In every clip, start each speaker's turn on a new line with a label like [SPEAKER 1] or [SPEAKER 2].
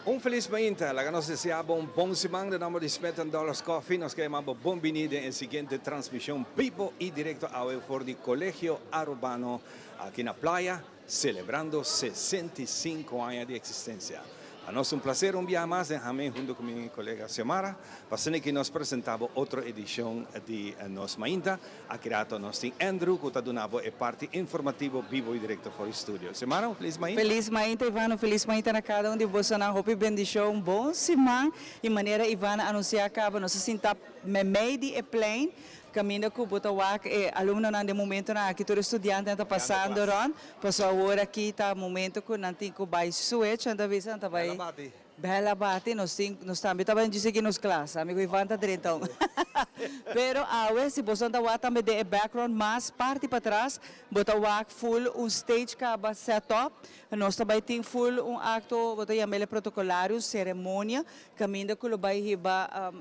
[SPEAKER 1] Un felis mainta, laga nos desea bo un bon siman. Den nomber di Smith and Dollars Coffee, nos ke yama bo bon bini den e siguiente transmision bibo y directo awe for di Colegio Arubano aki na Playa, celebrando 65 aña di existencia. Pa nos un placer un biaha mas den Hame hunto cu mi colega Xiomara, pa asina ki nos presenta bo otro edicion di Nos Mainta. Aki rato nos tin Andrew cu ta duna bo e parti informativo bibo y directo for di studio. Xiomara, un felis mainta.
[SPEAKER 2] Felis mainta, Ivan, un felis mainta na cada un di bosonan. Hopi bendicion, un bon siman. Y manera Ivan a anuncia caba, nos a sinta memey di e plein, caminda cu bo ta wak e alumnonan den momentonan aki, tur e studiantenan ta pasando rond. Paso awor aki ta momento cu nan tin cu bay switch, nan ta bisa, nan ta bay.
[SPEAKER 1] Bel a bati.
[SPEAKER 2] Bel a bati, nos tin, nos tambe ta bay sigui nos klas, amigo Ivan ta drenta un. Pero awe si boso ta wak tambe den e background mas parti patras, bo ta wak full un stage caba set up. Nos ta bay tin full un acto, bo ta yam'e protocolario, un ceremonia, caminda cu lo bay hiba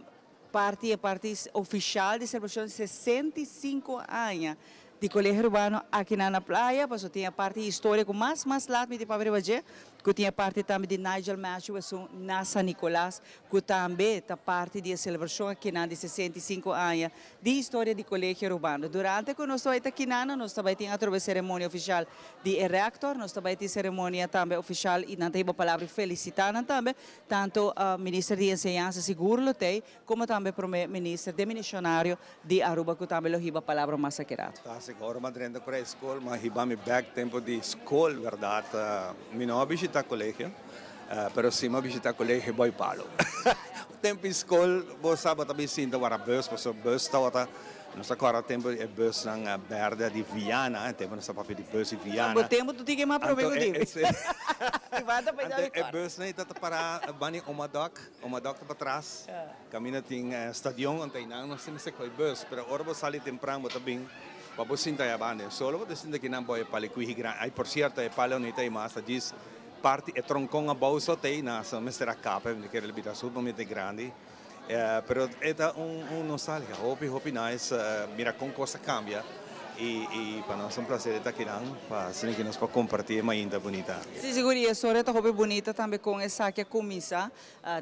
[SPEAKER 2] parti e parti oficial di celebracion 65 aña di Colegio Arubano aki na Playa. Paso tin e parti historia cu mas mas laat mi tin papia riba dje, cu tin e parti tambe di Nigel Matthews na San Nicolas, cu tambe ta parti di e celebracion aki di 65 aña di historia di Colegio Arubano. Durante cu nos ta aki nan, nos tambe tin atrobe ceremonia oficial di e rector, nos tambe tin ceremonia tambe oficial y nan ta hiba palabra felicita nan tambe, tanto minister di Enseñansa sigur lo t'ey, como tambe prome minister demisionario di Aruba, cu tambe lo hiba palabra mas aki rato.
[SPEAKER 1] Ta sigur, m'a drenta pa scol, m'a hiba mi back tempo di scol, berdad. Mi no a bishita colegio, pero si m'a bishita Colegio Boy Palo. Tempo di scol, bo sa bo tambe sinta warda bus, pasobra bus tabata, nos ta corda tempo e bus nan berde di Viana, tempo nos ta papia di bus di Viana.
[SPEAKER 2] Bo tempo tu tin mas prome
[SPEAKER 1] Anto,
[SPEAKER 2] cu di. Ivan ta
[SPEAKER 1] Anto, e bus nan ta para bani Omadok, Omadok ta patras. Caminda tin stadion, anto einan nos tin mester coy bus, pero ora bo sali tempran bo ta bin pa bo sinta allá banda. Solo bo ta sinta aki nan bo e palo cuiji grandi. Ay, por cierto, e palo no ta mas, ta djis parti e troncon abou so t'ey, na so mester a capa, mi kere bira sumamente grandi. Pero e ta un nostalgia, hopi hopi nice, mira con cos a cambia y pa nos un placer ta aki nan, pa asina cu nos por comparti e mainta bunita aki.
[SPEAKER 2] Si, sigur, y e historia ta hopi bunita tambe con esaki a cuminsa,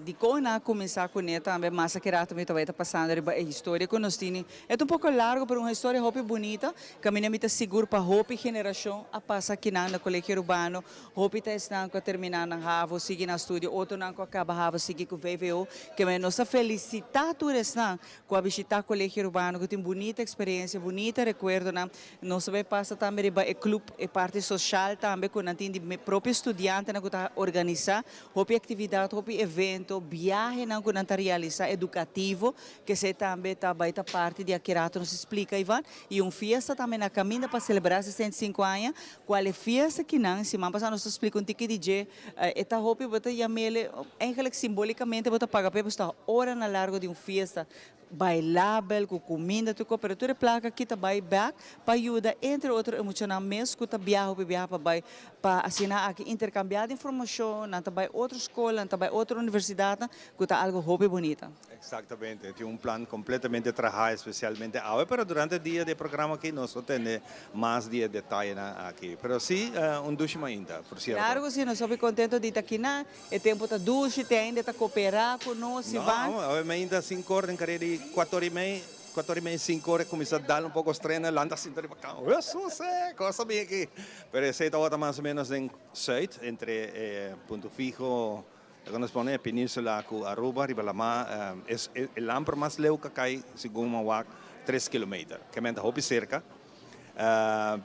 [SPEAKER 2] di con a cuminsa cune tambe, mas aki rato mi ta bay ta pasando riba e historia cu nos tini. E ta un poco largo, pero un historia hopi bunita, caminda mi ta sigur pa hopi generacion a pasa aki nan na Colegio Arubano. Hopi ta esnan cu a termina nan HAVO, sigui nan studio, otronan cu a caba HAVO, sigui cu VWO. Ke nos ta felicita tur esnan cu a bishita Colegio Arubano, cu tin bunita experiencia, bunita recuerdonan. Nos ta bay pasa tambe riba e club, e parti social tambe, cu nan tin di propio studiantenan cu ta organisa hopi actividad, hopi evento, viahenan cu nan ta realisa educativo, cu esey tambe ta bay ta parti di aki rato nos explica, Ivan. Y un fiesta tambe na caminda pa celebra 65 aña, cual e fiesta aki nan, siman pasa nos explica un tiki di dje, e ta hopi bo ta yam'e, eigenlijk simbolicamente bo ta paga pe, bo sta ora na largo di un fiesta bailabel, cu cuminda, tur, pero tur e placa aki ta bay back pa yuda, entre otro, e muchanan mes cu ta biaha, hopi biaha pa bay pa asina aki intercambia di informacion, nan ta bay otro scol, nan ta bay otro universidad, cu ta algo hopi bunita.
[SPEAKER 1] Exactamente, tin un plan completamente traha especialmente awe, pero durante e dia di programa aki nos lo tende mas di e detayenan aki. Pero si, un dushi mainta, por cierto.
[SPEAKER 2] Claro cu si, nos hopi contento di ta aki na, e tempo ta dushi, te ainda ta coopera cu nos, Ivan.
[SPEAKER 1] No, awe mainta 5 or, den careda di 4:30, 4:30, 5 or, cuminsa dal un poco strena, lanta sinta riba cama. Jesus, cos ta bin aki. Pero esey tabata mas o menos den Zuid, entre Punto Fijo, cu nos pone Peninsula cu Aruba, riba lama, es e lamper mas leu cu cay, segun m'a wak, 3 kilometer. Ke men ta hopi cerca.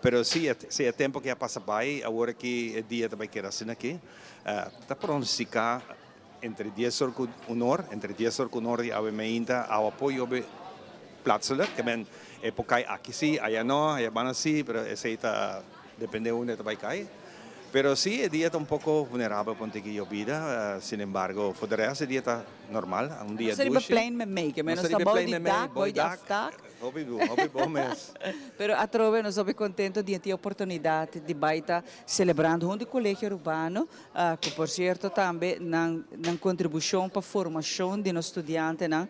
[SPEAKER 1] Pero si, si e tempo cu a pasa bay, awor aki e dia ta bay keda asina aki. Ta pronostica entre 10 or cu 1 or, entre 10 or cu 1 or di awe mainta, awa por yobe plaatselijk. Ke men e por cay aki si, aya no, aya banda si, pero esey ta depende unda ta bay cay. Pero si, e dia ta un poco vulnerabel pa un tiki yobida, sin embargo, voor de rest e dia ta normal, un dia
[SPEAKER 2] Nos ta riba
[SPEAKER 1] dushi.
[SPEAKER 2] Plein memey, ke men
[SPEAKER 1] Nos
[SPEAKER 2] nos
[SPEAKER 1] ta
[SPEAKER 2] ta
[SPEAKER 1] riba
[SPEAKER 2] bou
[SPEAKER 1] plein
[SPEAKER 2] di
[SPEAKER 1] memey,
[SPEAKER 2] dak,
[SPEAKER 1] bou
[SPEAKER 2] bou di
[SPEAKER 1] dak.
[SPEAKER 2] afdak.
[SPEAKER 1] Hopi bon, hopi bon mes.
[SPEAKER 2] Pero atrobe nos hopi contento di tin oportunidad di bay ta celebrando hunto di Colegio Arubano, cu por cierto tambe nan contribucion pa formacion di nos studiantenan,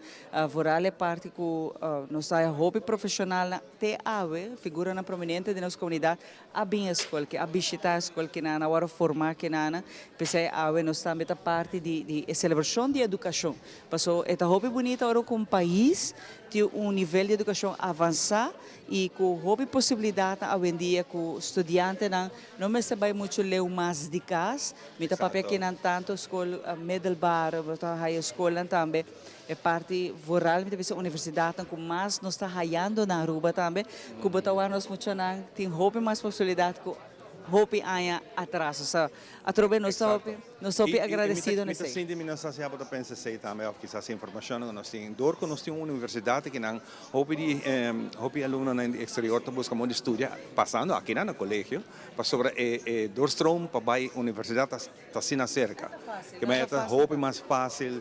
[SPEAKER 2] vooral e parti cu nos ta hopi profesionalnan te awe, figuranan prominente di nos comunidad, a bin e scol, cu a bishita e scol, cu akinan, a wòrdu formá akinan. P'esei awe nos tambe ta parti di di e selebrashon di edukashon. Paso e ta hopi bunita ora ku un pais tin un nivel di edukashon avansá i ku hopi posibilidatnan awendia ku studiantenan no mester bai muchu leu mas di kas. Mi ta papia akinan tantu skol middelbare, bo ta haya skolnan tambe e parti vooral mi ta bisa universidatnan ku mas nos ta hayando na Aruba tambe ku bo ta wak nos muchanan tin hopi mas posibilidat ku hopi aña atras. Osea atrobe nos ta hopi nos ta hopi agradesido na
[SPEAKER 1] esei. Mi ta sinti mi no sa si abo ta pensa esei tambe of kisas e informashonnan ku nos tin. Dor ku nos tin un universidat akinan hopi di hopi alumnonan di eksterior ta buska modo di studia pasando akinan na kolegio pasobra e doorstroom pa bai universidat ta Ta asina cerca. Ke manera ta hopi mas facil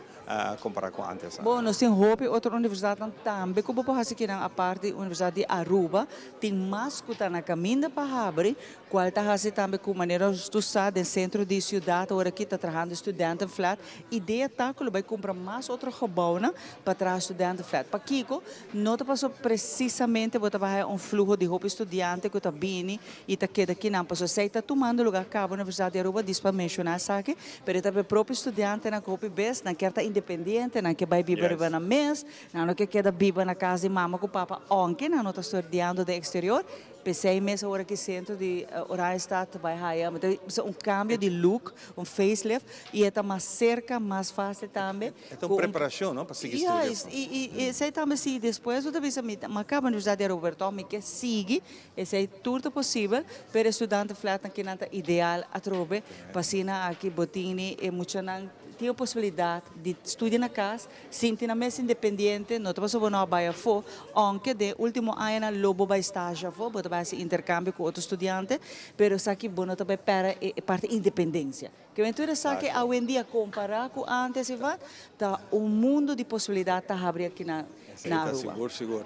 [SPEAKER 1] compara cu antes.
[SPEAKER 2] Bon, nos tin hopi otro universidadnan tambe cu bo por haci kinan apart di Universidad di Aruba. Tin mas cu ta na caminda pa habri, cual ta haci tambe cu manera tu sa den centro di ciudad awor aki ta trahando studentenflat. Idea ta cu lo bay cumpra mas otro gebouwnan pa traha studentenflat. Pakico? No ta pasobra precisamente bo ta bay haya un fluho di hopi studiante cu ta bini y ta keda kinan pasobra esey ta tumando lugar caba Universidad di Aruba dis pa menciona esaki pero e ta pa e propio studiantenan cu hopi bes nan kier ta independiente nan ke bay biba riba nan mes nan no ke keda biba na cas di mama cu papa aunke nan no ta studiando den exterior pesey mes awor aki centro di Oranjestad ta bay haya ta un cambio di look un facelift y e ta mas cerca mas facil tambe.
[SPEAKER 1] E ta un preparacion no pa sigui studia.
[SPEAKER 2] Juist y esey tambe si despues bo ta bisa mi a caba Universidad di Aruba pero toch mi ke sigui Esei tur ta posibel, pero e studante flatnan kinan ta ideal atrobe pa asina aki bo tini e muchanan tin e posibilidat di studia na kas, sinti nan mes independiente, no ta pasobra bo no a bai afó, ounke den e ultimo añanan lo bo bai stage afó, bo ta bai hasi interkambio ku otro studiante, pero esaki bo no ta bai pèrdè e parti independensia. Ke men tur esaki awendia kompará ku ántes, Ivan, ta un mundu di posibilidat ta habri aki na
[SPEAKER 1] Esei ta
[SPEAKER 2] Aruba.
[SPEAKER 1] sigur sigur.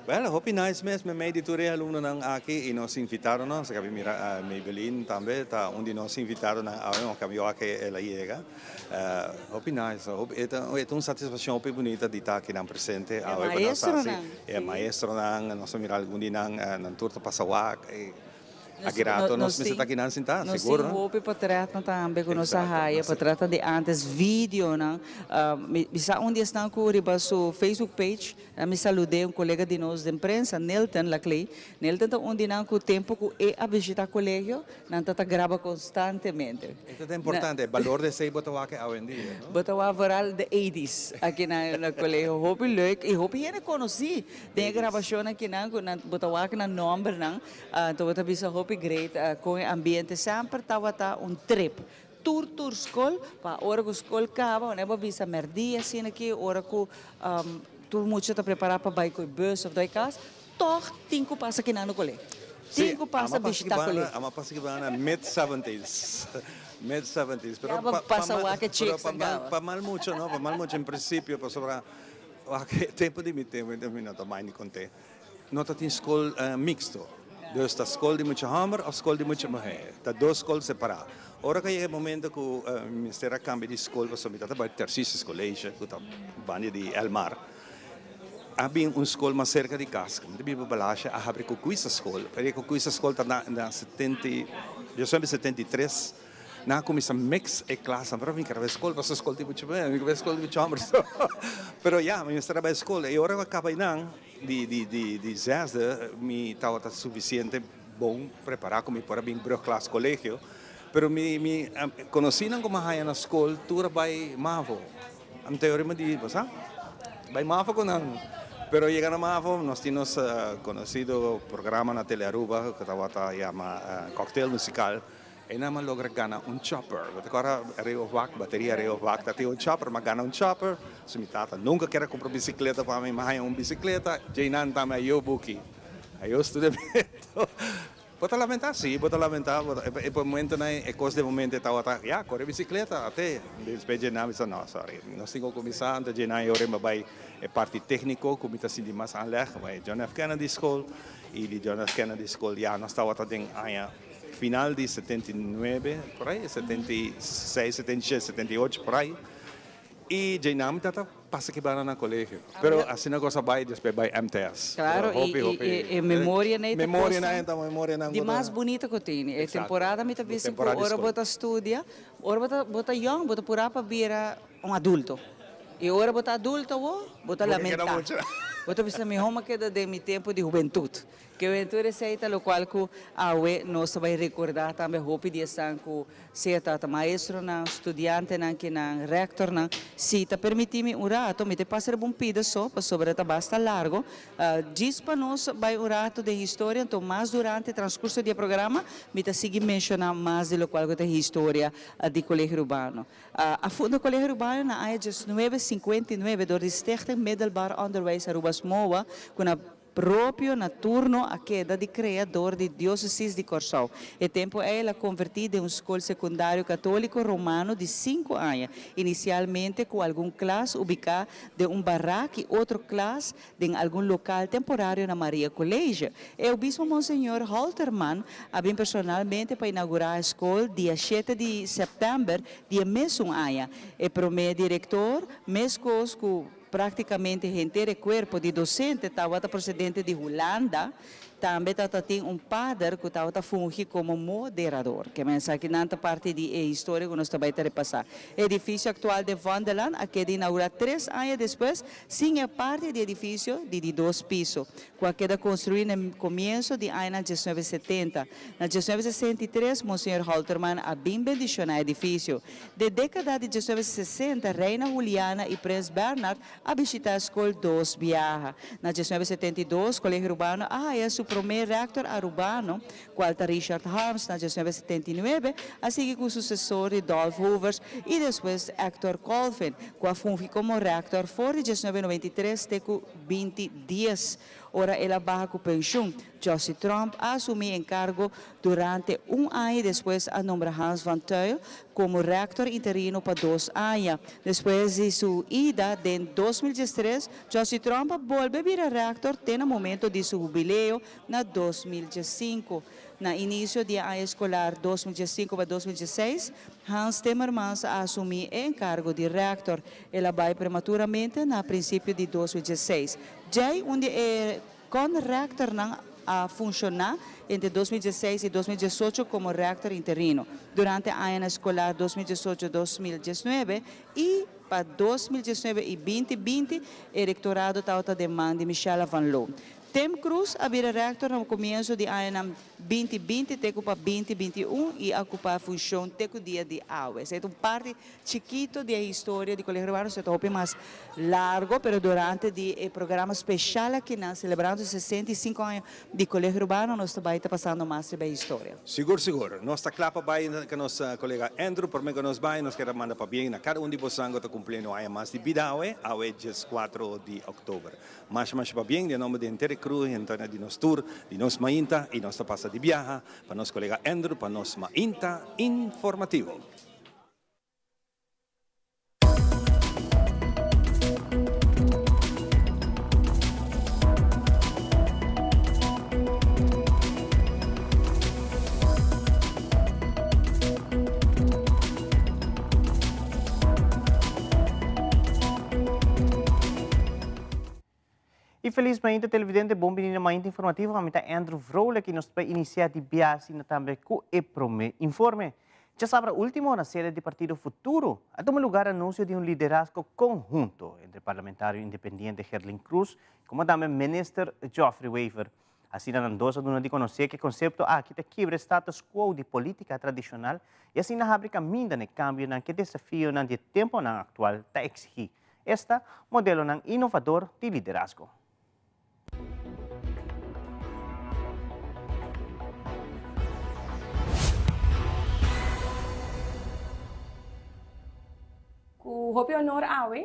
[SPEAKER 1] Well, hopi nice mes meimei di tur e alumnonan aki y nos invitadonan. Nos a kabi mira Maybelline tambe ta un di nos invitadonan awe, nos a kabi wak el a yega. Hopi nice, hopi e ta e ta un satisfaccion hopi bunita di ta akinan presente
[SPEAKER 2] E
[SPEAKER 1] awe pa nos hasi.
[SPEAKER 2] maestronan,
[SPEAKER 1] E
[SPEAKER 2] si.
[SPEAKER 1] maestronan, nos a mira algun di nan, nan tur ta pasa wak. Aki rato nos mester ta akinan sintá,
[SPEAKER 2] Nos
[SPEAKER 1] sigur
[SPEAKER 2] tin
[SPEAKER 1] no?
[SPEAKER 2] hopi potretnan tambe ku nos a
[SPEAKER 1] Exacto,
[SPEAKER 2] haya,
[SPEAKER 1] nos tin.
[SPEAKER 2] potretnan di antes, videonan. Mi sa un di esnan ku riba su Facebook page, mi salud'é, un kolega di nos den prensa, Nilton Laclay. Nilton ta un di nan ku tempu ku e a bishitá kolegio, nan ta ta graba konstantemente.
[SPEAKER 1] Esei ta importante, e balor di esei bo ta wak awendia, no?
[SPEAKER 2] Bo ta wak vooral de eighties aki na kolegio. Hopi leuk i hopi hende konosí den e grabashonnan kinan ku nan bo ta wak nan nòmbernan. Anto bo ta bisa hopi great con e ambiente semper tabata un trip tur tur scol pa ora cu scol caba wanneer bo bisa merdia asina aki ora cu tur mucha ta prepara pa bay cu e bus of bay cas toch tin cu pasa kinan no cole tin cu pasa bishita cole.
[SPEAKER 1] Ama pasa kibana mid seventies mid seventies
[SPEAKER 2] Ya bo pasa wak e chicks nan caba.
[SPEAKER 1] Pa mal mucho no pa mal mucho en principio pasobra wak e tempo di mi tempo mi no ta mind di conte. No ta tin skol mixto. Dus ta skol di mucha hòmber òf skol di mucha muhé. Ta dos skol separá. Ora ku a yega e momento ku mi mester a kambia di skol pasobra mi ta ta bai Tercissus College ku ta banda di Elmar. A bin un skol mas serka di kas. Mi ta biba Balasha a habri Kukuisa Skol. Pero e Kukuisa Skol ta na setenta i, diosnuebe 73. Nan a kuminsá mix e klasnan, pero mi kere bai skol pasobra skol tin mucha muhé, mi kere bai skol tin mucha hòmber. Pero ya, mi mester a bai skol. I ora ku a kaba einan di di di di zesde, mi tabata sufisiente bon prepará ku mi por a bin brugklas kolegio. Pero mi mi konosínan ku mi a haña na skol tur a bai mavo. Anto e ora mi di, bo sa, bai mavo ku nan. Pero yega na mavo, nos tin nos konosido programa na Telearuba ku tabata yama Cocktail Musical. E nan a logra gana un chopper. Bo ta kòrda Rio Wak, bateria Rio Wak ta tin un chopper, m'a gana un chopper. So mi tata nunka kier a kumpra bisikleta pa mi, m'a haña un bisikleta, djei nan ta mi a yo buki, a yo studiamentu. Bo ta lamentá? Sí, bo ta lamentá. Bo ta, e momentonan e kos den momento e tabata, ya, kore bisikleta, ate. Despues djei nan a bisa, no, sorry, nos tin ku kuminsá. Anto djei nan e ora mi a bai e parti tékniko ku mi ta sinti mas aanleg, bai John F. Kennedy School. I di John F. Kennedy School ya nos tabata den aña. Final di 79 por ahí, 76, 77, 78 por ahí. Y djei nan mi tata pasa ki banda na colegio. Pero asina cos a bay despues bay MTS.
[SPEAKER 2] Claro,
[SPEAKER 1] Pero hopi,
[SPEAKER 2] y,
[SPEAKER 1] hopi.
[SPEAKER 2] y, y memoria nee ta
[SPEAKER 1] Memoria
[SPEAKER 2] cosnan
[SPEAKER 1] nan ta memoria nan
[SPEAKER 2] di
[SPEAKER 1] cu ta
[SPEAKER 2] mas bunita cu tin. E
[SPEAKER 1] Exacto.
[SPEAKER 2] temporada mi ta bisa cu
[SPEAKER 1] Temporada di
[SPEAKER 2] ora
[SPEAKER 1] school.
[SPEAKER 2] bo ta studia, ora bo ta bo ta young, bo ta pura pa bira un adulto. Y ora bo ta adulto awo, bo ta
[SPEAKER 1] Bo ke keda
[SPEAKER 2] lamenta.
[SPEAKER 1] mucha.
[SPEAKER 2] Bo ta bisa miho mi a keda den mi tempo di hubentud. Ke hubentud esey ta locual cu awe nos ta bay recorda tambe hopi di esnan cu sea ta ta maestronan, studiantenan, kinan, rectornan. Si ta permiti mi un rato, mi ta pasa riba un pida so, pasobra ta basta largo. Djis pa nos bay un rato den historia, anto mas durante transcurso di e programa mi ta sigui menciona mas di locual cu ta historia di Colegio Arubano. A funda Colegio Arubano na aña 1959 door di Stichting Middelbaar Onderwijs Aruba SMOA, cu na propio na turno a keda di crea door di Diocesis di Corsou. E tempo ey el a converti den un scol secundario catolico romano di cinco aña, inicialmente cu algun klas ubica den un barak y otro klas den algun local temporario na Maria College. E obispo Monseñor Holterman a bin personalmente pa inaugura e scol dia shete di september di e mesun aña. E prome director, mescos cu Práktikamente henter e kuerpo di dosente tabata prosedente di Hulanda. Tambe tabata tin un pader ku tabata fungi komo moderador. Ke men esakinan ta parti di e historia ku nos ta bai ta repasá. E edifisio aktual den Vondelland a keda inaugurá tres aña despues sin e parti di edifisio di di dos piso ku a keda konstruí na e komienso di añanan 1970. Na 1963 Monseñor Holterman a bin bendishoná e edifisio. Den dékada di 1960 Reina Juliana i Prins Bernhard a bishitá e skol dos biaha. Na 1972 Colegio Arubano a haya su promé rèktor arubano, kual ta Richard Harms. Na 1979 a sigui ku susesor di Dolf Hovers i despues Hector Colvin, ku a fungi komo rèktor for di 1993 te ku 2010. Ora el a baha ku penshun, Jossy Tromp a asumí enkargo durante un aña i despues a nombra Hans van Tuyl komo rèktor interino pa dos aña. Despues di su ida den 2013, Jossy Tromp a bolbe bira rèktor te na momento di su hubileo na 2015. Na inisio di e aña eskolar 2015 pa 2016, Hans Timmermans a asumí e enkargo di rèktor. El a bai prematuramente na prinsipio di 2016. Djei un di e con-rectornan a funshoná entre 2016 i 2018 komo rector interino durante añanan eskolar 2018, 2019 i pa 2019 i 2020 e rectorado tabata den man di Michella van Loo. Tim Croes a bira rector na komienso di añanan 2020 te ku pa 2021 i a okupá e funshon te ku dia di awe. Esei ta un parti Chikito di e historia di Colegio Arubano ta hopi mas largo, pero durante di e programa special akinan celebrando 65 aña di Colegio Arubano nos ta bay ta pasando mas riba e historia.
[SPEAKER 1] Sigur sigur. Nos ta kla pa bay ku nos kolega Andrew. Prome ku nos bay nos kier a manda pabien na kada un di bosan ku ta kumpliendo un aña mas di bida awe, awe 14 di oktober. Masha masha pabien den nomber di henter e crew, henter di nos tur, di nos mainta i nos ta pasa di biaha pa nos kolega Andrew pa nos mainta informativo.
[SPEAKER 3] Y feliz mainta televidente, bon bini na Mainta Informativo. Ami ta Andrew Vrolijk y nos ta inicia di biaha asina tambe cu e prome informe. Djasabra ultimo na sede di Partido Futuro a tuma lugar anuncio di un liderazgo conhunto entre parlamentario independiente Gerlin Croes como tambe Minister Geoffrey Wever. Asina nan dos a duna di conoce cu e concepto aki ta kibra e status quo di politica tradicional y asina habri caminda na e cambionan cu e desafionan di e temponan actual ta exigi. Esta, modelonan inovador di liderazgo.
[SPEAKER 4] Ku hopi honor awe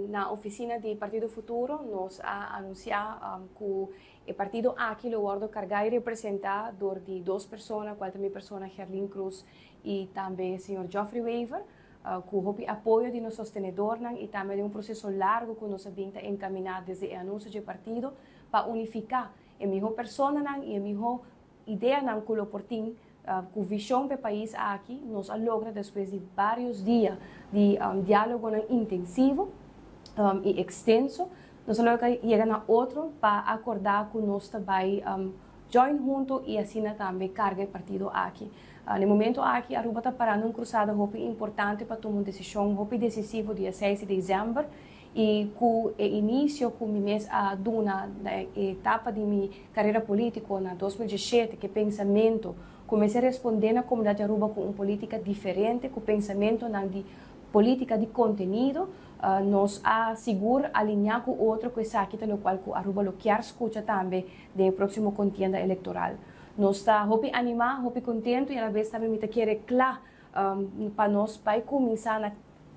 [SPEAKER 4] na ofisina di Partido Futuro nos a anunsiá ku e partido aki lo wòrdu kargá i representá dor di dos persona kual ta mi persona Gerlin Croes i tambe señor Geoffrey Wever. Ku hopi apoyo di nos sostenedornan i tambe den un proseso largu ku nos a bin ta enkaminá desde e anunsio dje partido pa unifiká e mihó personanan i e mihó ideanan ku lo por tin ku vishon pa e pais aki, nos a logra despues di vários dia di diálogonan intensivo. I ekstenso. Nos a logra yega na otro pa akordá ku nos ta bai join huntu i asina tambe karga e partido aki. Na e momento aki Aruba ta parando un krusada hopi importante pa tuma un desishon hopi desisivo dia seis di desèmber i ku e inisio ku mi mes a duna na e etapa di mi karera polítiko na 2017 ku e pensamentu ku mester respondé na komunidat di Aruba ku un polítika diferente ku pensamentonan di polítika di kontenido. Nos a sigur alineá ku otro ku esaki ta lokual ku Aruba lo kier skucha tambe den e próksimo kontienda elektoral. Nos ta hopi animá, hopi kontentu i alabes tambe mi ta kere kla pa nos bai kuminsá na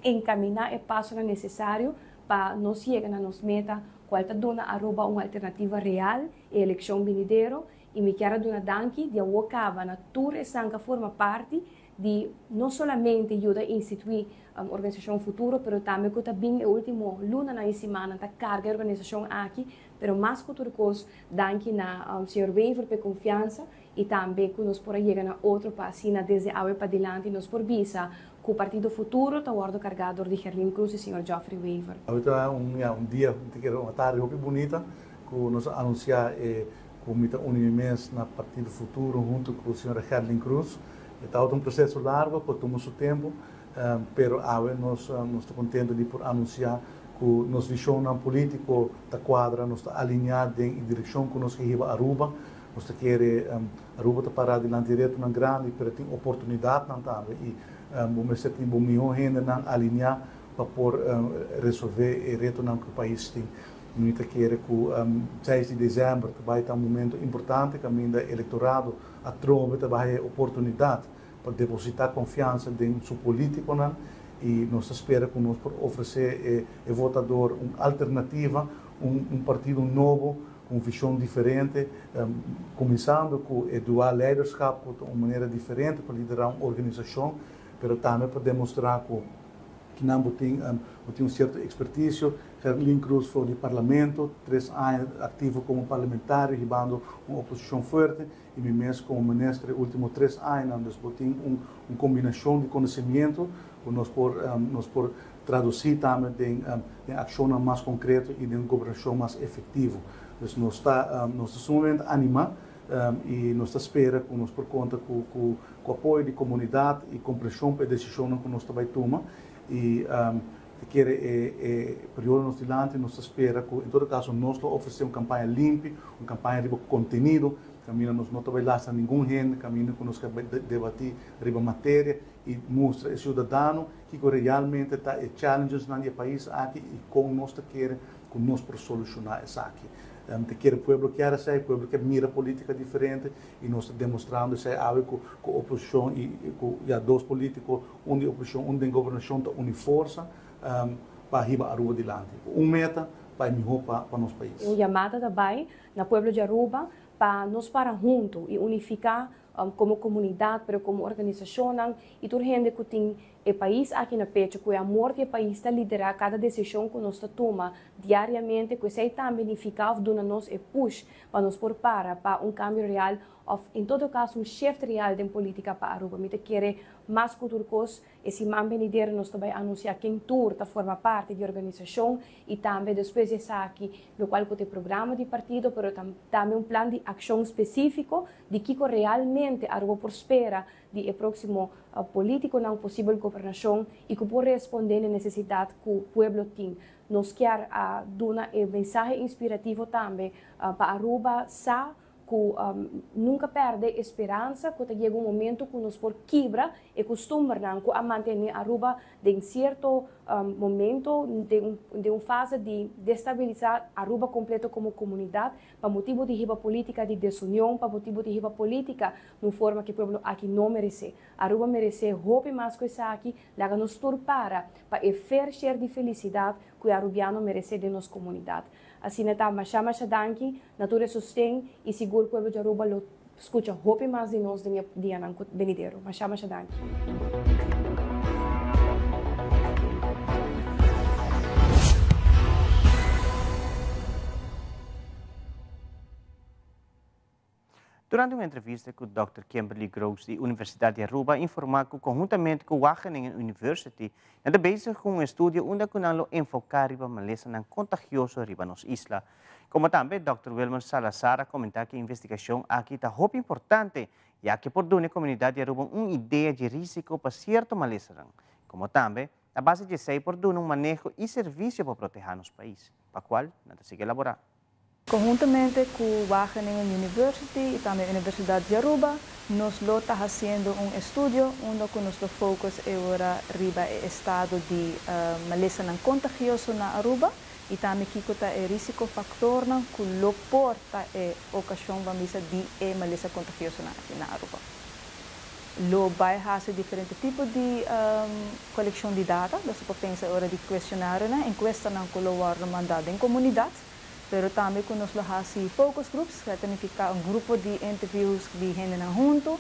[SPEAKER 4] enkaminá e pasonan nesesario pa nos yega na nos meta kual ta duna Aruba un alternativa real e elekshon binidero i mi kier a duna danki di awor kaba na tur esnan ku a forma parti di no solamente yuda instituí Organisashon Futuro, pero tambe ku ta bin e último lunanan i simannan ta karga e organisashon aki. Pero mas ku tur kos, danki na señor Wever pa e konfiansa i tambe ku nos por a yega na otro pa asina desde awe padilanti nos por bisa ku Partido Futuro ta wòrdu kargá dor di Gerlin Cruz i señor Geoffrey Wever.
[SPEAKER 5] Awe ta un ya un dia, mi ta kere un atardi hopi bunita ku nos a anunsiá e ku mi ta uni mi mes na Partido Futuro huntu ku señora Gerlin Cruz. E tabata un proseso largo ku a tuma su tempu, pero awe nos nos ta kontento di por anunsiá ku nos vishonnan polítiko ta kuadra, nos ta alineá den e direkshon ku nos ke hiba Aruba. Nos ta kere Aruba ta pará dilanti retonan grandi, pero tin oportunidatnan tambe i bo mester tin bo mihó hendenan alineá pa por resolvé e retonan ku e pais tin. Mi ta kere ku seis di desèmber ta bai ta un momento importante kaminda e elektorado atrobe ta bai haya e oportunidat pa depositá konfiansa den su polítikonan i nos ta spera ku nos por ofresé e votador un alternativa, un partido nobo ku un vishon diferente, kuminsando ku e dual leiderschap ku ta un manera diferente pa liderá un organisashon, pero tambe pa demostrá ku kinan bo tin bo tin un sierto ekspertisio. Gerlin Cruz for di Parlamento, tres aña aktivo komo parlamentario hibando un oposishon fuerte i mi mes komo minister e ultimo tres añanan. Dus bo tin un un kombinashon di konosemiento ku nos por nos por tradusí tambe den den akshonnan mas konkreto i den un gobernashon mas efektivo. Dus nos ta nos ta sumamente animá i nos ta spera ku nos por konta ku ku ku apoyo di komunidat i komprenshon pa e desishonnan ku nos ta bai tuma i ta kere e e periodo nos dilanti nos ta spera ku en todo kaso nos lo ofresé un kampaña limpi, un kampaña riba kontenido, kaminda nos no ta bai lastra ningun hende, kaminda ku nos ke bai debatí riba materia i mustra e siudadano kiko realmente ta e challengesnan di e pais aki i kon nos ta kere ku nos por solushoná esaki. Ta kere pueblo kier esei, pueblo kier mira polítika diferente i nos ta demostrando esei awe ku ku oposishon i ku ya dos polítiko, un di oposishon, un den gobernashon ta uni forsa pa hiba Aruba dilanti ku un meta pa e mihó pa pa nos pais.
[SPEAKER 4] Un yamada ta bai na pueblo di Aruba pa nos para huntu i unifiká komo komunidat pero komo organisashonnan i tur hende ku tin E pais aki na pecho ku e amor di e pais ta liderá kada desishon ku nos ta tuma diariamente ku esei tambe nifiká òf duna nos e push pa nos por para pa un kambio real òf en todo kaso un shift real den polítika pa Aruba. Mi ta kere mas ku tur kos e siman benidero nos ta bai anunsiá ken tur ta forma parti di e organisashon i tambe despues di esaki lokual ku ta e programa di partido pero tambe un plan di akshon spesífiko di kiko realmente Aruba por spera di e próksimo polítikonan, posibel gobernashon i ku por respondé na e nesesidat ku pueblo tin. Nos kier a duna e mensahe inspirativo tambe pa Aruba sa ku nunka pèrdè e speransa ku ta yega un momento ku nos por kibra e kustumbernan ku a mantené Aruba den sierto momento den un fase di destabilisá Aruba kompleto komo komunidat pa motibu di hiba polítika di desunion, pa motibu di hiba polítika N'un forma ki pueblo aki no meresé. Aruba meresé hopi mas ku esaki, laga nos tur para pa e fair share di felisidat ku e arubiano meresé den nos komunidat. Asina ta, masha masha danki na tur e sosten i sigur pueblo di Aruba lo skucha hopi mas di nos den e dianan ku benidero. Masha masha danki.
[SPEAKER 3] Durante un entrevista cu Dr. Kimberly Groves di Universidad di Aruba, a informa cu conhuntamente cu Wageningen University, nan ta bezig cu un estudio unda cu nan lo enfoca riba malesanan contagioso riba nos isla. Como tambe Dr. Wilmer Salazar a comenta cu e investigacion aki ta hopi importante, ya cu por duna e comunidad di Aruba un idea di risico pa cierto malesanan, como tambe a base di esey por duna un maneho y servicio pa proteha nos pais, pa cual nan ta sigui elabora.
[SPEAKER 6] Conhuntamente cu Wageningen University y tambe Universidad di Aruba, nos lo ta haciendo un estudio unda cu nos lo focus e ora riba e estado di malesanan contagioso na Aruba y tambe kico ta e risico factornan cu lo por ta e ocasion, ban bisa, di e malesa contagiosonan aki na Aruba. Lo bay haci diferente tipo di coleccion di data, dus por pensa ora di cuestionarionan, encuestanan cu lo wordo manda den comunidad, pero tambe cu nos lo haci focus groups, cu ta significa un grupo di interviews di hendenan hunto,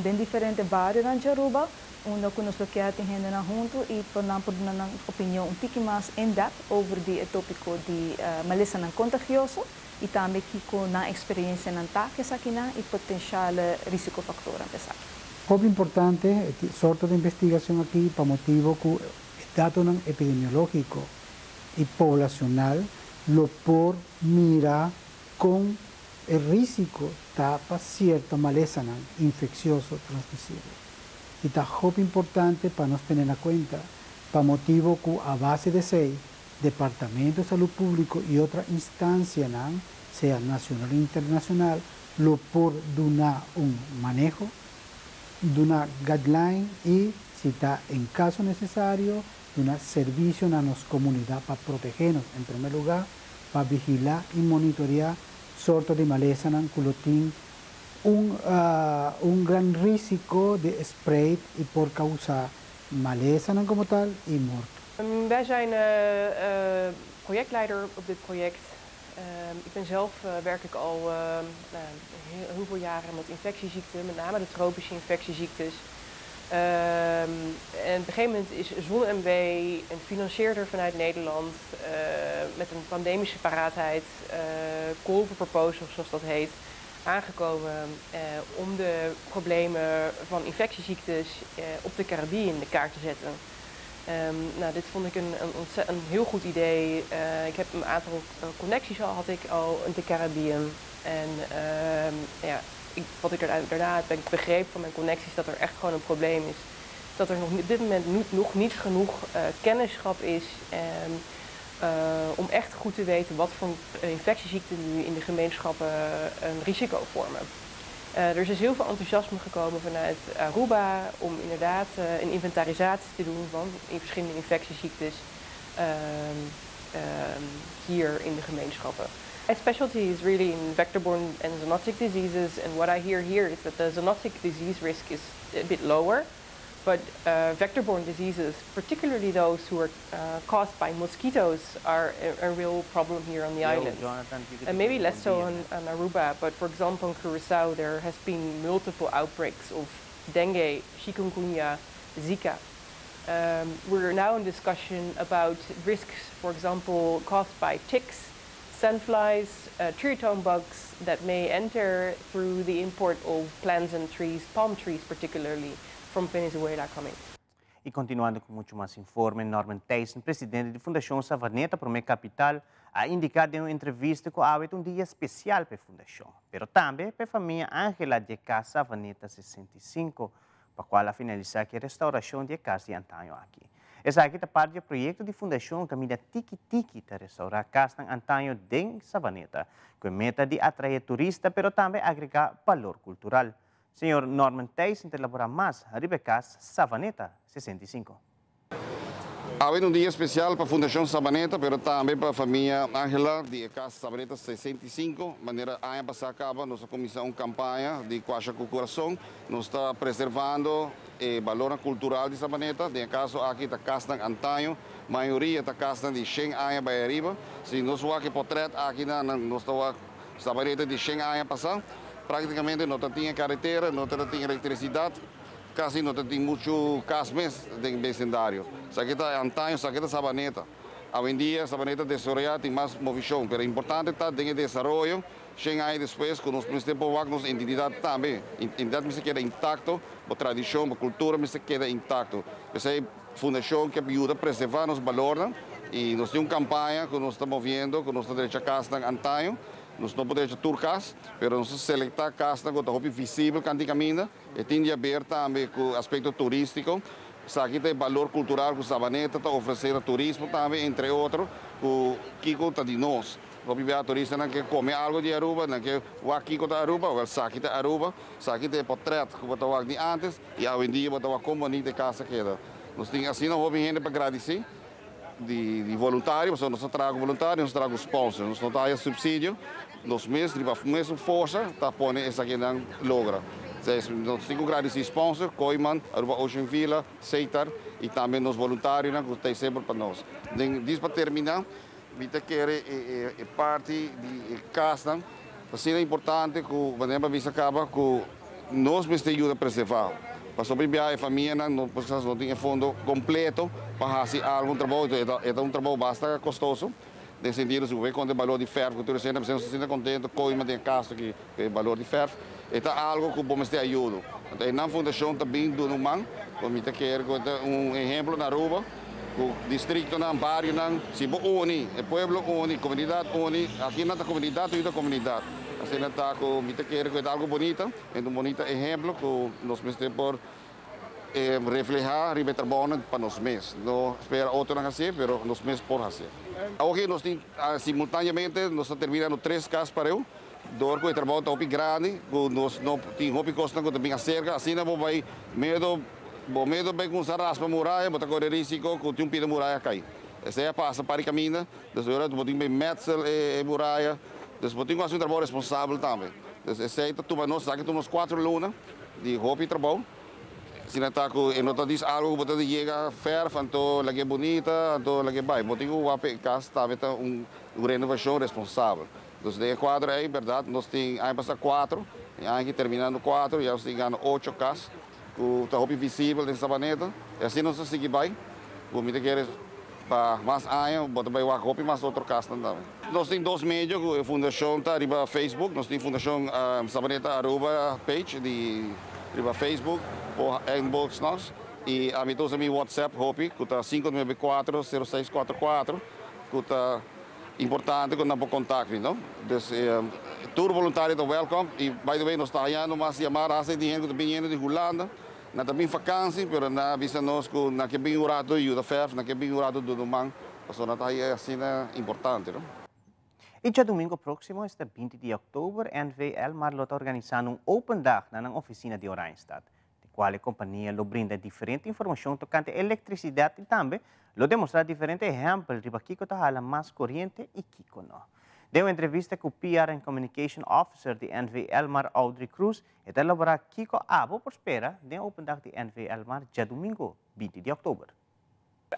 [SPEAKER 6] den diferente barionan di Aruba, unda cu nos lo kier tin hendenan hunto y pa nan por duna nan opinion un tiki mas in-depth over di e topico di malesanan contagioso y tambe kico nan experiencianan ta cu esakinan y potencial risicofactornan pa esaki.
[SPEAKER 7] Hopi importante sorto di investigacion aki pa motibo cu datonan epidemiologico y poblacional lo por mira con e risico ta pa cierto malesanan infeccioso transmisibel. Y ta hopi importante pa nos tene na cuenta pa motibo cu a base di esey, Departamento di Salud Publico y otro instancianan, sea nacional o internacional, lo por duna un maneho, duna guideline y, si ta en caso necesario, duna servicio na nos comunidad pa protege nos en prome lugar, pa vigila y monitorea sorto di malesanan cu lo tin un gran risico di spread y por causa malesanan como tal y morto.
[SPEAKER 8] Wij zijn projectleider op dit project. Ik ben zelf werk ik al, nou, heel, heel veel jaren met infectieziekten, met name de tropische infectieziektes. En op een gegeven moment is ZonMw, een financierder vanuit Nederland, met een pandemische paraatheid, call for proposals zoals dat heet, aangekomen om de problemen van infectieziektes op de Caribië in de kaart te zetten. Nou, dit vond ik een heel goed idee. Ik heb een aantal connecties al, had ik al in de Caribbean. En ja, wat ik daarna heb ik begrepen van mijn connecties dat er echt gewoon een probleem is. Dat er nog op dit moment nog niet genoeg kennisschap is om echt goed te weten wat voor infectieziekten nu in de gemeenschappen een risico vormen. Er is dus heel veel enthousiasme gekomen vanuit Aruba om inderdaad een inventarisatie te doen van verschillende infectieziektes hier in de gemeenschappen. My specialty is really in vector-borne and zoonotic diseases, and what I hear here is that the zoonotic disease risk is a bit lower, but vector-borne diseases, particularly those who are caused by mosquitoes, are a real problem here on the
[SPEAKER 3] Yo,
[SPEAKER 8] island.
[SPEAKER 3] Jonathan, you could
[SPEAKER 8] And maybe
[SPEAKER 3] do
[SPEAKER 8] less so
[SPEAKER 3] one
[SPEAKER 8] on Aruba, but for example in Curacao there has been multiple outbreaks of dengue, chikungunya, Zika. We're now in discussion about risks, for example, caused by ticks, sandflies, triatome bugs that may enter through the import of plants and trees, palm trees particularly, from Venezuela coming.
[SPEAKER 3] Y continuando cu mucho mas informe, Norman Thijssen, presidente di Fundacion Savaneta Prome Capital, a indica den un entrevista cu awe ta un dia special pa e fundacion, pero tambe pa e famia Angela di Cas Savaneta 65, pa cual a finalisa e restauracion di cas di antaño aki. Esaki ta parti di e proyecto di fundacion Caminda Tiki Tiki ta restaura cas di antaño den Savaneta, cu e meta di atrae turista, pero tambe agrega balor cultural. Señor Norman Thijssen ta elabora mas riba Cas Savaneta 65.
[SPEAKER 9] Awe un dia special pa Fundacion Savaneta, pero tambe pa famia Angela di Cas Savaneta 65. Manera aña pasa caba, nos a cuminsa un campaña di Cuasha cu Curason. Nos ta preservando e balor cultural di Savaneta. Den caso aki ta cas di antaño, mayoria ta cas di 100 aña pa ariba. Si nos wak portret aki na nos ta Savaneta di 100 aña pasa, practicamente no tin caretera, no tin electricidad, casi no tin mucho cas mes den vecindario. Esaki ta antaño, esaki ta Savaneta. Awendia, Savaneta desaroya tin mas movecion, mas importante ta den desaroyo. 100 aña despues, ku nos mester por wak nos identidat tambe. Identidat mester keda intakto, e tradishon, e kultura mester keda intakto. Esei fundashon ku yuda preservá nos balor i nos tin un kampaña ku nos ta moviendo, ku nos ta drecha kas antaño. Nos no por drecha tur kas, pero nos ta selektá kas ku ta visibel kant'i kaminda i tin di aber tambe ku aspekto turístiko. Esaki tin balor kultural ku Sabaneta ta ofresé turismo tambe, entre otro, ku kiko ta di nos. Hopi biaha turistanan ke kome algu di Aruba, nan ke wak kiko ta Aruba, wèl esaki ta Aruba, esaki ta portrèt ku bo ta wak di antes i awendia bo ta wak kon bunita e kas a keda. Nos tin asina hopi hende pa gradisí di voluntario, nos ta traha voluntario, nos ta traha sponsor, nos no ta supsidio, nos mes, riba mes forsa, ta pone esakinan logra. Nos tin ku gradisí sponsor, Kooyman, Aruba Ocean Villa, Seitar i tambe nos voluntarionan ku ta semper pa nos. Djis pa terminá, mi ta kere e parti di kas, asina importante ku manera bisa kaba ku nos mester yuda preservá. Pasobra e famianan no no tin fondo kompleto pa hasi algun trabou, e un trabou basta kostoso. Den sentido, si bo konta balor di fèrf, ku tur semper ta sinti kontentu, koi den kaso ku e balor di fèrf, ta algu ku bo mester yuda. Anto, na fundashon tambe duna un man, mi ta kere un ehèmpel na Aruba, e distritonan, barionan, si bo uni, e pueblo uni, komunidat uni, aki na komunidat i komunidat. Asina ta ku mi ta kere ku ta algu bunita, e un bunita ehèmpel ku nos mester por reflehá riba trabou pa nos mes. No spera otronan hasi, pero nos mes por hasi. Awor nos tin simultáneamente nos ta terminando tres kas pareu. Dor ku e trabou ta grandi, ku nos no tin hopi kos ku tambe aserka, asina bo bai miedo, bo miedo bai ku raspa muraya, bo ta kore risiko ku tin un pida muraya kai. Esei a pasa pa kaminda, dus awor bo tin metsel e muraya, dus bo tin ku hasi un trabou responsabel tambe. Dus esei ta tuma nos, aki tuma 4 luna di hopi trabou. Asina ta ku no ta djis algu ku bo ta yega fèrf, anto lag'é bunita, anto lag'é bai. Bo tin ku wak kas tambe ta un renovashon responsabel. Dus den kuadro ei, berdat, nos tin aña pasá kuater, i aki terminando kuater, ya nos tin gana ocho kas, ku ta hopi visibel den Sabaneta. I asina nos ta sigui bai. Ku mi ta kere pa mas aña, bo ta bai wak hopi mas otro kas tambe. Nos tin dos medio ku e fundashon ta riba Facebook, nos tin fundashon Sabaneta Aruba page di riba Facebook, o inbox nos. I ami ta usa mi WhatsApp hopi, ku ta 594 0644, ku ta importante ku nan por kontaktá, no? Dus tur voluntario ta welcome. I by the way, nos ta hayando mas yamada hasta di hende ku ta biniendo di Hulanda. Nan ta bin vakantie, pero nan a bisa nos ku nan ke bin un ratu yuda fèrf, nan ke bin un ratu duna man, pasobra nan ta asina importante, no?
[SPEAKER 3] I djadumingu próksimo, esta 20 di òktober, NV Elmar lo ta organisando un open dag na ofisina di Oranjestad, di kual e kompania lo brinda diferente informashon tokante elektrisidat i tambe lo demostrá diferente ehèmpel riba kiko ta hala mas koriente i kiko no. Den un entrevista ku PR and Communication Officer di NV Elmar, Audrey Cruz, e ta elaborá kiko abo por spera den open dag di NV Elmar djadumingu 20 di òktober.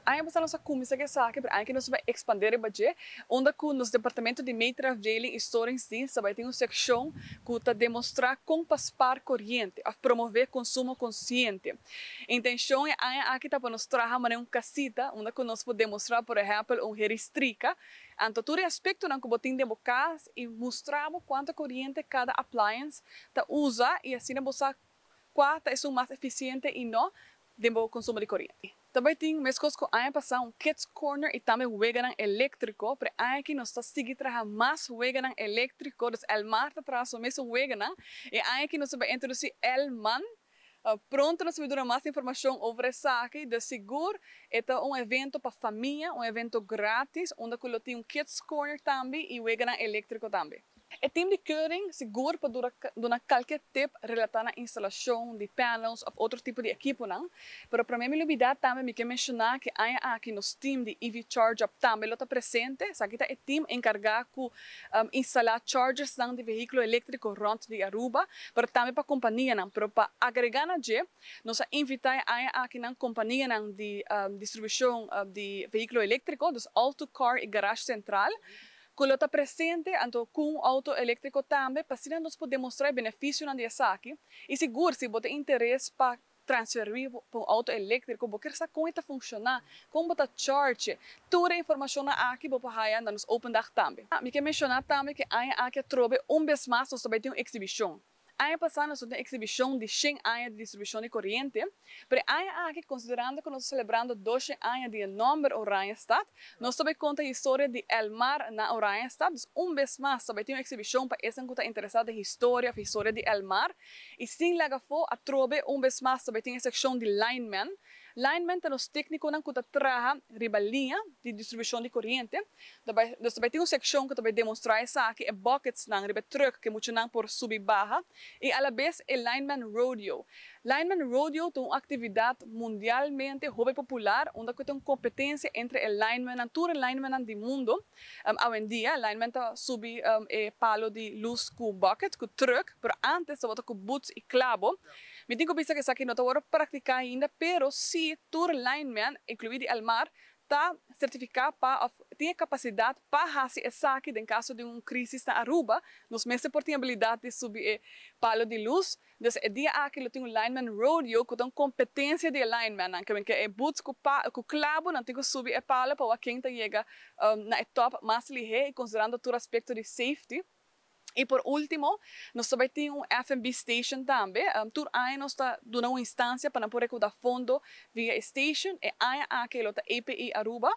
[SPEAKER 10] Aña pasá nos a kuminsá ku esaki, pero aki nos ta bai ekspandé e, unda ku nos departamento di meterafdeling i storingsdienst bai tin un sekshon ku ta demostrá kon pa spar koriente, òf promové konsumo konsiente. Intenshon e aña aki ta pa nos traha un kasita, unda ku nos por demostrá, por ehèmpel, un heristrika, anto tur aspektonan ku bo tin den bo kas i mustra kuantu koriente kada appliance ta usa i asina bo sa kua ta esun mas efisiente i no den bo konsumo di koriente. Tambe tin meskos ku aña pasá un kids corner i tambe weganan eléktriko, pero aki nos ta sigui traha mas weganan eléktriko, dus Elmar ta traha su mes weganan, i aki nos ta bai introdusí Elman. Pronto nos ta bai duna mas informashon over esaki. Di sigur, ta un evento pa famia, un evento gratis, unda ku tin un kids corner tambe i weganan eléktriko tambe. E team di keuring sigur por duna kualke tip relatá na instalashon di panels òf otro tipo di ekiponan. Pero pa mi lubidá tambe mi ke menshoná ku aki nos team di EV Charge Up tambe lo ta presente. Esaki ta e team enkargá ku instalá chargers nan di vehíkulo eléktriko rònt di Aruba, pero tambe pa kompanianan. Pero pa agregá na dje, nos a invitá aki nan kompanianan di distribushon di vehíkulo eléktriko, dus Auto Car i Garage Central, ku ta presente anto ku outo eléktriko tambe, pa asina nos por demostrá e benefisionan di esaki. I sigur, si bo tin interes pa transferí pa un outo eléktriko, bo kier sa kon e ta funshoná, kon bo ta charge, tur e informashonnan aki bo por haya na nos open dag tambe. Mi ke menshoná tambe ku e aña aki atrobe un bes mas nos ta bai tin un eksibishon. Aña pasá nos tin eksibishon di shen aña di distribushon di koriente, pero e aña aki, konsiderando ku nos ta selebrando doshen aña di e nòmber Oranjestad, nos ta bai konta historia di Elmar na Oranjestad. Dus un bes mas ta bai tin un eksibishon pa esnan ku ta interesá den historia òf historia di Elmar. I sin laga afó, atrobe un bes mas ta bai tin e sekshon di linemen. Linemen ta nos téknikonan ku ta traha riba liña di distribushon di koriente. Ta bai, nos ta bai tin un sekshon ku ta bai demostrá esaki, e bucketsnan riba e trùk ku e muchanan por subi baha i alabes e Lineman Rodeo. Lineman Rodeo ta un aktividat mundialmente hopi popular unda ku ta un kompetensia entre e linemennan, tur e linemennan di mundu. Awendia lineman ta subi e palo di lus ku bucket, ku trùk, pero ántes tabata ku boots i klabo. Mi tin ku bisa ku esaki no ta wòrdu praktiká ainda, pero si tur lineman, inkluí di Elmar, ta sertifiká pa òf tin e kapasidat pa hasi esaki den kaso di un krísis na Aruba, nos mester por tin abilidat di subi e palo di lus. Dus e dia aki lo tin un lineman rodeo ku ta un kompetensia di e linemannan. Ke men ke e boots ku pa ku klabo nan tin ku subi e palo pa wak ken ta yega na e tòp mas lihé i konsiderando tur aspekto di safety. I por ultimo, nos ta bai tin un FNB station tambe. Tur aña nos ta duna un instancia pa nan por recaudá fondo via e station. E aña aki lo ta EPI Aruba,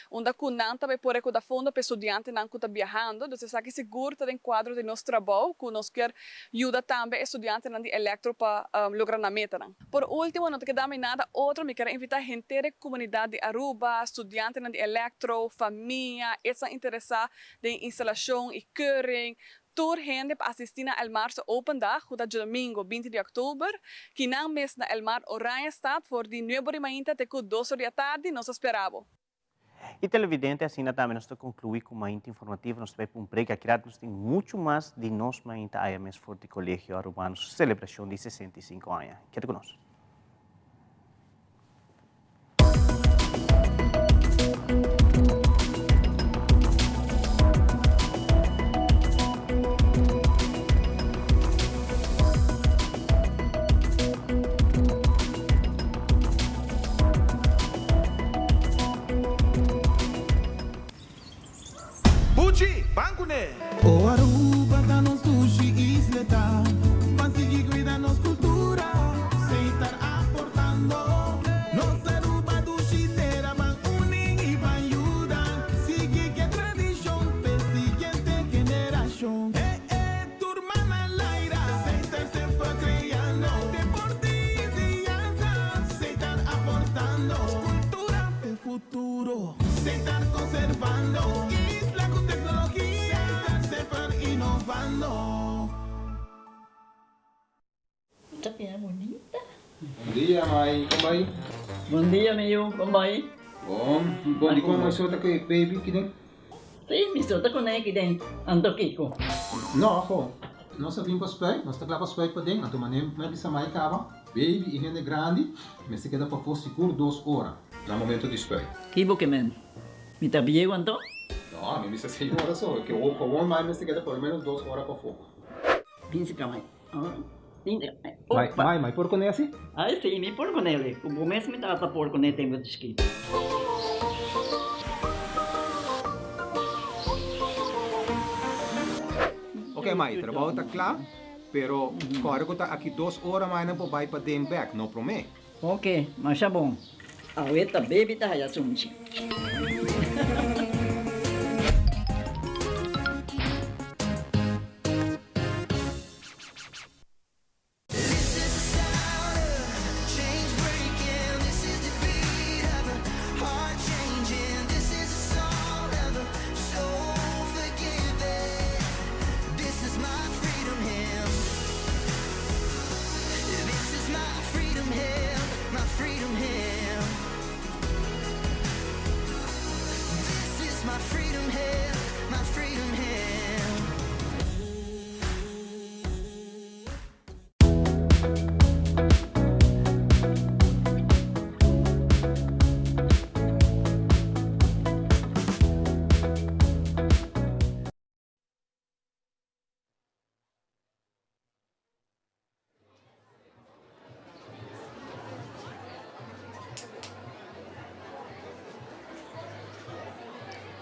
[SPEAKER 10] unda cu nan ta bai por recaudá fondo pa e studiantenan cu ta biahando. Dus esaki sigur ta den cuadro di nos trabou cu nos kier yuda tambe e studiantenan di Electro pa logra nan metanan. Por ultimo, no ta keda mi nada otro, mi kier a invita henter e comunidad di Aruba, studiantenan di Electro, famia, esnan interesa den instalashon i keuring, tur hende pa asistí na Elmar su Open Dag ku ta djadomingo 20 di òktober. Kinan mes na Elmar Oranjestad for di nuebe ora di mainta te ku dos ora di atardi nos ta spera bo.
[SPEAKER 3] I televidente asina tambe nos ta conclui cu Mainta Informativo. Nos ta bay pa un break aki rato nos tin mucho mas di nos Mainta aya mes for di Colegio Arubano su celebracion di 65 aña. Keda cu nos.
[SPEAKER 11] Buchi, ban kuné!
[SPEAKER 12] O Aruba ta nos dushi isleta, ban sigui cuida nos cultura, Seitar aportando. Nos Aruba dushi tera, ban uni y ban yuda, sigui ke tradicion p'e siguiente generacion. E e tur man al aire, Seitar semper creando, deporte y enseñanza, Seitar aportando, cultura p'e futuro. Seitar conservando, isla cu tecnologia, Seitar semper innovando.
[SPEAKER 13] Ta bira bunita.
[SPEAKER 14] Bon dia mai, con bai?
[SPEAKER 13] Bon dia mi yu, con bai?
[SPEAKER 14] Bon, bon di con mai so ta cu e baby kiden?
[SPEAKER 13] Si, mi so ta cune kiden, anto kico?
[SPEAKER 14] No, ho, nos a bin pa spuit, nos ta cla pa spuit paden, anto mane mi a bisa mai caba, baby y hende grandi mester keda pafó sigur dos ora na momento di spuit.
[SPEAKER 13] Ki bo ke men? Mi ta bieu anto?
[SPEAKER 14] No, ami bisa seis ora so, ke gewoon mai mester keda por lo menos dos ora pafó.
[SPEAKER 13] Binsi pa mai.
[SPEAKER 14] Mai, mai, mai por cone asi?
[SPEAKER 13] Ai si, mi por cone li. Cu bo mes mi tata por cone tempo di chikito.
[SPEAKER 14] Ok mai, trabou ta cla, pero core cu ta aki dos ora mai nan por bay paden bek, no prome.
[SPEAKER 13] Ok, masha bon. Awe ta baby ta haya sunchi.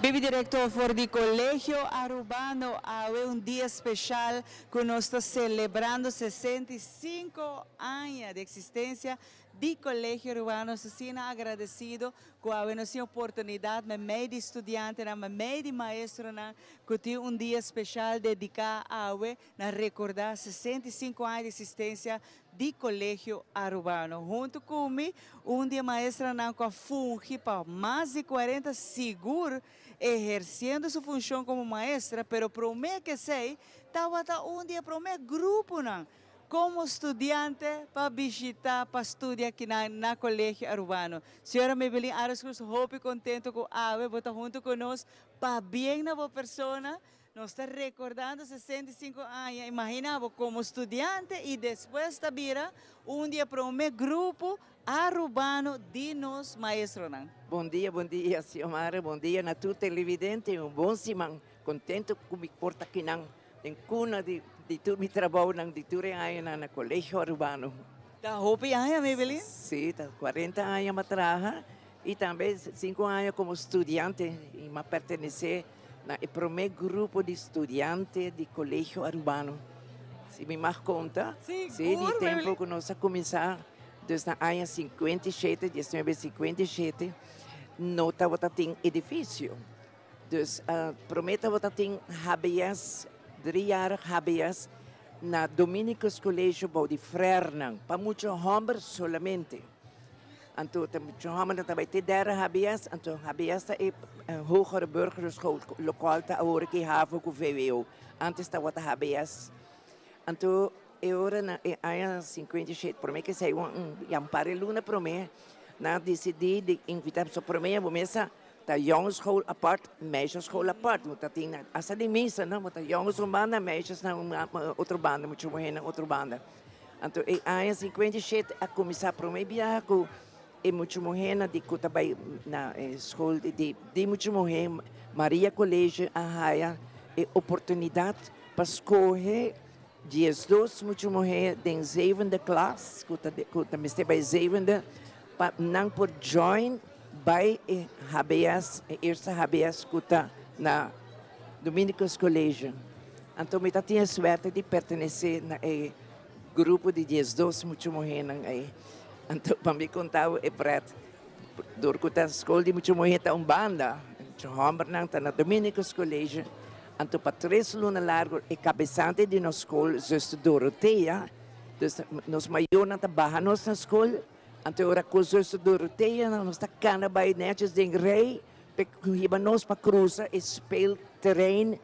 [SPEAKER 2] Bibi directo for di Colegio Arubano, awe un dia special cu nos ta celebrando 65 aña di existencia di Colegio Arubano. Asina agradecido cu awe nos tin oportunidad, meimei di studiantenan, meimei di maestronan, cu tin un dia special dedica awe na recorda 65 aña di existencia di Colegio Arubano. Hunto cu mi, un di e maestronan cu a fungi pa mas di 40 sigur eherciendo su funcion como maestra, pero prome cu esey, tabata un di e prome gruponan como studiante pa bishita, pa studia aki na Colegio Arubano. Señora Maybelline Ares Cruz, hopi contento cu awe bo ta hunto cu nos, pabien na bo persona. Nos ta recordando 65 aña, imagina bo como studiante y despues ta bira un di e prome grupo Arubano di nos maestronan.
[SPEAKER 15] Bon dia, Xiomara. Bon dia na tur televidente. Un bon siman. Contento cu mi por ta akinan den cuna di tur mi trabounan, di tur aña na Colegio Arubano.
[SPEAKER 2] Ta hopi aña, Maybelline?
[SPEAKER 15] Si, ta 40 aña mi a traha y tambe 5 aña como studiante y mi a pertenece na e prome grupo di studiante di Colegio Arubano. Si mi mag conta,
[SPEAKER 2] Si,
[SPEAKER 15] di
[SPEAKER 2] sigur,
[SPEAKER 15] tempo
[SPEAKER 2] Maybelline.
[SPEAKER 15] cu nos a cuminsa, dus na aña 57, 1957, no tabatin edificio. Dus prome tabatin HBS, 3-jarig HBS, na Dominicus College bou di Frernan, pa mucha homber solamente. Anto, mucha homber tambe te derde HBS, anto HBS ta e hogere burgerschool, locual ta awor cu HAVO cu VWO. Antes tabata HBS. Anto, e ora na e aña 57, prome cu esey un par di luna prome, nan a dicidi di invita so prome mesa ta jongensschool apart, meisjesschool apart. Want dat ding, als dat die mesa, no, want jongens un banda, meisjes na un otro banda, mucha muher na otro banda. Anto, e aña 57 a cuminsa prome biaha cu e mucha muher di cu bay na scol di mucha muher, Maria College, a haya e oportunidad pa scoge 12 mucha muher den zevende klas, cu ta mester bay zevende, pa nan por join bij e HBS, e eerste HBS cu ta na Dominicus College. Anto, mi tin suerte di pertenece na e grupo di 12 mucha muher ey. Anto, pa mi conta e pret, door cu ta scol di mucha muher ta un banda, mucha homber nan ta na Dominicus College. Anto, pa 3 luna largo, e cabesante di nos scol, zuster Dorothea, dus nos mayornan ta baha nos na scol, anto ora cu zuster Dorothea, nos ta cana bay netjes den rij, hiba nos pa cruza e speelterrein,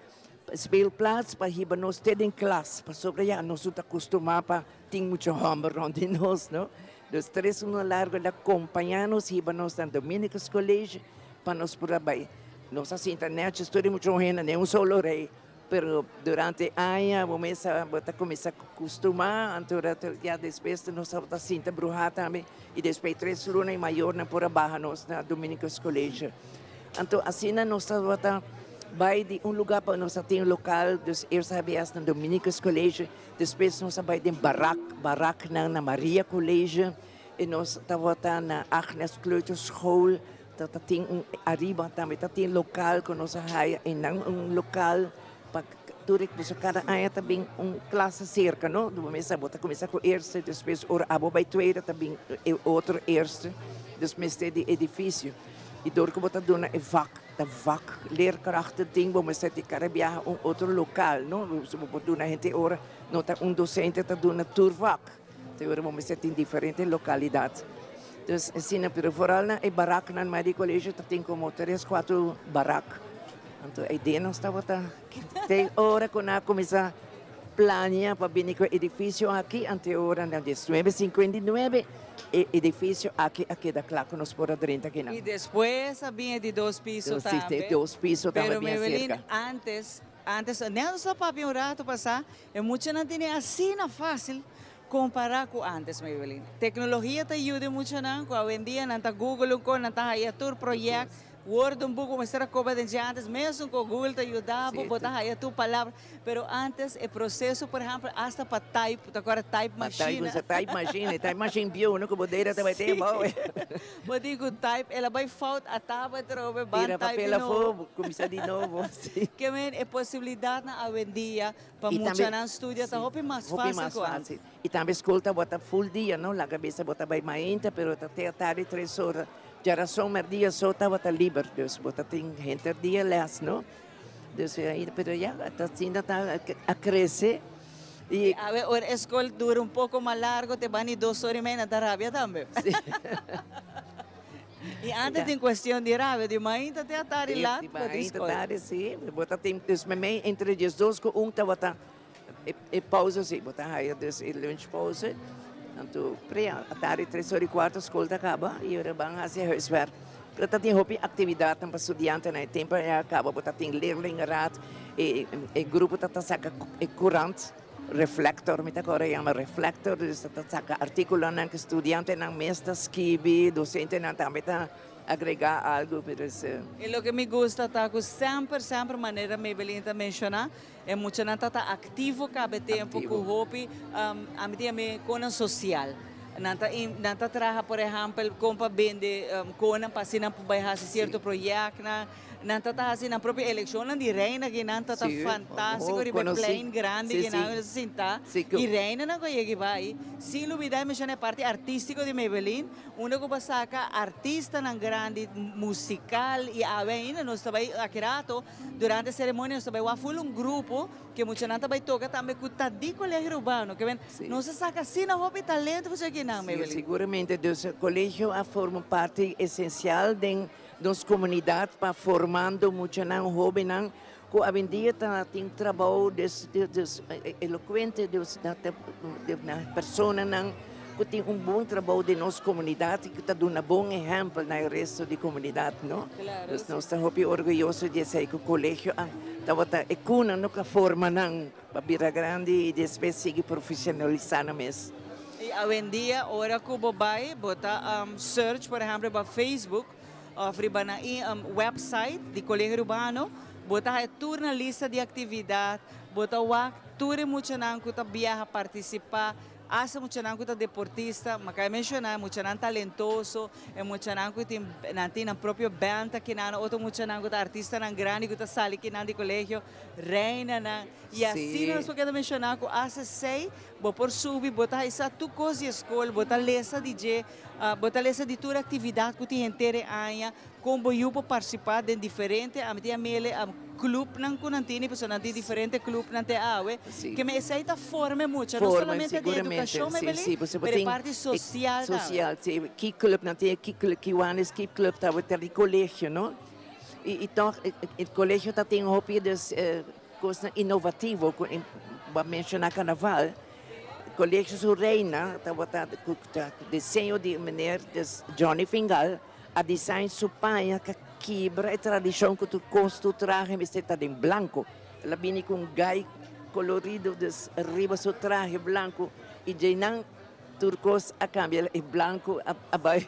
[SPEAKER 15] speelplaats, pa hiba nos te den klas, pasobra ja, nos ta acostumbra pa tin mucho homber rond di nos, no? Dus 3 luna largo el a acompaña nos, hiba nos na Dominicus College, pa nos por bay. Nos a sinta netjes, tur mucha muher, ni un solo rij. Pero durante aña, bo ta cuminsa acostumbra, anto ya despues nos ta sinta bruha tambe, y despues 3 luna e mayornan por a baha nos na Dominicus College. Anto, asina nos tabata bay di un lugar pa nos tin un local, dus eerst HBS na Dominicus College, despues nos a bay den barak, barak na Maria College, y nos tabata na Agnes Kleuterschool, dat tin un ariba tambe, dat tin local cu nos haya, y nan un local pa tur dus cada aña tambe un klas cerca, no? Do cuminsa, bo ta cuminsa cu eerste, despues ora abo bay tweede tambe otro eerste, dus mester di edificio. Y door cu bo ta duna e vak, de vak leerkrachten ding, bo mester di cada biaha un otro local, no? Bo duna hende ora, no ta un docente ta duna tur vak. Te ora bo mester tin diferente localidad. Dus asina, pero vooral na e barak na Maria College, ta tin como tres, cuatro barak. Anto, e dia nos tabata, te ora cu nan a cuminsa planea pa bini cu e edificio aki, anto ora na 1959, e edificio aki a keda cla cu nos por a drenta aki.
[SPEAKER 2] Y despues a bin di dos piso tambe.
[SPEAKER 15] Dos piso tambe.
[SPEAKER 2] Pero
[SPEAKER 15] bien
[SPEAKER 2] Maybelline,
[SPEAKER 15] cerca.
[SPEAKER 2] antes, nos a papia un rato pasa, e muchanan tin asina facil compara cu antes, Maybelline. Tecnologia ta yuda mucho nan, cu awendia nan ta Google cu nan ta haya tur project. Woordenboek bo mester a koba den dje antes, mesun ku Google ta yuda bo, bo ta haya tur palabra. Pero antes e proceso, por ehempel, hasta pa type, ta acorda type machine.
[SPEAKER 15] Pa type, type machine, type machine bieu, no ku bo deda ta bai te abou.
[SPEAKER 2] Bo tin ku type, el a bai fout, a taba atrobe, ban
[SPEAKER 15] Tira
[SPEAKER 2] type
[SPEAKER 15] papel
[SPEAKER 2] di nobo.
[SPEAKER 15] afó, kuminsá di nobo, si.
[SPEAKER 2] Ke men e posibilidatnan awendia pa
[SPEAKER 15] I tambe,
[SPEAKER 2] muchanan studia ta
[SPEAKER 15] si,
[SPEAKER 2] hopi mas
[SPEAKER 15] hopi
[SPEAKER 2] fácil
[SPEAKER 15] mas
[SPEAKER 2] ku antes.
[SPEAKER 15] fácil. I tambe skol tabata full dia, no? Laga bisa bo ta bai mainta, pero ta te atardi tres ora. Djarason merdia so tabata liber, dus bo ta tin henter dia les, no? Dus pero ya, ta asina ta a crece.
[SPEAKER 2] Y awe ora e school dura un poco mas largo te bani dos ora y media nan ta rabia tambe. Y antes tin cuestion di rabia, di mainta te atardi laat bo tin school.
[SPEAKER 15] Di mainta tardi si, bo ta tin, dus memey entre diesdos cu un tabata e pauze si, bo ta haya dus e lunch pauze. Anto pre atardi tres ora y cuarto school ta caba y ora ban haci huiswerk. Pero ta tin hopi actividadnan pa studiantenan. E tempo a caba bo ta tin leerlingenraad, e e grupo ta ta saca e courant, reflector, mi ta acorda yama reflector, dus ta ta saca articulonan cu studiantenan mes ta skibi, docentenan tambe ta agrega algo, pero es.
[SPEAKER 2] E loke mi gusta ta cu semper, semper manera Maybelline ta menciona, e muchanan ta ta activo caba e tempo cu hopi, ami ta yama e conan social. Nan ta nan ta traha por ehempel kon pa bende konan pa asina nan por bai hasi sierto proyektnan. Nan ta ta hasi nan propio elekshonnan di reina ki nan ta ta fantástiko riba e plein grandi ki nan ta sinta i reinanan ku a yega i bai. Sin lubida e menshona e parti artístiko di Maybelline unda ku bo a saka artistanan grandi musikal i awe ainda nos ta bai aki rato durante e seremonia nos ta bai wak ful un grupo Ke muchanan ta bai toka tambe ku ta di Colegio Urbano. Ke men, nos a saka asina hopi talento for esaki nan,
[SPEAKER 15] Sí,
[SPEAKER 2] Maybelline.
[SPEAKER 15] seguramente. Dus colegio a forma un parti esencial den nos comunidad pa formando muchanan, hobennan cu awendia ta tin trabou, dus dus elocuente, dus na na personanan cu tin un bon trabou den nos comunidad y cu ta duna bon ehempel na e resto di comunidad, no? Dus nos ta hopi orguyoso di esey cu colegio a tabata e cuna no ca forma nan pa bira grandi y despues sigui profesionalisa nan mes.
[SPEAKER 2] Y awendia ora cu bo bay bo ta search por ehempel riba Facebook of riba nan website di Colegio Arubano bo ta haya tur nan lista di actividad, bo ta wak tur e muchanan cu ta biaha participa. Hasta muchanan ku ta deportista, ma kai menshoná e muchanan talentoso, e muchanan ku tin nan tin nan propio band akinan, otro muchanan ku ta artistanan grandi ku ta sali kinan di kolegio, reinanan. I asina nos por keda menshoná ku hasta esei bo por subi, bo ta haisa tur kos di e skol, bo ta lesa di dje, bo ta lesa di tur aktividat ku tin henter e aña, Kon bo yu por partisipá den diferente, ami tin amele clubnan ku nan tini, pasobra nan tin diferente clubnan te awe. Ke men esei ta forma e mucha, no solamente den edukashon, Maybelline, pero e parti sosial tambe.
[SPEAKER 15] Sosial, si. Ki club nan tin, ki club, Kiwanis, ki club ta di kolegio, no? I tòg e kolegio ta tin hopi dus kosnan inovativo ku bo a menshoná karnaval. Kolegio su reina tabata ku diseño di meneer Johnny Fingal. A design su paña ka kibra e tradishon ku tur kos, tur trahe mester ta den blanko. El a bini ku un gai kolorido dus riba su trahe blanko i djeinan tur kos a kambia e blanko a bai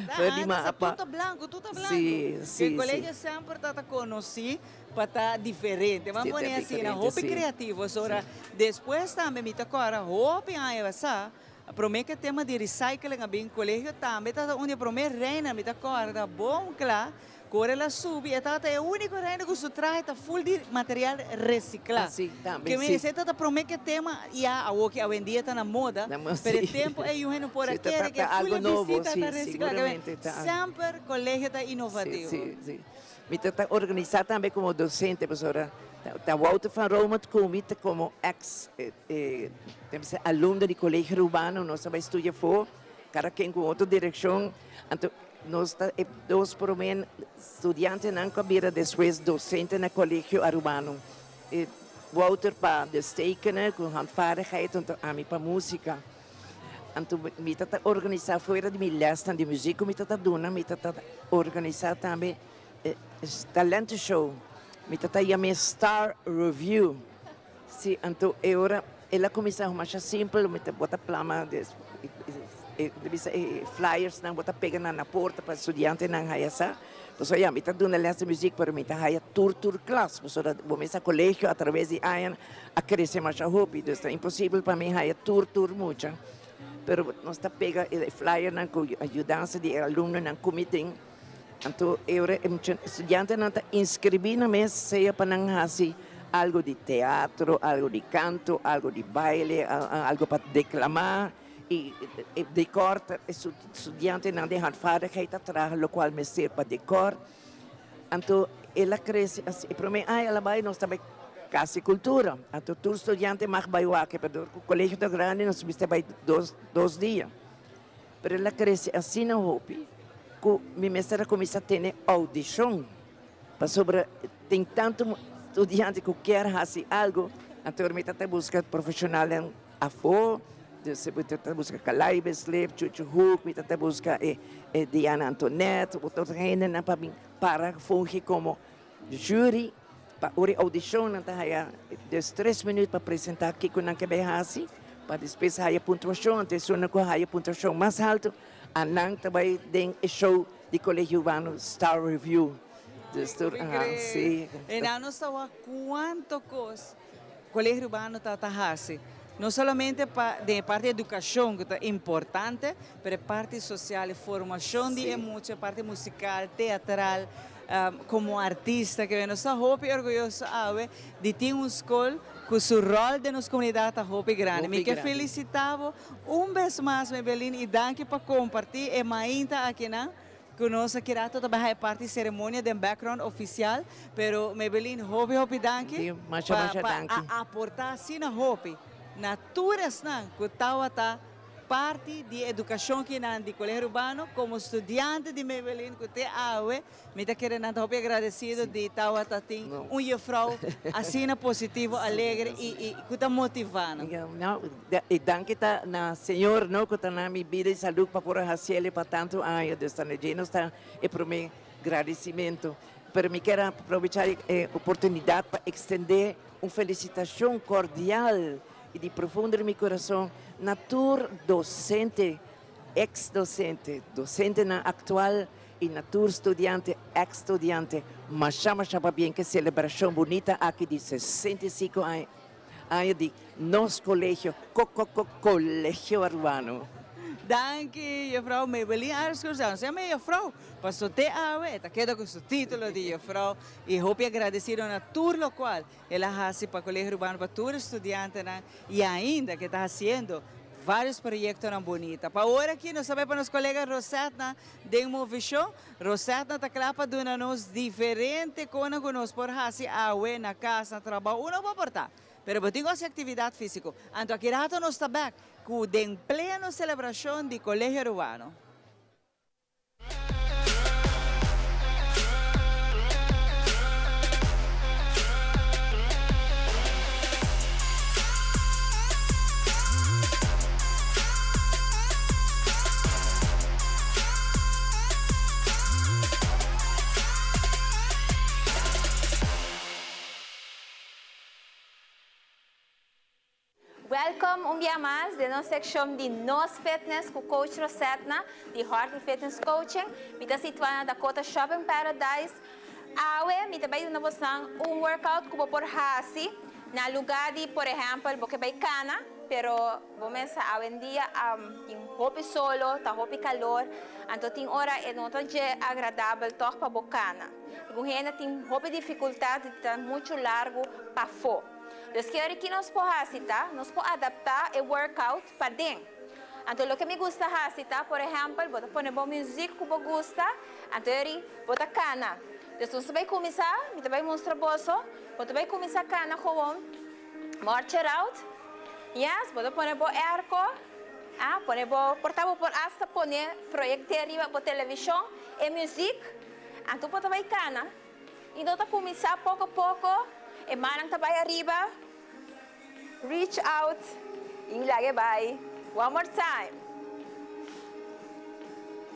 [SPEAKER 2] Ta antes a tur ta blanko, tur ta blanko.
[SPEAKER 15] Si, si,
[SPEAKER 2] E kolegio semper ta ta konosí pa ta diferente. Ban pone asina, hopi kreativo. Pasobra despues tambe mi ta kòrda hopi aña pasá Prome ke tema di recycling a bin colegio tambe tabata un di e prome reina mi ta corda bon cla cu ora el a subi e tabata e unico reina cu su trahe ta full di material recicla.
[SPEAKER 15] Ah, si, tambe,
[SPEAKER 2] Ke men
[SPEAKER 15] si.
[SPEAKER 2] esey tabata prome ke tema ya awo ke awendia ta na moda,
[SPEAKER 15] Na mo,
[SPEAKER 2] pero e
[SPEAKER 15] si.
[SPEAKER 2] tempo ey yu hende no por a
[SPEAKER 15] Si, ta
[SPEAKER 2] kere ke
[SPEAKER 15] ta
[SPEAKER 2] full
[SPEAKER 15] algo
[SPEAKER 2] e
[SPEAKER 15] nobo,
[SPEAKER 2] bistita
[SPEAKER 15] si,
[SPEAKER 2] ta recicla. Ke men
[SPEAKER 15] seguramente ta.
[SPEAKER 2] semper colegio ta
[SPEAKER 15] Si,
[SPEAKER 2] inovativo.
[SPEAKER 15] si, si. Mi ta ta organisa tambe como docente pasobra ta Wouter van Roomert cu mi ta como ex alumno di Colegio Arubano, nos a bai studia afo, cada ken cu otro direccion, anto nos ta e dos prome studiantenan cu a bira despues docente na Colegio Arubano. Wouter pa dus tekenen cu handvaardigheid, anto ami pa musica. Anto mi ta ta organisa fuera di mi lesnan di muziek cu mi ta ta duna, mi ta ta organisa tambe talentenshow. Mi ta ta yam'e Star Review. Si, anto e ora el a cuminsa masha simpel, mi ta bota plama e bisa e flyers nan bo ta pega nan na porta pa studiantenan haya sa. Pasobra ya mi ta duna les di muziek pero mi ta haya tur tur klas pasobra bo mes a colegio a traves di añanan a crece masha hopi dus ta imposibel pa mi haya tur tur mucha pero nos ta pega e flyernan cu ayudansa di e alumnonan cu mi tin anto e ora e mucha studiantenan ta inscribi nan mes sea pa nan haci algo di teatro algo di canto algo di baile algo pa declama. Y e decor ta e studiantenan den handvaardigheid ta traha locual mester pa decor. Anto el a crece asi. E prome aña el a bay nos ta bay Cas di Cultura. Anto tur studiante mag bay wak pero dor cu colegio ta grandi nos mester bay dos dos dia. Pero el a crece asina hopi cu mi mester a cuminsa tene audicion pasobra tin tanto studiante cu kier haci algo anto mi ta ta busca profesionalnan. Afó, dus mi ta ta buska Kalai Beslip, Chuchu Hoek, mi ta ta buska e e Diana Antonet, otro hendenan pa bin para fungi komo jury pa ora e audishonnan ta haya dus tres minuut pa presentá kiko nan ke bai hasi pa despues haya puntuashon, anto esunnan ku haya puntuashon mas haltu anan ta bai den e show di Colegio Urbano Star Review. Dus tur, aha, si.
[SPEAKER 2] E nan no sa wak kuanto kos. Colegio Urbano ta ta haci, no solamente pa den e parti educacion cu ta importante, pero e parti social, e formacion di e mucha, e parti musical, teatral, como artista, ke nos ta hopi orguyoso awe di tin un scol cu su rol den nos comunidad ta hopi grandi. Mi ke felicita bo un bes mas, Maybelline, y danki pa comparti e mainta akinan. Ku nos a kira ta baha e parti seremonia den background ofisial, pero Maybelline hopi hopi danki
[SPEAKER 15] pa
[SPEAKER 2] pa a aporta asina hopi na tur esnan ku tawata parti di e edukashon kinan di Colegio Urbano komo studiante di Maybelline ku te awe mi ta kere nan ta hopi agradesido di tawata tin un jefrou asina positivo, alegre i i ku ta motiva nan.
[SPEAKER 15] E danki ta na Señor no cu ta na mi bida y salud pa por a haciele pa tanto aña. Dus ta na dje nos ta e prome gradicimento. Pero mi kier a aprovecha e oportunidad pa extende un felicitacion cordial y di profundo di mi corazon na tur docente, ex docente, docentenan actual y na tur studiante, ex studiante. Masha masha pabien cu e celebracion bunita aki di 65 aña. Aña di nos colegio, co-co-co-Colegio Arubano.
[SPEAKER 2] Danki juffrouw Maybelline Arscurs, ya nos yama e juffrouw, paso te awe e ta keda cu su titulo di juffrouw y hopi agradecido na tur locual el a haci pa Colegio Arubano, pa tur e studiantenan y ainda ke ta haciendo varios proyectonan bunita. Pa ora aki nos ta bay pa nos colega Rosetna den Movishon. Rosetna ta kla pa duna nos diferente konan ku nos por hasi awe na kas, na trabou, unda bo por ta. Pero bo tin ku hasi aktividat físiko. Anto aki rato nos ta bèk ku den pleno selebrashon di Colegio Arubano.
[SPEAKER 16] Welcome un bia mas den nos seccion di Nos Fitness cu Coach Rosetna di Horty Fitness Coaching. Mi ta situa na Dakota Shopping Paradise. Awe mi ta bay duna bosnan un workout cu bo por haci na lugar di por ehempel bo ke bay cana pero Bo mesa awendia tin hopi solo, ta hopi calor, anto tin ora e no ta dje agradabel tog pa bo cana. Algun hende tin hopi dificultad di ta mucho largo pafo. Dus ke ora ki nos por haci ta, nos por adapta e workout paden. Anto loke mi gusta haci ta, por ehempel, bo ta pone bo muziek cu bo gusta, anto eri bo ta cana. Dus nos ta bay cuminsa, mi ta bay mustra boso, bo ta bay cuminsa cana gewoon. March it out. Yes, bo ta pone bo airco. Ah, pone bo, por ta bo por hasta pone proyecte riba bo television e muziek. Anto bo ta bay cana. Y no ta cuminsa poco poco, e mannan ta bay ariba. Reach out y laga e bay. One more time.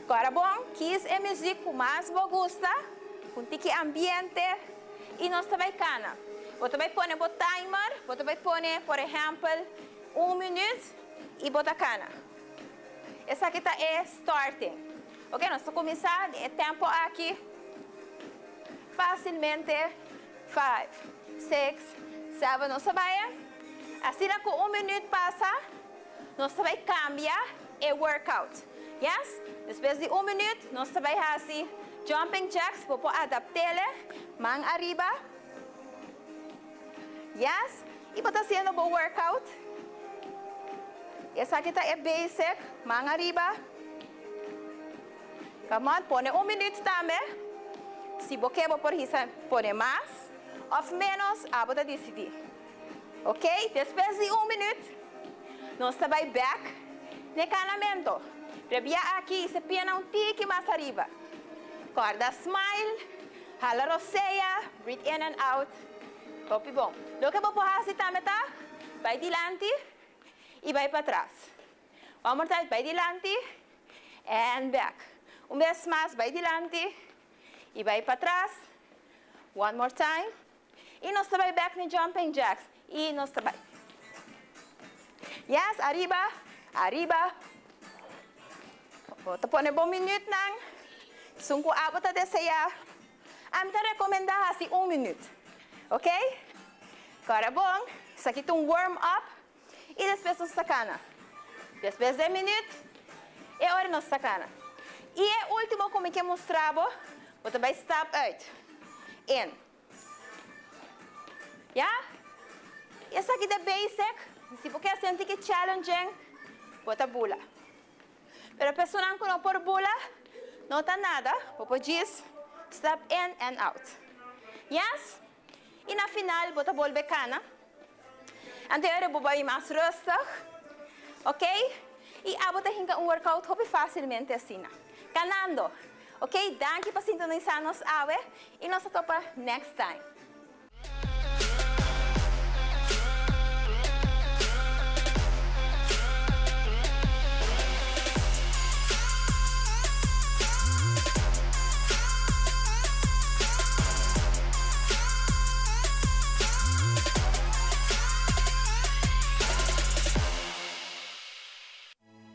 [SPEAKER 16] Cora bon, kies e muziek cu mas bo gusta, cu un tiki ambiente. Y nos ta bay cana. Bo ta bay pone bo timer, bo ta bay pone por ehempel un minuut y bo ta cana. Esaki ta e starting. Ok, nos ta kuminsá den e tempo aki fásilmente. Five, six, seven, nos ta bai. Asina ku un minüt pasa, nos ta bai kambia e workout. Yes? Despues di un minüt, nos ta bai hasi jumping jacks. Bo por adapt'ele, man ariba. Yes? I bo ta hasiendo bo workout. Esaki ta e basic, man ariba. Come on, pone un minuut tambe. Si bo ke bo por hisa pone mas of menos, abo ta disidí. Ok, despues di un minuut nos ta bai bek n'e kanamento. Rebia aki hisa piena un tiki mas ariba. Kòrda smile, hala rosea, breathe in and out. Hopi bon. Loke bo por hasi tambe ta bai dilanti i bai patras. One more time, bai dilanti and back. Un bes mas, bai dilanti i bai patras. One more time. I nos ta bai back na jumping jacks. I nos ta bai. Yes, ariba, ariba. Bo ta pone bo minuutnan. Esun ku abo ta deseá. Ami ta rekomendá hasi un minuut. Ok? Kòrda bon, esaki ta un warm up i despues nos ta kana. Despues den minuut, e ora nos ta kana. I e último ku mi ke mustra bo, bo ta bai stap uit. In. Ya? Esaki ta basic. Si bo ke hasi un tiki challenging, bo ta bula. Pero personanan ku no por bula, no ta nada, bo por djis step in and out. Yes? I na final bo ta bolbe kana. Anto e ora bo bai mas rustig, ok? I abo ta hinka un workout hopi fásilmente asina. Kanando! Ok, danki pa sintonisa nos awe i nos ta topa next time.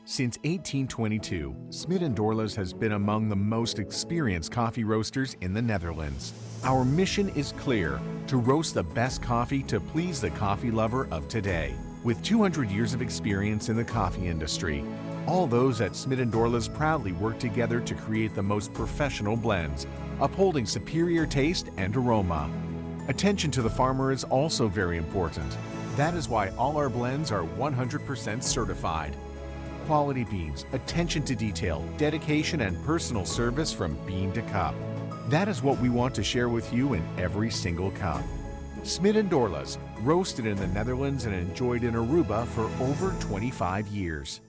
[SPEAKER 17] Since 1822, Smit & Dorlas has been among the most experienced coffee roasters in the Netherlands. Our mission is clear, to roast the best coffee to please the coffee lover of today. With 200 years of experience in the coffee industry, all those at Smit & Dorlas proudly work together to create the most professional blends, upholding superior taste and aroma. Attention to the farmer is also very important. That is why all our blends are 100% certified. Quality beans, attention to detail, dedication, and personal service from bean to cup. That is what we want to share with you in every single cup. Smit & Dorlas, roasted in the Netherlands and enjoyed in Aruba for over 25 years.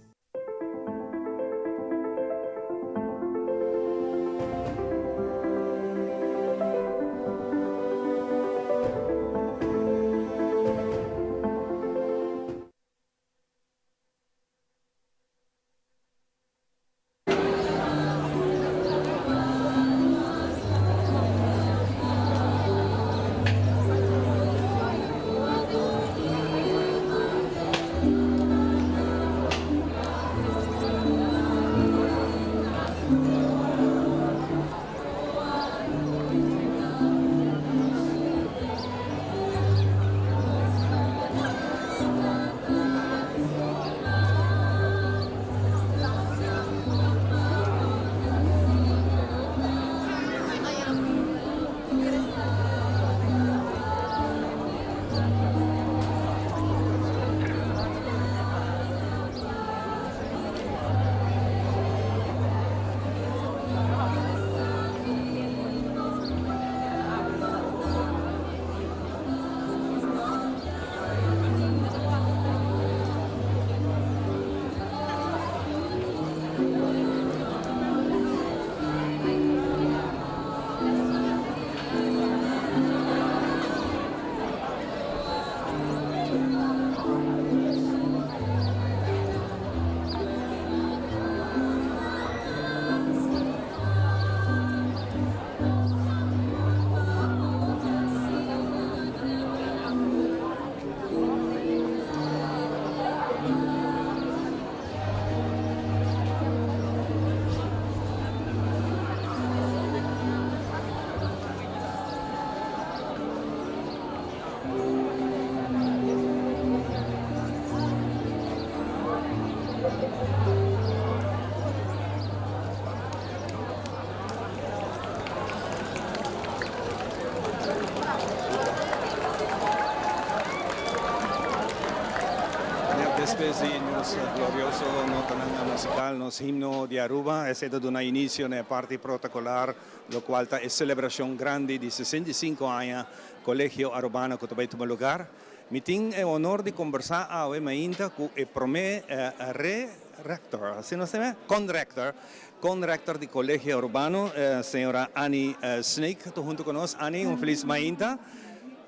[SPEAKER 1] Despues di nos glorioso notanan musical, nos himno di Aruba, esey ta duna inicio na e parti protocolar, locual ta e celebracion grandi di 65 aña Colegio Arubano cu ta bay tuma lugar. Mi tin e honor di combersa awe mainta cu e prome re-rector, asina nos ta yama? Con-rector, con-rector di Colegio Arubano, señora Annie Sneek ta hunto cu nos. Annie, un feliz mainta.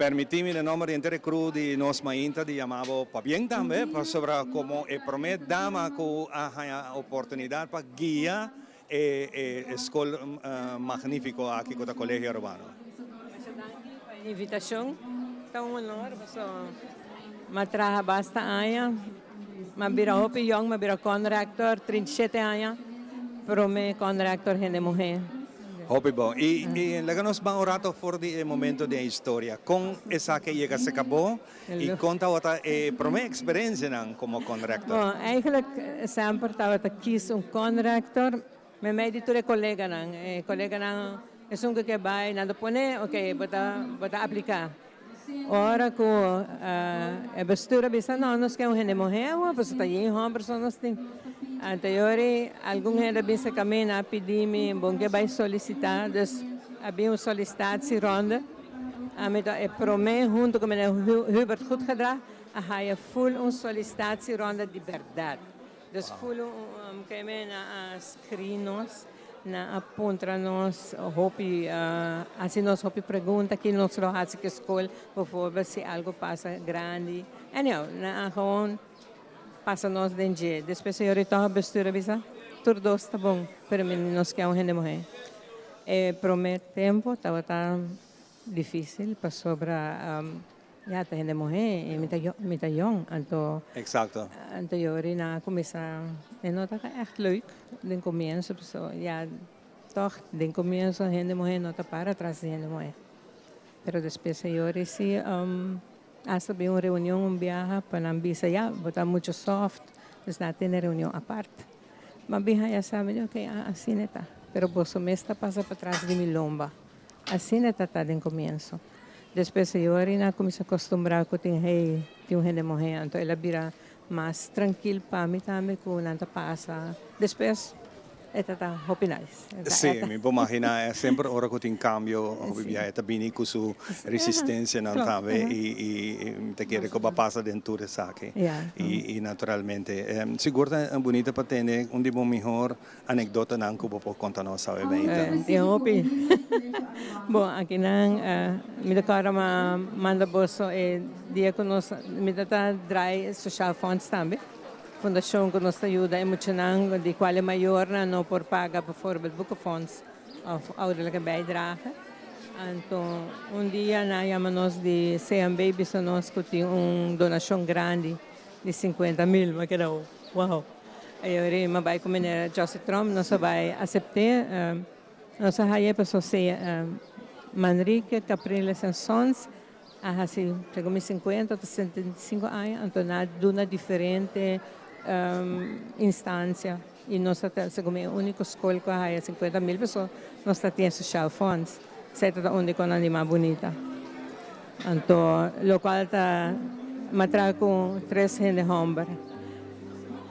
[SPEAKER 1] Permiti mi na nomber di henter e crew di nos mainta di yama bo pabien tambe, pasobra como e prome dama cu a haya oportunidad pa guia e e scol magnifico aki cu ta Colegio Arubano.
[SPEAKER 18] Masha danki pa e invitacion. Ta un honor pasobra m'a traha basta aña. M'a bira hopi yong, m'a bira conrector, 37 aña, prome conrector hende muhe.
[SPEAKER 1] Hopi bon. Y y laga nos ban un rato for di e momento den e historia. Con esaki a yega cerca bo y con tabata e prome experiencianan como conrector?
[SPEAKER 18] Bon, eigenlijk semper tabata kies un conrector memey di tur e coleganan. E coleganan esun cu ke bay nan ta pone, ok, bo ta bo ta aplica. Ora cu e bestuur a bisa no, nos ke un hende muhe awor, pasobra ta yen homber so nos tin. Anterior algun hende a bisa camina a pidi mi bon ke bay solicita, dus a bin un solicitatie-ronde. Ami ta e prome hunto cu meneer Hubert Goedgedrag a haya full un solicitatie-ronde di berdad. Dus full un ke men a screen nos. Nan a puntra nos hopi, hasi nos hopi pregunta ki nos lo hasi ku e skol, bijvoorbeeld si algo pasa grandi. Anyhow, nan a gewoon pasa nos den dje. Despues señor Ritoha bestuur a bisa, tur dos ta bon, pero mi nos ke un hende muhé. E prome tempo tabata Difícil pasobra ya ta hende muhé y mi ta mi ta yong anto
[SPEAKER 1] Exacto.
[SPEAKER 18] anto yori nan a cuminsa e no ta echt leuk den comienso pasobra ya toch den comienso hende muhé no ta para tras di hende muhé pero despues e yori si hasta bin un reunion un biaha pa nan bisa ya bo ta mucho soft dus nan a tene reunion apart ma bin haya sa mi di ok asina e ta pero boso mes ta pasa patras di mi lomba. Asina ta ta den comienso. Despues e Yorina a cuminsa costumbra cu tin hey tin un hende muhe anto el a bira mas tranquil pa mi tambe cu nan ta pasa. Despues e ta ta hopi nice.
[SPEAKER 1] Si, mi por magina e semper ora cu tin cambio hopi bia e ta bini cu su resistencianan tambe y mi ta kere cu bo a pasa den tur esaki. Y naturalmente sigur ta bunita pa tende un di bo mihor Anekdotanan ku bo por konta nos awe meinta.
[SPEAKER 18] Tin hopi. Bon, akinan mi ta kòrda ma manda boso e dia ku nos, mi ta ta drai Sociaal Fonds tambe, fundashon ku nos ta yuda e muchanan di kual e mayornan no por paga bijvoorbeeld boekenfonds òf ouderlijke bijdrage. Anto un dia nan a yama nos di CMB bisa nos ku tin un donashon grandi di sinkuenta mil, mi a keda wow. Ayori mi a bai ku meneer José Tromp, nos a bai asept'é. Nos a hañ'é pasobra si Manrique Capriles en Sons a hasi segun mi sinkuenta òf 75 aña, anto nan a duna diferente instansia i nos ta segun mi e úniko skol ku a haña sinkuenta mil pasobra nos ta tin e Sociaal Fonds. Esei ta ta un di konan di mas bunita. Anto lokual ta mi a traha ku tres hende hòmber.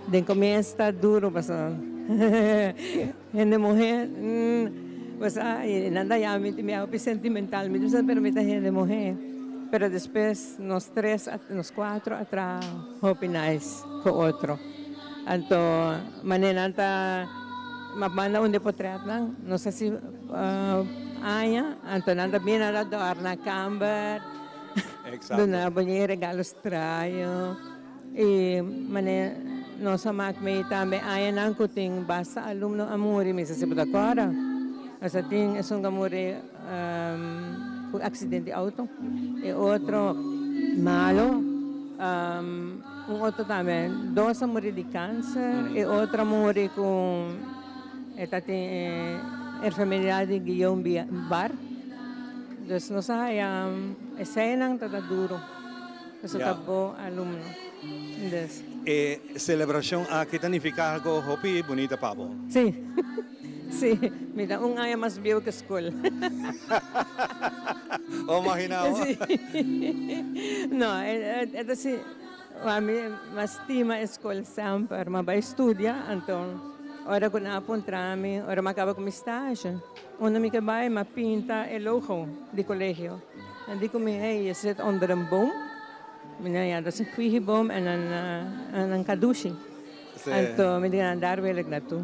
[SPEAKER 18] Den komienso ta duru pasobra hende muhé pues ai nan ta yama mi mi hopi sentimental mi ta pero mi ta hende muhé. Pero despues nos tres nos kuatro a traha hopi nice ku otro. Anto manera nan ta manda un di e potretnan nos a si aña, anto nan ta bini nan ta dòrna kamber, duna bo ñe regalo straño y manera nos a mak mei tambe añanan ku tin basta alumno a muri, mi sa si bo ta kòrda, nos a tin esun ku a muri ku aksidente di outo, e otro malo, un otro tambe, dos a muri di kanser, e otro a muri ku. E ta tin e enfermedad di Guillain Barr. Dus nos a haya eseinan ta ta duro. Pasobra ta bo alumno. Dus.
[SPEAKER 1] E celebracion aki ta nifica algo hopi bunita pa bo.
[SPEAKER 18] Si. Si. Mi ta un aña mas bieu ke skol.
[SPEAKER 1] Bo imagina bo?
[SPEAKER 18] Si. No, e ta si. Ami m'a stima e skol semper, m'a bai studia, anto ora ku nan a puntra mi, ora m'a kaba ku mi stage, unda mi ke bai, m'a pinta e logo di kolegio. Nan di ku mi, hey, je zit onder een boom. Mi di, ja, dat is een kwigiboom en een een kadushi. Anto mi di, daar wil ik naartoe.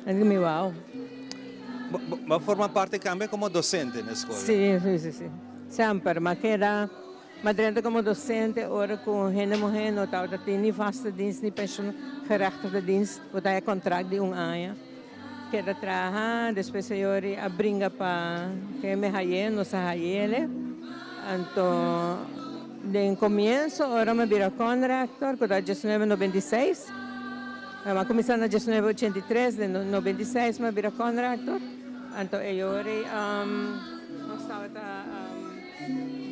[SPEAKER 18] Nan di ku mi, wauw.
[SPEAKER 1] Bo a forma parti tambe komo dosente na e skol?
[SPEAKER 18] Si, si, si, si. Semper m'a keda. M'a drenta komo dosente ora ku hende muhé no tabata tin ni vaste dienst ni pensioengerechtigde dienst, bo ta e kontrakt di un aña. Keda traha, despues señor a bringa pa ke mi hay'é, nos a hay'ele. Anto den komienso ora mi a bira conrector ku ta diesnuebe 96, mi a kuminsá na diesnuebe 83, den 96 mi a bira conrector, anto e yori nos tabata.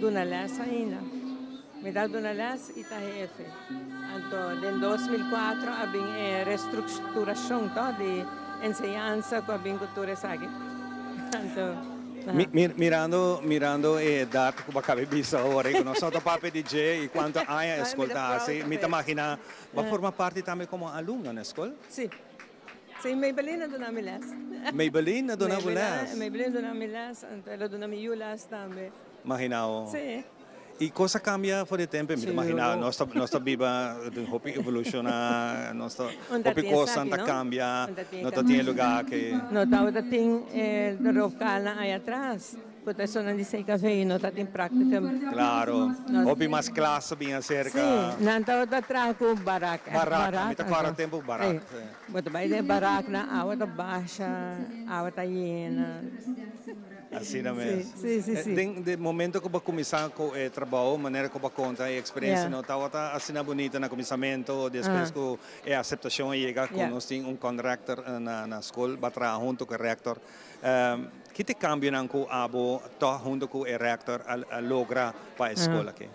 [SPEAKER 18] Duna les ainda. Mi ta duna les i ta hefe. Anto den 2004 a bin e restructuracion to di enseñansa cu a bin cu tur esaki. Anto,
[SPEAKER 1] Mi, mi, mirando, mirando e edad cu bo a caba bisa awor, cu nos no ta papia di dje y cuanto aña e scol ta haci, mi ta magina bo a forma parti tambe como alumno na e scol?
[SPEAKER 18] Si. Si, Maybelline a duna mi les.
[SPEAKER 1] Maybelline a duna bo les?
[SPEAKER 18] Maybelline a duna mi les, anto el a duna mi yu les tambe.
[SPEAKER 1] Magina bo.
[SPEAKER 18] Si.
[SPEAKER 1] Y cos a cambia for di tempo? Mi ta magina nos ta nos ta biba den hopi evoluciona, nos ta hopi cosnan ta cambia, no ta tin e lugar ke.
[SPEAKER 18] No tabata tin e localnan aya atras. Ku ta esunnan di CKV no ta tin practicum.
[SPEAKER 1] Claro, hopi mas klas a bin acerca.
[SPEAKER 18] Sí, nan tabata traha ku barak.
[SPEAKER 1] Barak, mi ta kòrda tempu barak.
[SPEAKER 18] Sí. Bo ta bai den baraknan, awa ta basha, awa ta yena.
[SPEAKER 1] Asina mes.
[SPEAKER 18] Sí, sí, sí.
[SPEAKER 1] Den de momento ku bo a kuminsá ku e trabou, manera ku bo a konta e eksperensia no tabata asina bunita na kuminsamentu, despues ku e aseptashon a yega ku nos tin un conrector na skol, bo a traha huntu ku e rector. Ki ta e kambionan ku abo tòg huntu ku e rèktor a logra pa e skol aki?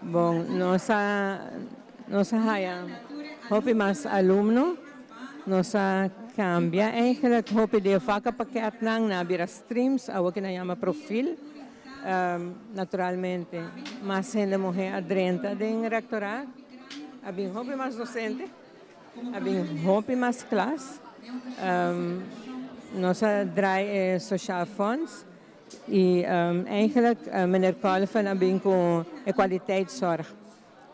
[SPEAKER 18] Bon, nos a nos a haya hopi mas alumno, nos a kambia eigenlijk hopi di e vakkenpakketnan nan a bira streams, awor ki nan yama profil. Naturalmente mas hende muhé a drenta den rektoraat, a bin hopi mas dosente. A bin hopi mas klas. Nos a draai e sociaal fonds y eigenlijk meneer Colvin a bin cu e kwaliteitszorg.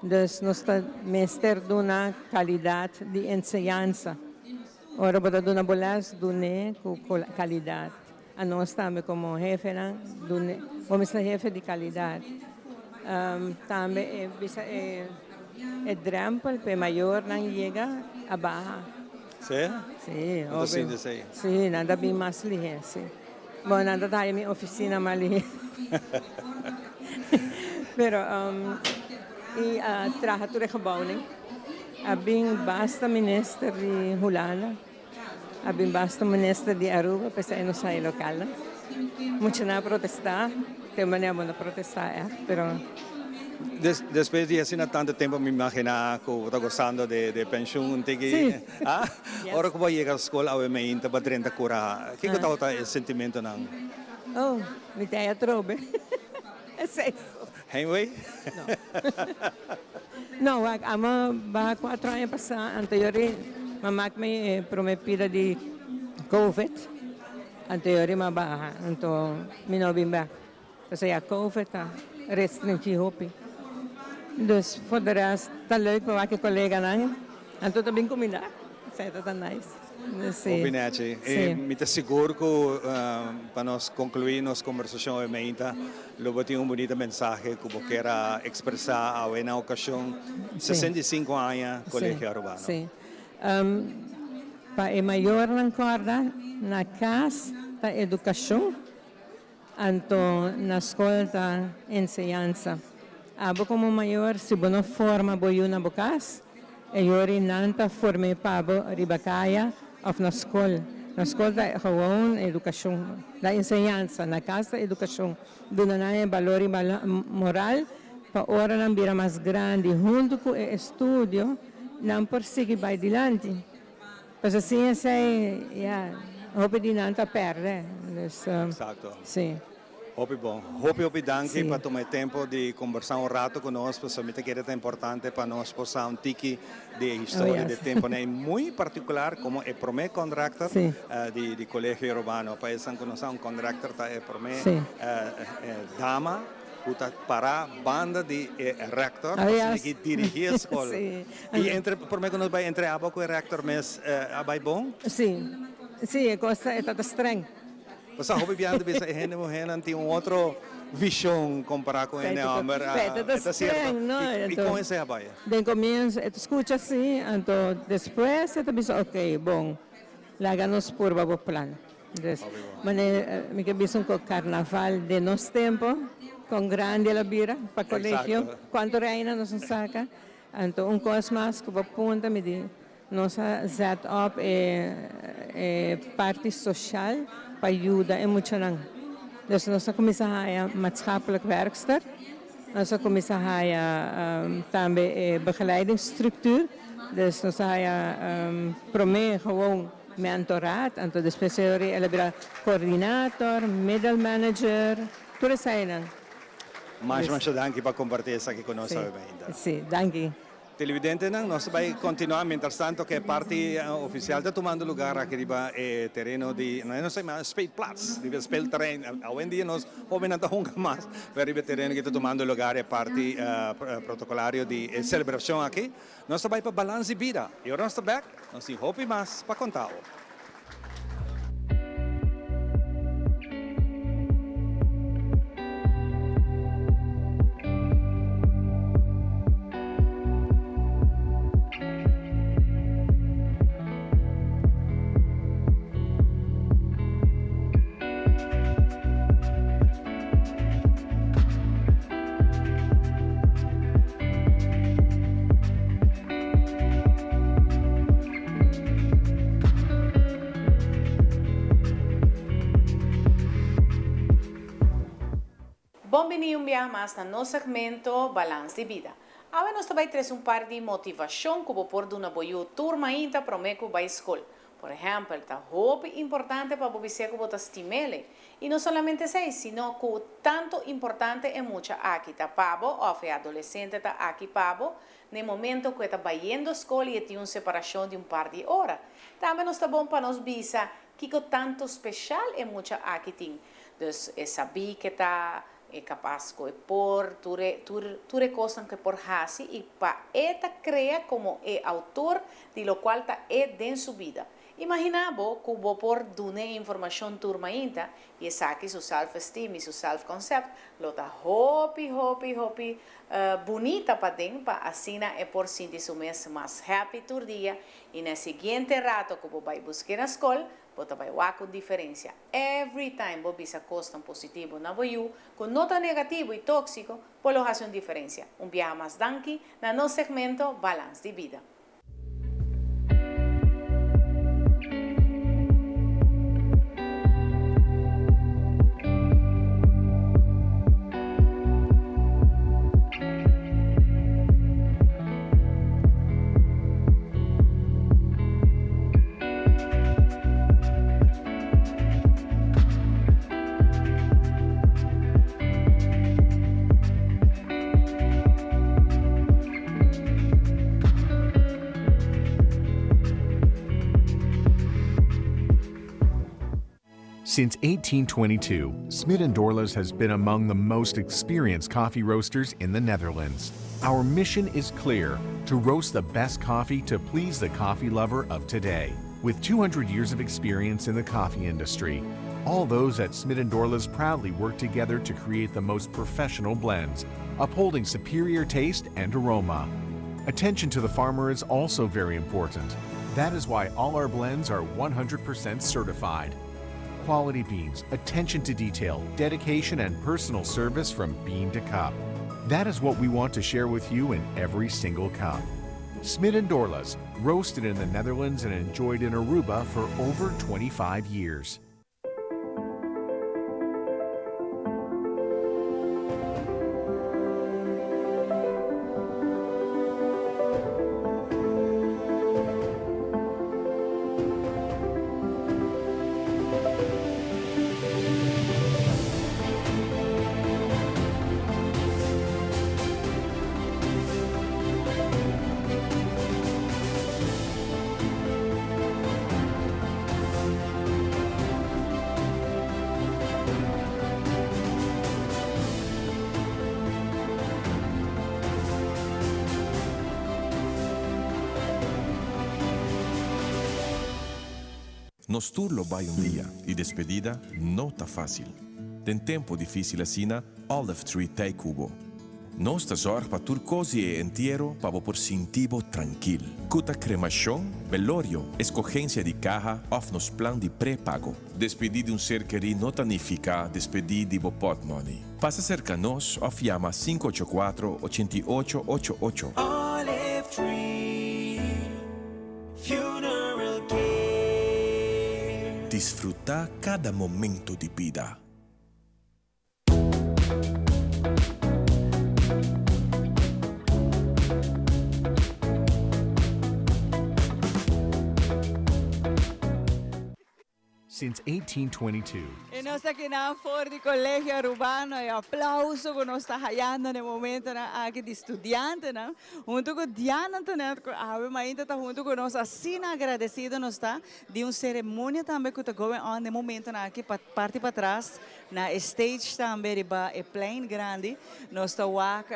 [SPEAKER 18] Dus nos ta mester duna calidad di enseñansa. Ora bo ta duna bo les, dun'e cu calidad. Anos tambe como hefenan dun'e, bo mester hefe di calidad. Tambe e bisa e e drempel pa e mayornan yega a baha.
[SPEAKER 1] Sí?
[SPEAKER 18] Sí,
[SPEAKER 1] Bo ta sinti esei?
[SPEAKER 18] Sí, nan ta bin mas lihé, sí. Bon, nan ta traha mi oficina mas lihé. Pero y a traha tur e gebouwnan. A bin basta minister di Hulanda. A bin basta minister di Aruba p'esei no sa e lokalnan. Muchanan a protestá, te manera bo no protestá ègt, pero.
[SPEAKER 1] Despues di asina tantu tempu mi imaginá ku bo ta gosando de penshun un tiki.
[SPEAKER 18] Sí.
[SPEAKER 1] Ah, ora ku bo a yega skol awe meinta bo a drenta kura, kiko tabata e sentimentonan?
[SPEAKER 18] Oh, mi ta ei atrobe. Esei so.
[SPEAKER 1] Heimwee?
[SPEAKER 18] No. No, wak, amo baha cuatro aña pasá, anterior m'a mak mi e prome pida di Covid, anterior m'a baha, anto mi no bin bek. Pasobra ya Covid ta restringí hopi. Dus for de rest ta leuk pa wak e coleganan, anto ta bin cuminda, esei ta ta nice.
[SPEAKER 1] Hopi nechi. E mi ta sigur ku pa nos konkluí nos kombersashon awe meinta lo bo tin un bunita mensahe ku bo kier a ekspresá awe na okashon 65 aña Kolegio Arubano.
[SPEAKER 18] Sí. Pa e mayornan kòrda na kas ta edukashon, anto na skol ta enseñansa. Abo komo mayor si bo no forma bo yu na bo kas, e yori nan ta form'é pa bo riba kaya òf na skol. Na skol ta gewoon edukashon, ta enseñansa, na kas ta edukashon. Duna nan e balor i moral pa ora nan bira mas grandi huntu ku e estudio nan por sigui bai dilanti. Pasobra sin esei ya hopi di nan ta pèrdè. Dus,
[SPEAKER 1] Exacto.
[SPEAKER 18] si.
[SPEAKER 1] Hopi bon. Hopi hopi danki pa tuma e tempo di combersa un rato cu nos, pasobra mi ta kere ta importante pa nos por sa un tiki di e historia di e temponan y muy particular como e prome conrector di di Colegio Arubano. Pa esnan cu no sa un conrector ta e prome dama cu ta para banda di e rector pa sigui dirigi e scol. Y entre prome cu nos bay entre abo cu e rector mes a bay bon?
[SPEAKER 18] Si, si e cos ta e ta streng.
[SPEAKER 1] Pasobra hopi biaha ta bisa e hende muhernan tin un otro vision compara cu hende homber.
[SPEAKER 18] E ta cierto?
[SPEAKER 1] Y con esey a bay?
[SPEAKER 18] Den comienzo e ta scucha si, anto despues e ta bisa ok, bon, laga nos purba bo plan. Dus, manera mi ke bisa un cu carnaval den nos tempo, con grandi el a bira pa colegio, cuanto reina nos a saca. Anto un cos mas cu bo punta mi di. Nos a zet op e e parti social pa yuda e muchanan. Dus nos a cuminsa haya maatschappelijk werkster, nos a cuminsa haya tambe e begeleidingsstructuur, dus nos a haya prome gewoon mentoraat, anto despues el a bira coördinator, middelmanager, tur esainan.
[SPEAKER 1] Masha masha danki pa comparti esaki cu nos awe mainta.
[SPEAKER 18] Si, danki.
[SPEAKER 1] Televidentenan, nos ta bai kontinuá mientrastanto ku e parti ofisial ta tumando lugar aki riba e tereno di, no no sa mas speelplaats, riba e speelterrein. Awendia nos hóbennan ta hunga mas, pero riba e tereno ku ta tumando lugar e parti protokolario di e selebrashon aki. Nos ta bai pa Balans di Bida i ora nos ta bèk, nos tin hopi mas pa konta bo.
[SPEAKER 19] Bon bini un biaha mas na nos segmento Balans di Bida. Awe nos ta bai trese un par di motivashon ku bo por duna bo yu tur mainta promé ku bai skol. Por ehèmpel, ta hopi importante pa bo bis'é ku bo ta stim'el. I no solamente esei, sino ku tantu importante e mucha aki ta pa bo òf e adolesente ta aki pa bo, N'e momento ku e ta bayendo skol i e tin un separashon di un par di ora. Tambe nos ta bon pa nos bisa kiko tantu speshal e mucha aki tin. Dus e sabí ke ta, e kapas ku e por, tur e tur tur e kosnan ku e por hasi i pa e ta krea komo e outor di lokual ta e den su bida. Imaginá bo ku bo por dun'é e informashon tur mainta i esaki su self-esteem i su self-concept lo ta hopi, hopi, hopi bunita paden pa asina e por sinti su mes mas happy tur dia i na e siguiente rato ku bo bai busk'é na skol bo ta bai wak un diferensia. Every time bo bisa kosnan positivo na bo yu ku no ta negativo i tóksiko bo lo hasi un diferensia. Un biaha mas danki na nos segmento Balans di Bida.
[SPEAKER 17] Since 1822, Smit & Dorlas has been among the most experienced coffee roasters in the Netherlands. Our mission is clear, to roast the best coffee to please the coffee lover of today. With 200 years of experience in the coffee industry, all those at Smit & Dorlas proudly work together to create the most professional blends, upholding superior taste and aroma. Attention to the farmer is also very important. That is why all our blends are 100% certified. Quality beans, attention to detail, dedication, and personal service from bean to cup. That is what we want to share with you in every single cup. Smit & Dorlas, roasted in the Netherlands and enjoyed in Aruba for over 25 years.
[SPEAKER 20] Nos tur lo bai un dia y despedida no ta facil. Den tempo dificil asina, Olive Tree t'ey cu bo. Nos ta zorg pa tur cos di e entiero pa bo por sinti bo trankil. Cu ta cremacion, belorio, escogencia di caha of nos plan di pre-pago. Despedi di un ser kerí no ta nifica despedi di bo potmoney. Pasa cerca nos of yama 584 88 88.
[SPEAKER 12] Olive Tree Funeral Care.
[SPEAKER 20] Disfruta cada momento di bida.
[SPEAKER 17] Since 1822.
[SPEAKER 2] Y nos ta akinan for di Colegio Arubano e aplauso cu nos ta hayando na e momentonan aki di studiantenan hunto cu Diana Antoinette cu awe mainta ta hunto cu nos asina agradecido nos ta di un ceremonia tambe cu ta going on na e momentonan aki pa parti patras na e stage tambe riba e plein grandi nos ta wak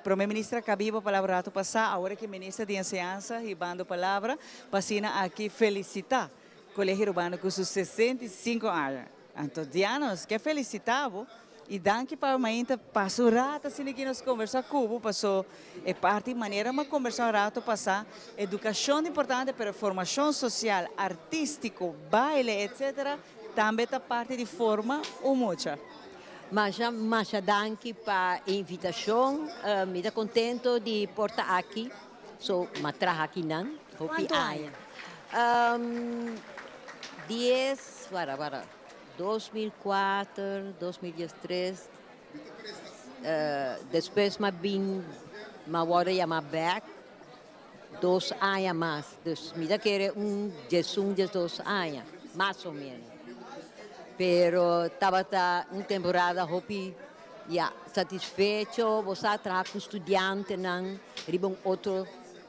[SPEAKER 2] Prome Minister a cabi bo palabra rato pasa awor aki Minister di Enseñansa hibando palabra pa asina aki felicita Colegio Urbano cu su 65 aña. Anto Diana nos ke felicita bo y danki pa mainta pasa un rato asina aki nos conversa cu bo paso e parti manera mi a conversa un rato pasa educacion ta importante pero formacion social, artistico, baile etc. Tambe ta parti di forma un mucha.
[SPEAKER 21] Masha masha danki pa e invitacion mi ta contento di por ta aki so mi a traha akinan hopi aña. Dies, wara wara, 2004, 2013, despues m'a bin, m'a wòrdu yamá bèk dos aña mas, dus mi ta kere un diesun, diesdos aña, mas o ménos. Pero tabata un temporada hopi, ya, satisfecho, bo sa traha ku studiantenan riba un otro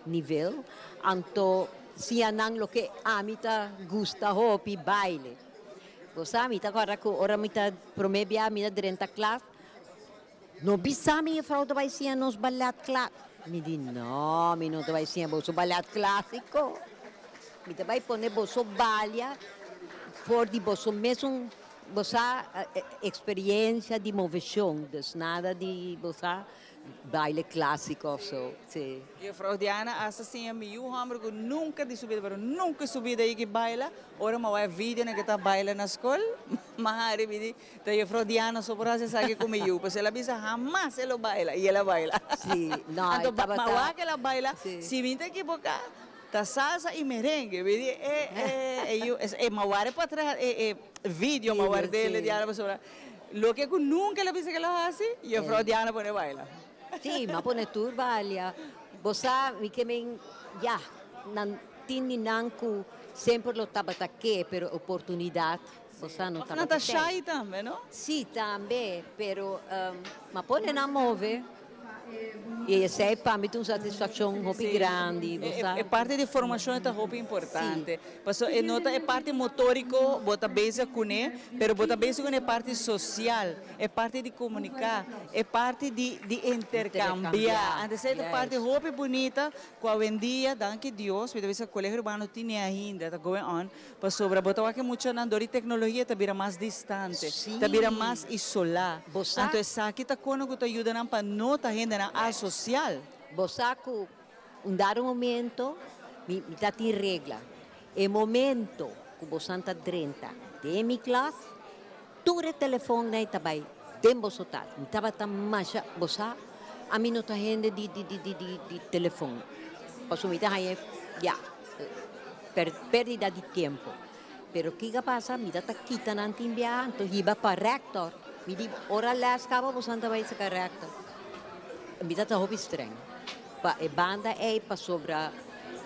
[SPEAKER 21] nivel, anto siña nan loke ami ta gusta hopi, baile. Bo sa, mi ta kòrda ku ora mi ta promé bia mi ta drenta klas, no bisa mi juffrouw ta bai siña nos balèt kla. Mi di, no, mi no ta bai siña boso balèt klásiko. Mi ta bai pone boso balia for di boso mesun, bo sa, eksperiencia di moveshon. Dus nada di, bo sa, Baile clásico of so, si.
[SPEAKER 2] Juffrouw Diana hasta siña mi yu homber cu nunca di su bida pero nunca su bida yigi baila, ora mi a wak videonan cu ta baila na scol, mi a hari mi di ta juffrouw Diana so por haci esaki cu mi yu, pasobra el a bisa hamas e lo baila y el a baila.
[SPEAKER 21] Si, no, e
[SPEAKER 2] Anto
[SPEAKER 21] tabata.
[SPEAKER 2] mi a wak el a baila, si mi ta ekiboca ta salsa y merengue, mi di e e e yu, e mi a wak pa atras e e video mi a ward'el Diana pasobra. Loke ku nunka el a bisa ku el a hasi, Juffrouw Diana pone baila.
[SPEAKER 21] Sí, m'a pone tur balia. Bo sa, mi ke men, ya, nan tin di nan ku semper lo tabata ke, pero oportunidat, bo sa, no
[SPEAKER 2] Of nan
[SPEAKER 21] tabata
[SPEAKER 2] ta
[SPEAKER 21] tei.
[SPEAKER 2] shy tambe, no?
[SPEAKER 21] Sí, tambe, pero m'a pone nan move. I esei pa mi ta un satisfakshon hopi grandi, bo sa.
[SPEAKER 2] E parti di formashon e ta hopi importante. Pasobra e no ta e parti motoriko bo ta bezig kuné, pero bo ta bezig kuné e parti sosial, e parti di komuniká, e parti di di interkambiá. Anto esei ta parti hopi bunita ku awendia, danki Dios, mi ta bisa Colegio Urbano tine ainda, ta going on, Pasobra bo ta wak e muchanan dor di teknologia ta bira mas distante, ta bira mas isolá.
[SPEAKER 21] Bo sa.
[SPEAKER 2] Anto esaki ta kono ku ta yuda nan pa no ta hendenan asosial.
[SPEAKER 21] Bo sa ku un dado momento mi ta tin regla. E momento ku bosan ta drenta den mi klas, tur e telefonnan ta bai den boso tas. Mi tabata masha, bo sa, ami no ta hende di di di di di telefon. Pasobra mi ta haña ya. Pérdida di tempo. Pero kiko a pasa? Mi ta ta kita nan tin biaha, anto hiba pa rector. Mi di, ora les kaba boso ta bai saka rector. Mi ta ta hopi streng pa e banda ei pasobra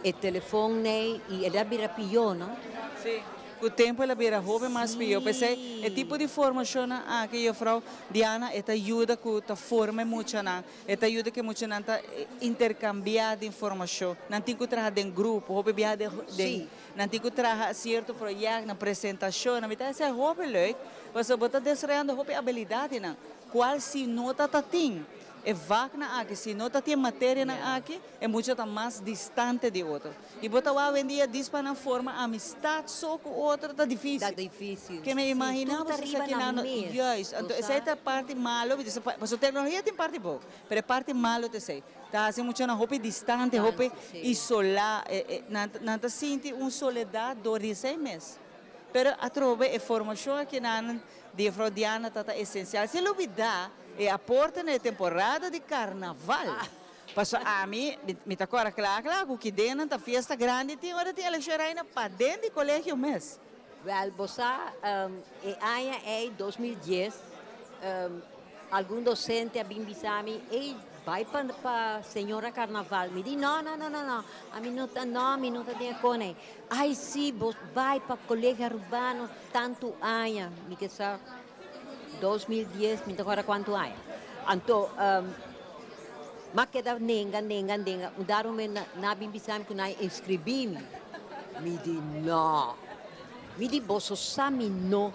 [SPEAKER 21] e telefon nei i el a bira pió, no?
[SPEAKER 2] Sí, ku tempo el a bira hopi mas pió. P'esei e tipo di formashonnan aki, juffrouw Diana, e ta yuda ku ta forma e muchanan. E ta yuda ku e muchanan ta interkambiá di informashon. Nan tin ku traha den grupo, hopi biaha den den nan tin ku traha sierto proyèktnan, presentashonnan. Mi ta hasi hopi leuk, pasobra bo ta desaroyando hopi abilidatnan, kual si no ta ta tin. E vaknan aki, si no ta tin materianan aki, e mucha ta mas distante di otro. I bo ta wak awendia dis pa nan forma amistad so ku otro ta dificil.
[SPEAKER 21] Ta dificil.
[SPEAKER 2] Ke mi imagina bo si esaki nan no, juist, anto esei ta parti malo, pasobra tecnologia tin parti bon, pero e parti malo ta esei. Ta hasi muchanan hopi distante, hopi isolá, nan ta sinti un soledad dor di esei mes. Pero atrobe e formashon akinan di Juffrouw Diana ta ta esensial. Sin lubidá e aporte na e temporada di karnaval. Pasobra ami, mi ta kòrda kla kla ku kidennan ta fiesta grandi tin ora tin elekshon reina paden di kolegio mes.
[SPEAKER 21] Wèl, bo sa, e aña ei, 2010, algun dosente a bin bisa mi, Ey, bai pa pa señora Carnaval. Mi di, No, no, no, no, no, ami no ta, no, mi no ta den e kona ei. Ay, sí, bo bai pa Colegio Arubano tantu aña. Mi ke sa, 2010, mi no ta kòrda kuantu aña. Anto, m'a keda nenga, nenga, nenga. Un dado momento nan a bin bisa mi ku nan a inskribí mi. Mi di, No. Mi di, Boso sa mi no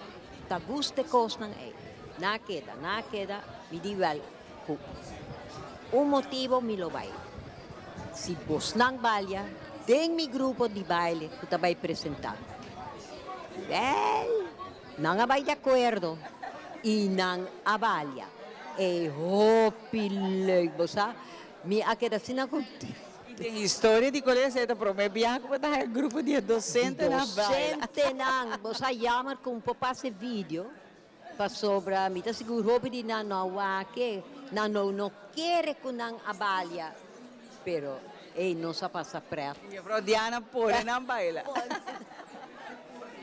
[SPEAKER 21] ta gusta e kosnan ei. Nan a keda, nan a keda. Mi di, Wèl, ku un motibu mi lo bai. Si bosnan balia den mi grupo di baile ku ta bai presentá. Wèl, nan a bai di akuerdo i nan a balia. E hopi leuk, bo sa. Mi a keda asina kontentu.
[SPEAKER 2] I den historia di kolegio esei ta promé biaha ku bo ta haña grupo di e dosentenan baila.
[SPEAKER 21] Dosentenan! Bo sa jammer ku un por pasa e video pasobra mi ta sigur hopi di nan no a wak e, nan no no kere ku nan a balia, pero ey nos a pasa pret.
[SPEAKER 2] Juffrouw Diana pone nan baila.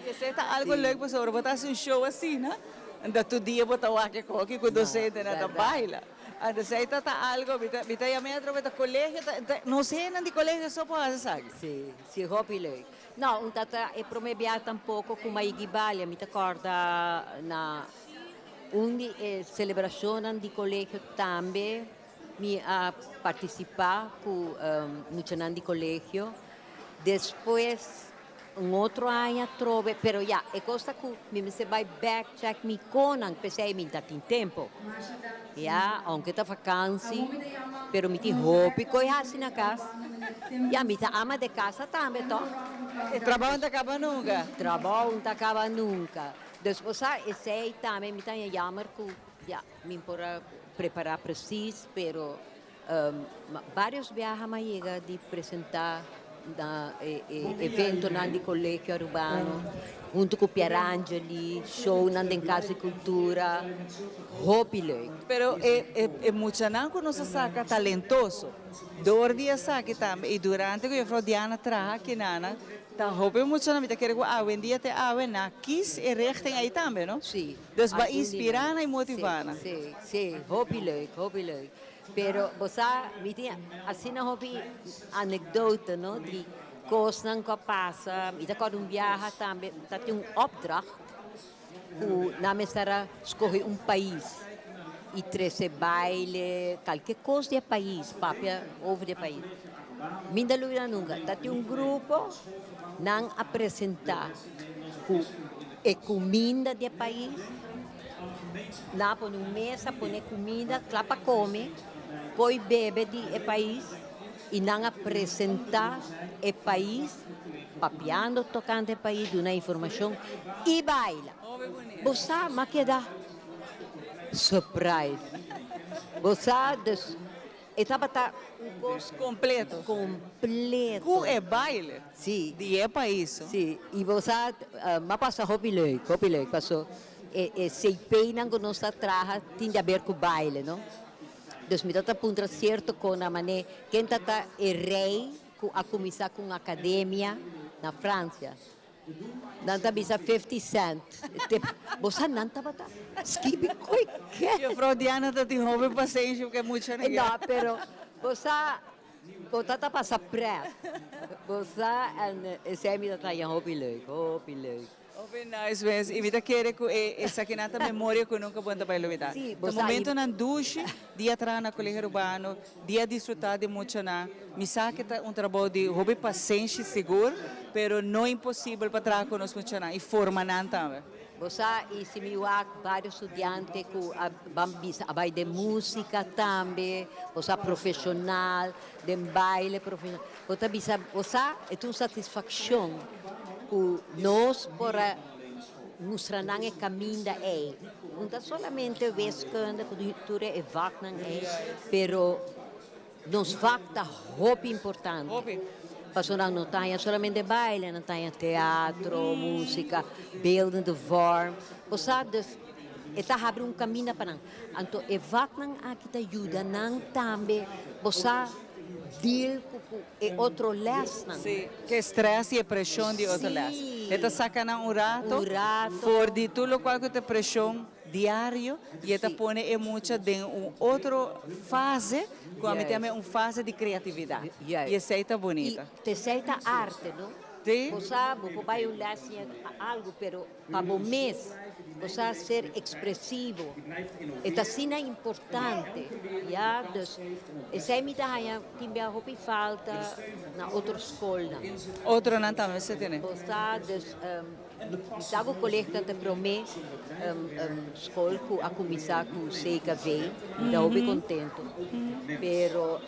[SPEAKER 2] I esei ta algo leuk pasobra bo ta hasi un show asina, anto tur dia bo ta wak e koki ku dosentenan ta baila. Anto esei ta ta algo, mi ta mi ta yama e atrobe ta colegio ta ta nos hendenan di colegio so por hasi esaki.
[SPEAKER 21] Si, si hopi leuk. No, un ta ta e prome biaha tampoco cu Maigi Balia, mi ta corda na un di e celebracionnan di colegio tambe mi a participa cu muchanan di colegio. Despues Un otro aña atrobe, pero ya, e cos ta cu mi mester bay back check mi conan, p'esey mi ta tin tempo. Ya, aunke ta vakansi, pero mi tin hopi coy haci na cas. Ya, mi ta ama de casa tambe, toch?
[SPEAKER 2] E trabao no ta caba nunca.
[SPEAKER 21] Trabao no ta caba nunca. Dus bo sa, esey tambe mi ta haña jammer cu, ya, mi por a prepara precies, pero Varios biaha m'a yega di presenta na e eventonan di Colegio Arubano hunto cu Pierangeli, shownan den Cas di Cultura, hopi leuk.
[SPEAKER 2] Pero e muchanan cu nos a saca talentoso door di esaki tambe y durante cu Juffrouw Diana traha aki nan ta hopi muchanan mi ta kere cu awendia te awe nan kies e richting ey tambe no?
[SPEAKER 21] Si.
[SPEAKER 2] Dus ba inspira nan y motiva nan.
[SPEAKER 21] Si, si, hopi leuk, hopi leuk. Pero bo sa, mi tin asina hopi anekdote, no, di kosnan ku a pasa. Mi ta kòrda un biaha tambe ta tin un opdracht ku nan mester a skohe un pais i trese baile, kalke kos di e pais, papia over di e pais. Mi no ta lubida nunka, ta tin un grupo, nan a presentá ku e kuminda di e pais. Nan a pone un mesa, pone kuminda kla pa kome, koi bebe di e pais i nan a presentá e pais papiando tokante e pais, duna informashon i baila. Bo sa m'a keda surprise. Bo sa dus E tabata un kos
[SPEAKER 2] kompleto.
[SPEAKER 21] Kompleto.
[SPEAKER 2] Ku e baile.
[SPEAKER 21] Si.
[SPEAKER 2] Di e pais.
[SPEAKER 21] Si. I bo sa, m'a pasa hopi leuk, hopi leuk, paso e e CP-nan ku nos ta traha tin di aber ku baile, no? Dus mi tabata puntra sierto kona manera ken ta ta e rei ku a kuminsá ku un akademia na Fransia. Nan ta bisa 50 cent. Bo sa nan tabata skibi koe ke.
[SPEAKER 2] Juffrouw Diana ta tin hopi pasenshi ku e mucha nan.
[SPEAKER 21] No, pero bo sa bo ta ta pasa pret. Bo sa en esei mi ta traña hopi leuk, hopi leuk.
[SPEAKER 2] Hopi nice mes y mi ta kere ku e esakinan ta memoria ku nunka bo no ta bai lubida.
[SPEAKER 21] Sí, bo
[SPEAKER 2] Ta
[SPEAKER 21] sa y.
[SPEAKER 2] momentonan dushi di a traha na Colegio Arubano, di a disfruta di muchanan. Mi sa ke ta un trabou di hopi pasenshi sigur, pero no imposibel pa traha ku nos muchanan y forma nan tambe.
[SPEAKER 21] Bo sa y si mi wak varios studiante cu a ban bisa a bay den musica tambe, bo sa profesional, den baile profesional. Bo ta bisa, bo sa e ta un satisfaccion cu nos por a mustra nan e caminda ey. No ta solamente wiskunde cu tur e vaknan ey, pero nos vak ta hopi importante. Pasobra nan no ta haña solamente baile, nan ta haña teatro, musica, beeldende vorm. Bo sa, dus e ta habri un caminda pa nan. Anto e vaknan aki ta yuda nan tambe, bo sa, deal cu cu e otro lesnan.
[SPEAKER 2] Sí, cu e stress y e presion di otro les. E ta saca nan un rato,
[SPEAKER 21] Un rato.
[SPEAKER 2] for di tur locual cu ta presion diario y e ta pone e mucha den un otro fase cu a mi ta yama un fase di creatividad. Y esey ta bunita.
[SPEAKER 21] Y esey ta arte, no?
[SPEAKER 2] Sí.
[SPEAKER 21] Bo sa, bo por bay un les siña algo, pero pa bo mes, bo sa ser expresivo. E ta asina importante, ya. Dus esey mi ta haya tin bia hopi falta na otro scolnan.
[SPEAKER 2] Otronan tambe sa tene.
[SPEAKER 21] Bo sa, dus Mi sa ku kolega ta promé skol ku a kuminsá ku CKV, mi ta hopi kontentu, pero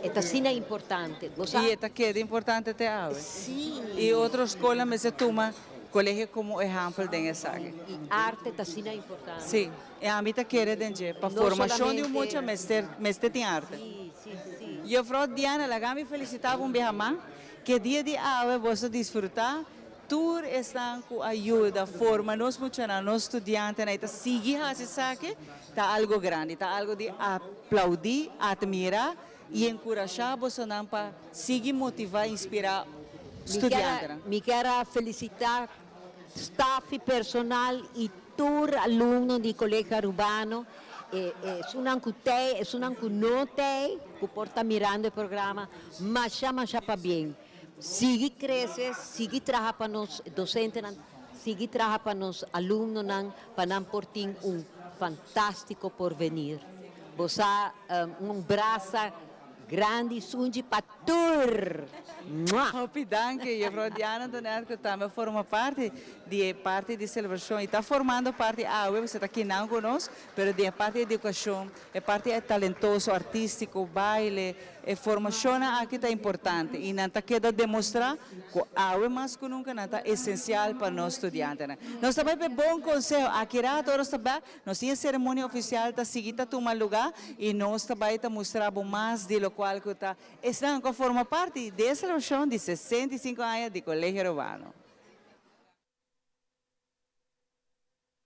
[SPEAKER 21] e ta asina importante. Bo sa.
[SPEAKER 2] I e ta keda importante te awe.
[SPEAKER 21] Sí.
[SPEAKER 2] I otro skolnan mester tuma kolegio komo ehèmpel den esaki.
[SPEAKER 21] I arte ta asina importante.
[SPEAKER 2] Sí, i ami ta kere den dje. Pa
[SPEAKER 21] No
[SPEAKER 2] formashon di un
[SPEAKER 21] solamente.
[SPEAKER 2] mucha mester mester tin arte.
[SPEAKER 21] Sí, sí, sí.
[SPEAKER 2] Juffrouw Diana, laga mi felisitá bo un biaha mas. Ke dia di awe boso disfrutá. Tur esnan ku a yuda forma nos muchanan, nos studiantenan i ta sigui hasi esaki, ta algu grandi, ta algu di aplaudí, atmirá i enkurashá bosonan pa sigui motivá i inspirá studiantenan.
[SPEAKER 21] Mi kier a felisitá staf i personal i tur alumno di Colegio Arubano, esunnan ku tei, esunnan ku no tei, ku por ta mirando e programa, masha masha pabien. Sigui crece, sigui traha pa nos docentenan, sigui traha pa nos alumnonan, pa nan por tin un fantastico porvenir. Bo sa un brasa grandi sunchi pa tur! Mua!
[SPEAKER 2] Hopi danki, Juffrouw Diana Donet cu tambe forma parti di e parti di celebracion y ta formando parti awe, boso ta kinan cu nos, pero den e parti di educacion, e parti talentoso, artistico, baile, E formashonnan aki ta importante i nan ta keda demostrá ku awe mas ku nunka nan ta esensial pa nos studiantenan. Nos ta bai pa e bon konseho. Aki rato ora nos ta bèk, nos tin e seremonia ofisial ta sigui ta tuma lugá i nos ta bai ta mustra bo mas di lokual ku ta esnan ku a forma parti di e selebrashon di 65 aña di Kolegio Arubano.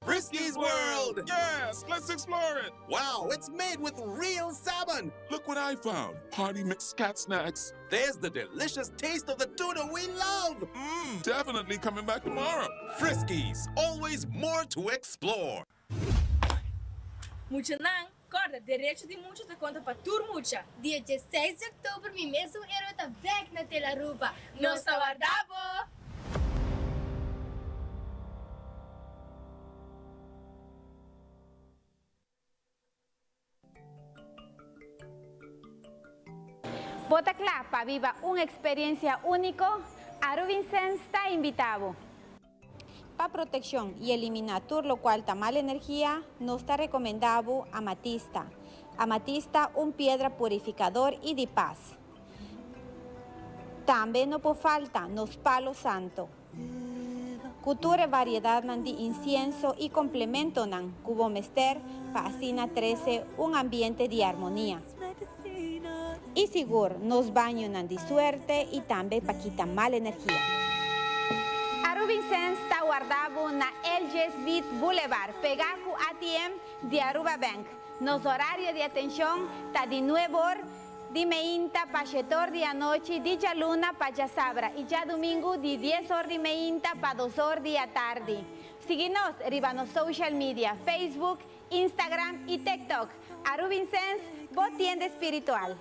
[SPEAKER 5] Friskies World! Yes, let's explore it! Wow, it's made with real salmon! Look what I found! Party mix cat snacks. There's the delicious taste of the tuna we love! Mmm, definitely coming back tomorrow. Friskies, always more to explore.
[SPEAKER 22] Muchanan, corda, derecho di mucha ta conta pa tur mucha.
[SPEAKER 23] Dia 16 di october mi mesun héroe ta bek na Telaruba.
[SPEAKER 22] Nos ta warda bo!
[SPEAKER 16] Bo ta kla pa biba un eksperensia úniko? Aruvincens ta invitá bo! Pa protekshon i eliminá tur lokual ta mal energia, nos ta rekomendá bo amatista. Amatista un piedra purifikador i di pas. Tambe no por falta nos palo santo. Ku tur e variedatnan di insienso i komplementonan ku bo mester pa asina trese un ambiente di armonia. I sigur nos bañonan di suerte i tambe pa kita mal energia. Arubincens ta warda bo na LG Smith Boulevard, pegá ku ATM di Aruba Bank. Nos orario di atenshon ta di nuebe or Di meinta pa shetor di anochi, di djaluna pa djasabra i djadumingu di dies or di meinta pa dos or di atardi. Sigui nos riba nos social media, Facebook, Instagram i TikTok. Arubincens, bo tienda spiritual.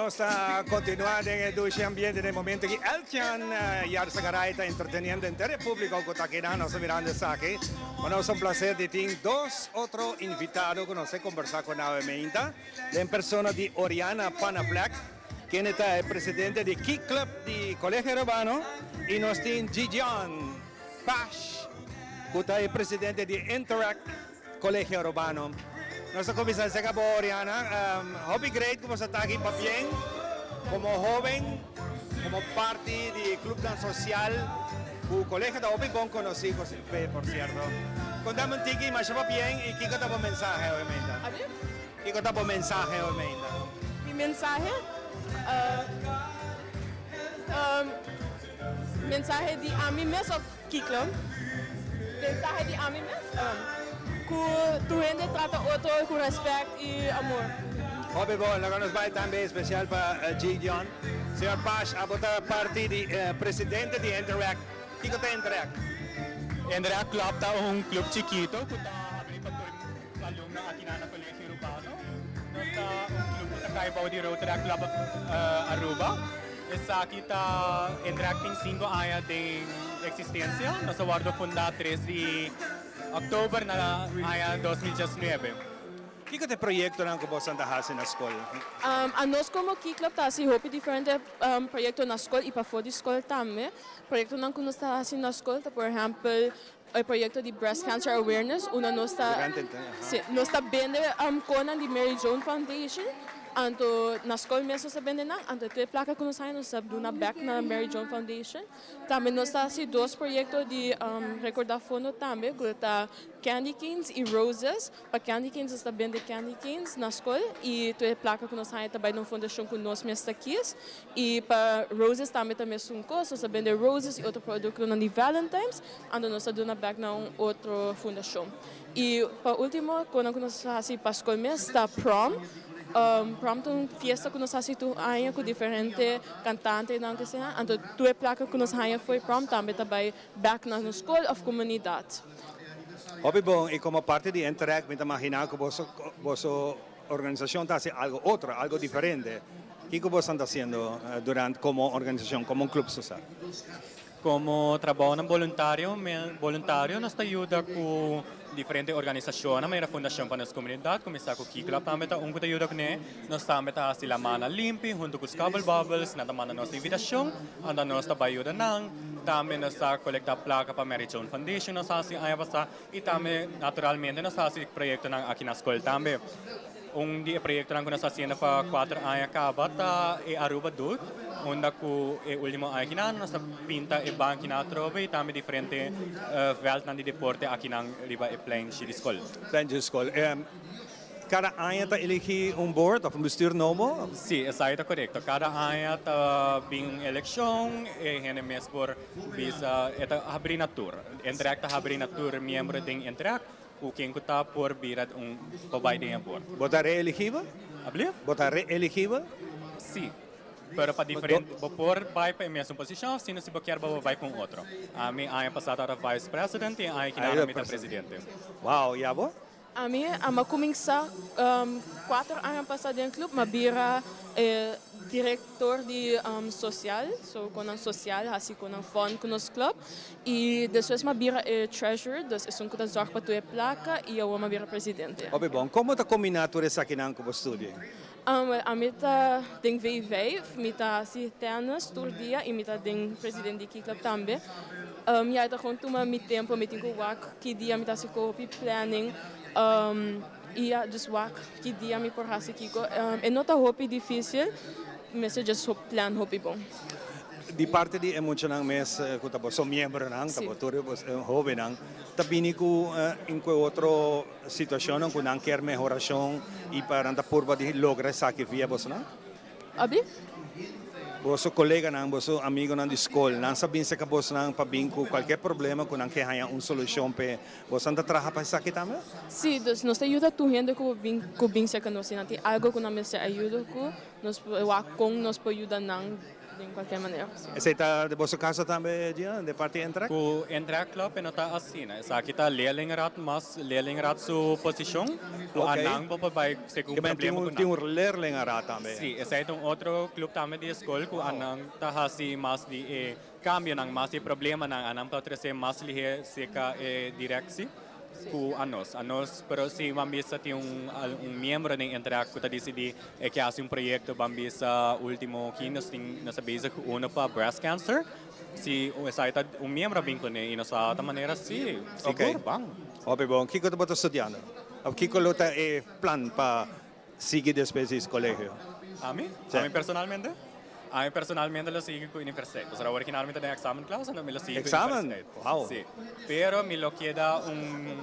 [SPEAKER 1] Nos ta continua den e dushi ambiente den momento ki Eltjan Yarzagaray ta entreteniendo henter e publico cu ta akinan. Nos ta mirando esaki. Pa nos ta un placer di tin dos otro invitado cu nos a conversa cu nan awe meinta. Den persona di Oriana Panaflek, kende ta e presidente di Key Club di Colegio Arubano y nos tin Gideon Pash cu ta e presidente di Interact Colegio Arubano. Nos ta cuminsa esaki bo Oriana. Hopi great cu bo sa ta aki pabien como hoben, como parti di clubnan social cu colegio ta hopi bon conoci por cierto. Contame un tiki masha pabien y kico ta bo mensahe obviamente. Kico ta bo mensahe obviamente?
[SPEAKER 4] Mi mensahe? Mensahe di ami mes of kiko? Mensahe di ami mes? Ku tur hende trata otro ku rèspèt i amor.
[SPEAKER 1] Hopi bon, laga nos bai tambe especial pa Gideon. Señor Pash, abo ta parti di presidente di Interact. Kiko ta Interact?
[SPEAKER 6] Interact Club ta un club chikito ku ta habri pa tur alumno akinan na Colegio Arubano. Nos ta un club ku ta kai bou di Rotaract Club of Aruba. Esaki ta Interact tin sinku aña den eksistensia. Nos a wòrdu fundá tres di òktober na aña 2019.
[SPEAKER 1] Kiko ta e proyektonan ku boso ta hasi na skol?
[SPEAKER 4] Anos komo Key Club ta hasi hopi diferente proyekto na skol i pafó di skol tambe. Proyektonan ku nos ta hasi na skol ta por ehèmpel e proyekto di Breast Cancer Awareness unda nos ta si nos ta bende konan di Mary Joan Foundation anto na skol mes nos ta bende nan anto tur e plaka ku nos haña nos ta duna bek na Mary Joan Foundation. Tambe nos ta hasi dos proyekto di rekorda fondo tambe ku ta Candy Canes i Roses. Pa Candy Canes nos ta bende candy canes na skol i tur e plaka ku nos haña ta bai na un fundashon ku nos mes ta kies. I pa Roses tambe ta mesun kos, nos ta bende roses i otro produktonan di Valentine's, anto nos ta duna bèk na un otro fundashon. I pa ultimo, konan ku nos ta hasi pa skol mes ta prom. Prom ta un fiesta ku nos hasi tur aña ku diferente kantantenan ke sea, anto tur e plaka ku nos haña for e prom tambe ta bai bèk na nos skol òf komunidat.
[SPEAKER 1] Hopi bon, i komo parti di Interact mi ta maginá ku boso boso organisashon ta hasi algo otro, algo diferente. Kiko boso ta hasiendo durante komo organisashon, komo un klup sosial?
[SPEAKER 6] Komo trabounan boluntario boluntario nos ta yuda ku diferente organisashonnan manera Fundashon pa Nos Komunidat, kuminsá ku Kiklab tambe ta un ku ta yuda kuné. Nos tambe ta hasi Lamana Limpi huntu ku Scabble Bubbles, nan ta manda nos invitashon, anto nos ta bai yuda nan. Tambe nos ta kolektá plaka pa Mary Joan Foundation nos a hasi aña pasá i tambe naturalmente nos ta hasi proyektonan aki na skol tambe. Un di e proyektonan ku nos ta hasiendo pa kuater aña kaba ta e Aruba Doet, unda ku e último aña akinan nos ta pinta e bankinan atrobe i tambe diferente vèltnan di deporte akinan riba e pleinchi di skol.
[SPEAKER 1] Pleinchi di skol. Kada aña ta eligí un board òf un bestuur nobo?
[SPEAKER 6] Sí, esaki ta korekto. Kada aña ta bin un elekshon, e hende mes por bisa, e ta habrí na tur. Interact ta habrí na tur miembro den Interact. Ku ken ku ta por bira un por bai den e board.
[SPEAKER 1] Bo ta reeligibel?
[SPEAKER 6] Ablief?
[SPEAKER 1] Bo ta reeligibel?
[SPEAKER 6] Sí, pero pa diferente, bo por bai pa e mesun posishon of sino si bo kier bo por bai pa un otro. Ami aña pasá tabata vice president i e aña kina mi ta presidente.
[SPEAKER 1] Wow, i abo?
[SPEAKER 4] Ami a kuminsá kuater aña pasá den e club, m'a bira e director di social, so con nan social haci con nan fund cu nos club y despues m'a bira e treasurer, dus esun cu ta zorg pa tur e placa y awor m'a bira presidente.
[SPEAKER 1] Hopi bon. Como ta combina tur esakinan cu bo studia?
[SPEAKER 4] Wel, ami ta den V5, mi ta haci tennis tur dia y mi ta den president di Key Club tambe. Ya e ta gewoon tuma mi tempo, mi tin cu wak ki dia mi ta haci cu hopi planning. I ya dus wak ki dia mi por hasi kiko. E no ta hopi dificil, mester just plan hopi bon.
[SPEAKER 1] Di parti di e muchanan mes ku ta boso miembronan, ta bo tur e hobennan, ta bini ku un ku e otro situashonnan ku nan kier mehorashon i pa nan ta purba di logra esaki via bosonan?
[SPEAKER 4] Abi?
[SPEAKER 1] Boso koleganan, boso amigonan di skol, nan sa bin serka bosonan pa bin ku kualkier problema ku nan ke haña un solushon p'e. Bosonan ta traha pa esaki tambe?
[SPEAKER 4] Sí, dus nos ta yuda tur hende ku bin ku bin serka nos. Si nan tin algo ku nan mester ayuda ku, nos por wak kon nos por yuda nan. Den cualkier manera posibel.
[SPEAKER 1] Esey ta den boso caso tambe, Gina, den parti Interact?
[SPEAKER 6] Cu Interact Club e no ta asina. Esaki ta leerlingenraad mas leerlingenraad su posicion cu a nan bo por bay segun problema cu nan.
[SPEAKER 1] Tin un leerlingenraad tambe.
[SPEAKER 6] Si, esey ta un otro club tambe di e scol cu a nan ta haci mas di e cambionan, mas di e problemanan, a nan por trece mas lihe cerca e directie. Ku anos. Anos, pero si ban bisa tin un un miembro den Interact ku ta disidí e ke hasi un proyekto, ban bisa ultimo ki nos tin nos ta bezig ku uno pa breast cancer, si esaki ta un miembro a bin kuné i nos a ta manera si, sigur, ban.
[SPEAKER 1] Hopi bon. Kiko ta bo ta studiando? Of kiko lo ta e plan pa Sigui despues di colegio.
[SPEAKER 6] Ami? Ami personalmente? Ami personalmente lo sigui cu universiteit. Pasobra awor kinan mi ta den examenklas, anto mi lo sigui cu
[SPEAKER 1] Examen?
[SPEAKER 6] universiteit.
[SPEAKER 1] Wow.
[SPEAKER 6] Si. Pero mi lo keda un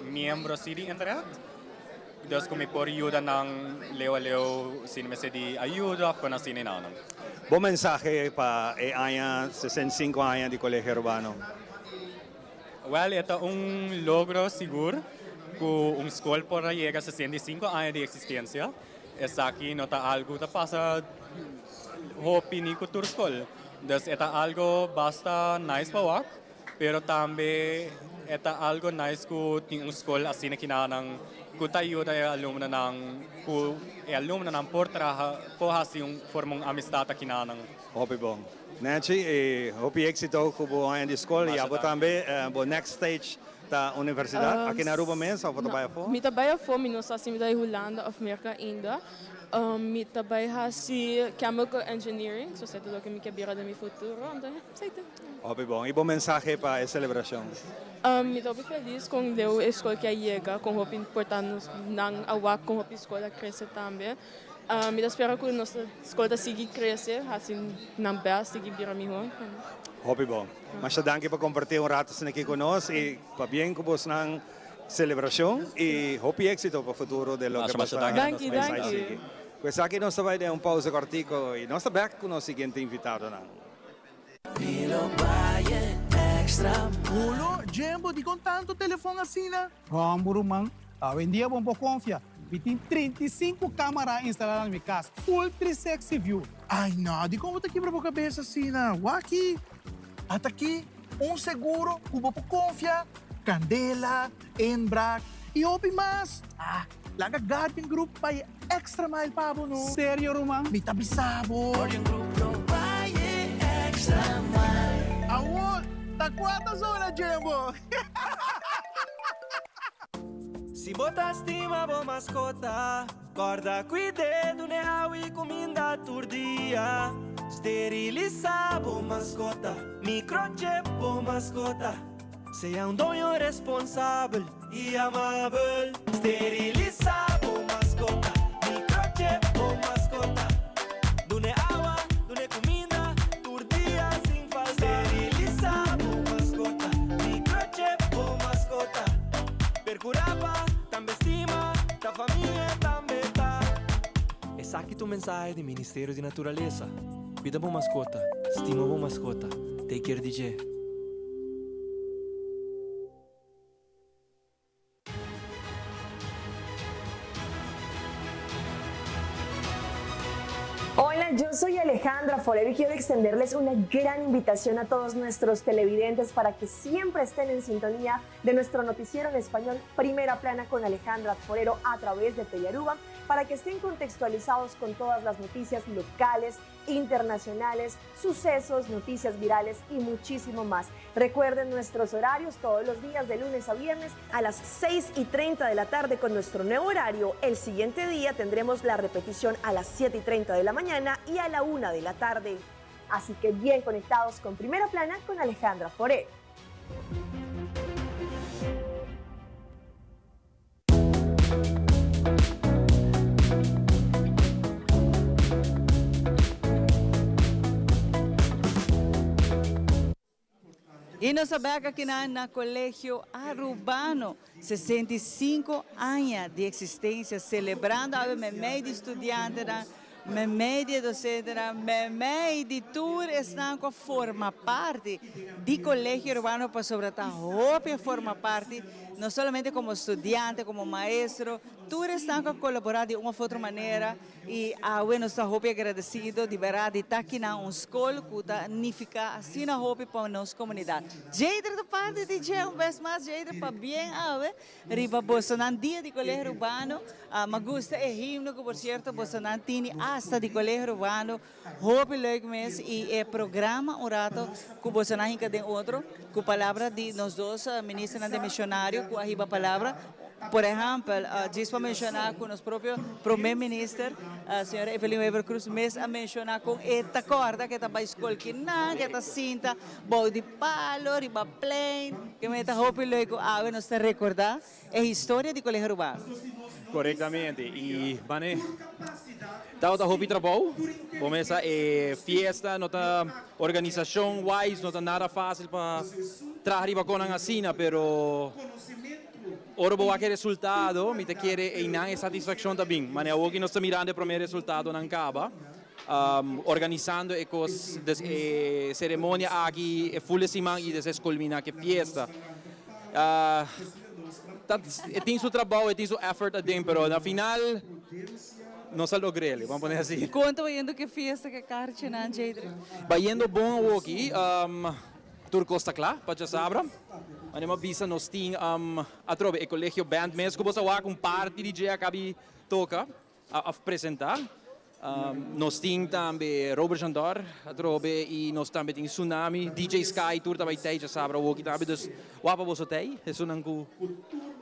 [SPEAKER 6] miembro si di Interact. Dus cu mi por yuda nan leu a leu si mester di ayuda of con asina y nan.
[SPEAKER 1] Bo mensahe pa e aña 65 aña di Colegio Arubano?
[SPEAKER 6] Wel, e ta un logro sigur cu un scol por a yega 65 aña di existencia. Esaki no ta algo ta pasa hopi ni cu tur scol. Dus e ta algo basta nice pa wak, pero tambe e ta algo nice cu tin un scol asina kinanan cu ta yuda e alumnonan cu e alumnonan por traha, por haci un forma un amistad akinanan.
[SPEAKER 1] Hopi bon. Nancy, e hopi éxito ku bo aña di skol i abo tambe. Bo next stage ta universidat aki na Aruba mes òf bo ta bai afó?
[SPEAKER 4] Mi ta bai afó, mi no sa si mi ta bai Hulanda òf Merka ainda. Mi ta bai hasi chemical engineering, so esei ta loke mi ke bira den mi futuro, anto esei ta.
[SPEAKER 1] Hopi bon. I bo mensahe pa e selebrashon?
[SPEAKER 4] Mi ta hopi felis kon leu e skol ke a yega, kon hopi importa nos nan a wak kon hopi skol a krese tambe. Mi ta spera ku nos skol ta sigui krese, hasi nan bèst, sigui bira mihó.
[SPEAKER 1] Hopi bon. Masha danki pa kompartí un rato asina aki ku nos i pabien ku bosnan selebrashon i hopi éksito pa futuro den loke bo ta pensa i sigui. Ku esaki nos ta bai den un pausa kòrtiku i nos ta bèk ku nos siguiente invitadonan.
[SPEAKER 11] Hulo, Jembo, dikon tantu telefon asina? Hòmber ruman, awendia bo por konfia. Mi tin 35 kamara instalá na mi kas, full 360 view. Ai no, dikon bo ta kibra bo kabes asina? Wak-ki! Ata aki un seguro ku bo por konfia, kandela, inbraak i hopi mas. Ah, laga Guardian Group bai e extra mile pa bo no. Serio ruman? Mi ta bisa bo. Guardian Group lo bai e extra mile. Awor ta kua ta zona Jimbo?
[SPEAKER 7] Si bo ta stima bo maskota, kòrda kuid'é, dun'é awa i kuminda tur dia. Sterilisá bo maskota, microchip bo maskota. Sea un doño responsabel i amabel. Sterilisá bo maskota, microchip bo maskota. Dun'é awa, dun'é kuminda, tur dia sin falta. Sterilisá bo maskota, microchip bo maskota. Perkurá pa tambe stima, ta famia tambe ta.
[SPEAKER 8] Esaki ta un mensahe di Ministerio di Naturalesa. Cuida bo mascota, stima bo mascota, take care di dje.
[SPEAKER 9] Hola, yo soy Alejandra Forero y quiero extenderles una gran invitación a todos nuestros televidentes para que siempre estén en sintonía de nuestro noticiero en español Primera Plana con Alejandra Forero a través de Telearuba para que estén contextualizados con todas las noticias locales, internacionales, sucesos, noticias virales y muchísimo más. Recuerden nuestros horarios todos los días de lunes a viernes a las 6 y 30 de la tarde con nuestro nuevo horario. El siguiente día tendremos la repetición a las 7 y 30 de la mañana y a la 1 de la tarde. Así que bien conectados con Primera Plana con Alejandra Foré.
[SPEAKER 2] Y nos a bek akinan na Colegio Arubano, 65 aña di existencia, celebrando awe memey di studiantenan, memey di e docentenan, memey di tur esnan cu a forma parti di Colegio Arubano pasobra ta hopi a forma parti. no solamente como studiante, como maestro, tur esnan cu a colabora di un of otro manera y awe nos ta hopi agradecido di berdad di ta aki na un scol cu ta nifica asina hopi pa nos comunidad. Jadre ta parti di dje un bes mas, Jadre pabien awe riba bosonan dia di Colegio Arubano. Mi a gusta e himno cu por cierto bosonan tini hasta di Colegio Arubano. Hopi leuk mes y e programa un rato cu bosonan hinca den otro cu palabra di nos dos ministernan demisionario cu a hiba palabra. Por ehempel, djis pa menciona cu nos propio Prome Minister, señora Evelyn Wever Croes mes a menciona con e ta corda cu e ta bay scol kinan, cu e ta sinta bou di palo, riba plein, cu me ta hopi leuk cu awe nos ta recorda e historia di Colegio Arubano.
[SPEAKER 3] Corectamente y mane tabata hopi trabou, bo mesa e fiesta no ta organisacion wise no ta nada facil pa traha riba conan asina pero ora bo wak e resultado mi ta kere eynan e satisfaccion ta bin, mane awoki nos ta mirando e prome resultadonan caba organisando e cos des e ceremonia aki e ful e siman y despues culmina cu e fiesta. Ta e tin su trabou, e tin su effort aden, pero na final nos a logr'el, vamos pone asi.
[SPEAKER 2] Kon ta bayendo ku e fiesta ku e karchinan, Jadrick?
[SPEAKER 3] Bayendo bon awoki, tur kos ta kla pa djasabra. Manera mi a bisa nos tin atrobe e Colegio Band mes ku bo sa wak un parti di dje a kabi toka. Of presenta. Nos tin tambe Robert Jandor atrobe y nos tambe tin Tsunami, DJ Sky tur ta bay tey djasabra awoki tambe dus wapa boso tey esunnan cu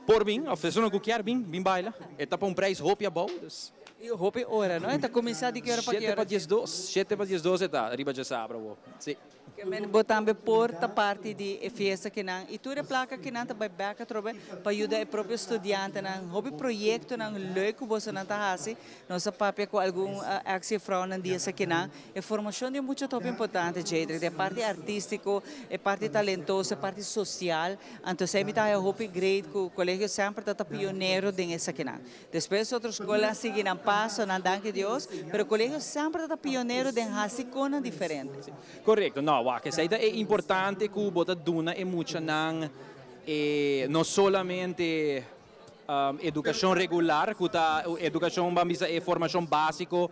[SPEAKER 3] por bin of esunnan cu kier bin, bin baila. E ta pa un prijs hopi abou dus.
[SPEAKER 2] Y hopi ora no? E ta cuminsa di ki ora pa ki ora?
[SPEAKER 3] Shete pa diesdos, shete pa diesdos e ta riba djasabra awo, si.
[SPEAKER 2] Ke men bo tambe por ta parti di e fiesta kinan y tur e placa kinan ta bay bek atrobe pa yuda e propio studiantenan. Hopi proyectonan leuk cu bosonan ta haci. Nos a papia cu algun ex juffrouwnan di esakinan. E formacion di e mucha ta hopi importante, Jadrick, di e parti artistico, e parti talentoso, e parti social. Anto esey mi ta haya hopi great cu colegio semper ta ta pionero den esakinan. Despues otro skol a sigui nan paso, nan danki Dios, pero colegio semper ta ta pionero den haci conan diferente.
[SPEAKER 3] Corecto, no, wak, esey ta e importante cu bo ta duna e muchanan e no solamente educacion regular, cu ta educacion, ban bisa e formacion basico,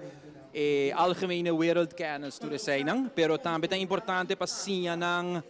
[SPEAKER 3] e algemene wereldkennis, tur eseynan, pero tambe ta importante pa siña nan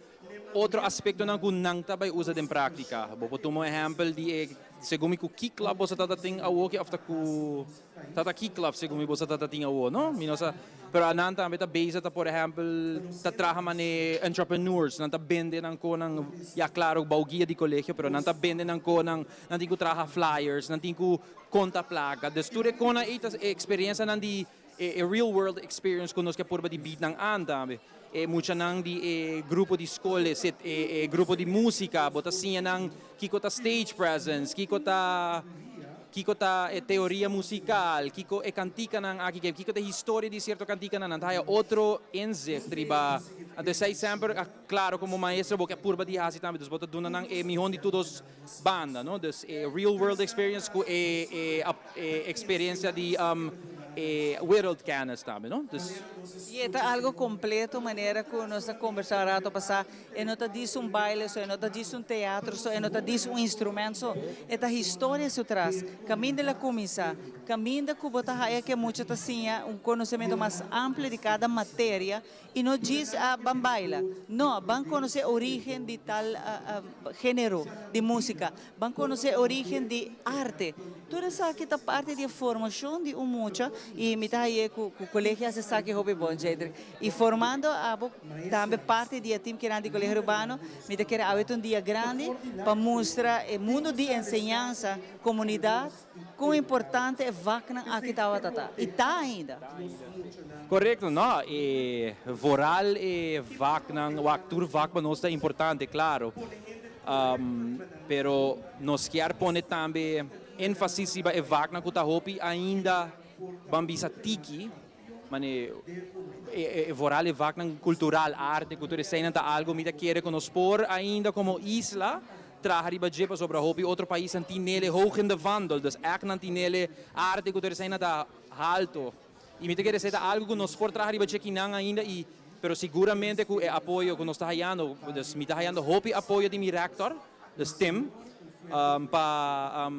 [SPEAKER 3] Otro aspektonan ku nan ta bai usa den práktika. Bo por tuma un ehèmpel di e segun mi ku ki klòp boso ta ta tin awor òf ta ku ta ta ki klòp segun mi boso ta ta tin awor, no? Mi no sa. Pero anan tambe ta bezig ta por ehèmpel ta traha manera entrepreneurs, nan ta bende nan konan, ya klaro bou guia di kolegio, pero nan ta bende nan konan, nan tin ku traha flyers, nan tin ku konta plaka. Dus tur e konan ei ta e eksperensianan di E real world experience ku nos ke purba di bid nan an tambe. E muchanan di e grupo di skol, e e grupo di músika, bo ta siña nan kiko ta stage presence, kiko ta kiko ta e teoria musikal, kiko e kantikanan aki ke, kiko ta e historia di sierto kantikanan. Nan ta haya otro inzicht riba. Anto esei semper, klaro komo maestro bo ke purba di hasi tambe, dus bo ta duna nan e mihó di tur dos banda, no? Dus e real world experience ku e e e experiencia di e wereldkennis tambe, no? Dus.
[SPEAKER 2] Y e ta algo completo manera cu nos a conversa un rato pasa, e no ta djis un baile so, e no ta djis un teatro so, e no ta djis un instrument so, e ta historia su tras, caminda el a cuminsa, caminda cu bo ta haya cu e mucha ta siña un conocemento mas amplio di cada materia Y no djis a ban baila. No, ban conoce origen di tal genero di musica. Ban conoce origen di arte. Tur esaki ta parti di e formacion di un mucha y mi ta haye cu colegio haci esaki hopi bon, Jedrick. Y formando abo tambe parti di e team kinan di Colegio Arubano, mi ta kere awe ta un dia grandi pa mustra e mundo di enseñansa, comunidad, Kon importante e vaknan aki tabata ta y ta ainda.
[SPEAKER 3] Korekto, no, e vooral e vaknan, wak tur vak pa nos ta importante, klaro. Pero nos kier pone tambe énfasis riba e vaknan ku ta hopi ainda ban bisa tiki, mane e vooral e vaknan kultural, arte, kultura, eseinan ta algu mi ta kere ku nos por ainda komo isla Traha riba dje pasobra hopi otro paisnan tin nele hoog in de vandel, dus ègt nan tin nele arte ku tur esei nan ta halto. I mi ta kere esei ta algu ku nos por traha riba dje kinan ainda i pero siguramente ku e apoyo ku nos ta hayando, dus mi ta hayando hopi apoyo di mi rector, dus Tim. Pa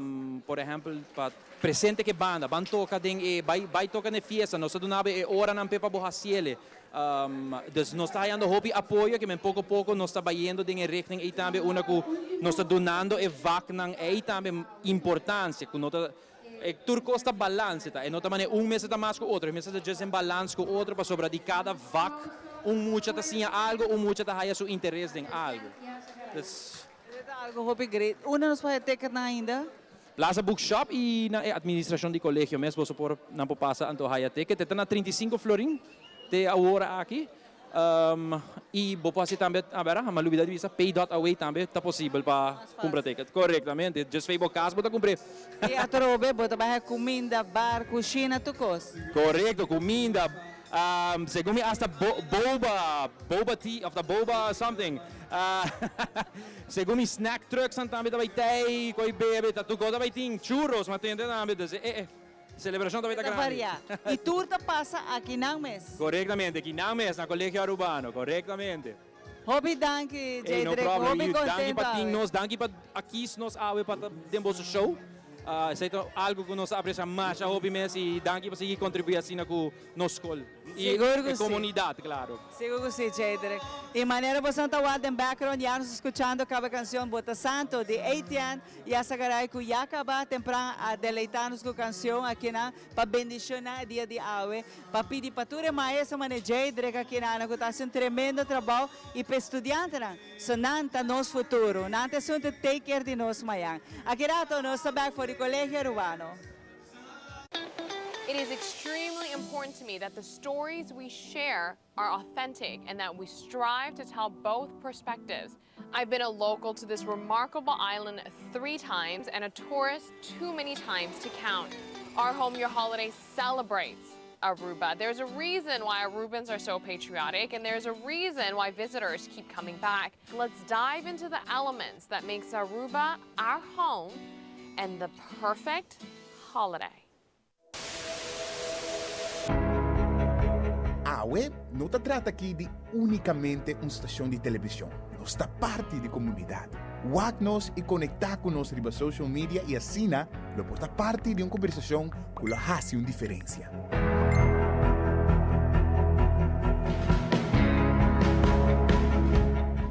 [SPEAKER 3] por ehempel pa presente ke banda, ban toka den e bai bai toka na e fiesta, nos ta duna bo e oranan p'e pa bo hasiele. Dus nos ta hayando hopi apoyo ke men poko poko nos ta bayendo den e richting ei tambe unda ku nos ta dunando e vaknan ei tambe importancia ku no ta e tur kos ta balance ta e no ta manera un mester ta mas ku otro e mester ta just den balance ku otro pasobra di kada vak un mucha ta siña algo un mucha ta haya su interes den algo. Dus.
[SPEAKER 2] Esei ta algo hopi great. Unda nos por haya ticketnan ainda?
[SPEAKER 3] Plaza Bookshop y na e administracion di colegio mes boso por nan por pasa anto haya ticket. E ta na 35 florin te awor aki. Y bo por haci tambe, a ber, mi a lubida di bisa, pay dot away tambe ta posibel pa cumpra ticket. Corectamente, just fey bo cas bo ta cumpr'e.
[SPEAKER 2] Y atrobe bo ta bay haya cuminda, bar, cushina, tur cos.
[SPEAKER 3] Corecto, cuminda, Segun mi hasta boba, boba tea of ta boba something. Segun mi snack trucksnan tambe ta bay tei, koe bebe, ta tur kos ta bay tin, churros mi a tende tambe, dus e celebracion ta bay ta
[SPEAKER 2] grandi. Ta varia. Y tur ta pasa akinan mes.
[SPEAKER 3] Corectamente, akinan mes, na Colegio Arubano, corectamente.
[SPEAKER 2] Hopi danki Jay Drake, hopi contento
[SPEAKER 3] Danki pa tin nos, danki pa a kies nos awe pa ta den boso show. Esei ta algo cu nos ta aprecia masha hopi mes y danki pa sigui contribui asina cu nos scol y e comunidad, claro.
[SPEAKER 2] Sigur cu si, Jadrick. Y manera boso ta wak den background ya nos ta scuchando caba cancion Bo ta Santo di Etienne y a sacarai cu ya caba tempran a deleita nos cu cancion akinan pa bendiciona e dia di awe, pa pidi pa tur e maestro manera Jadrick akinan cu ta haci un tremendo trabao y pa e studiantenan. So nan ta nos futuro. Nan ta esun ta take care di nos mayan. Aki rato nos ta back for di Colegio Arubano.
[SPEAKER 4] It is extremely important to me that the stories we share are authentic and that we strive to tell both perspectives. I've been a local to this remarkable island three times and a tourist too many times to count. Our Home Your Holiday celebrates Aruba. There's a reason why Arubans are so patriotic and there's a reason why visitors keep coming back. Let's dive into the elements that makes Aruba our home and the perfect holiday.
[SPEAKER 10] Awe no ta trata aki di únikamente un stashon di televishon, nos ta parti di komunidat. Wak nos i konektá ku nos riba social media i asina lo por ta parti di un kombersashon ku lo hasi un diferensia.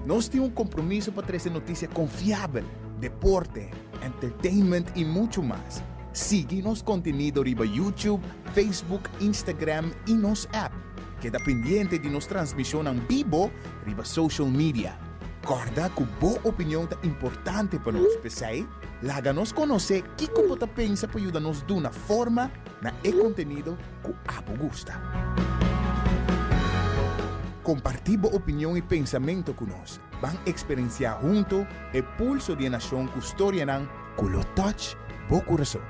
[SPEAKER 10] Nos tin un kompromiso pa trese notisia konfiabel, deporte, entertainment i muchu mas. Sigui nos kontenido riba YouTube, Facebook, Instagram i nos app. Keda pendiente di nos transmishonnan bibo riba social media. Kòrda ku bo opinion ta importante pa nos, p'esei laga nos konosé kiko bo ta pensa pa yuda nos duna forma na e kontenido ku abo gusta. Kompartí bo opinion i pensamentu ku nos. Ban eksperensiá huntu e pulso di e nashon ku storianan ku lo touch bo kurason.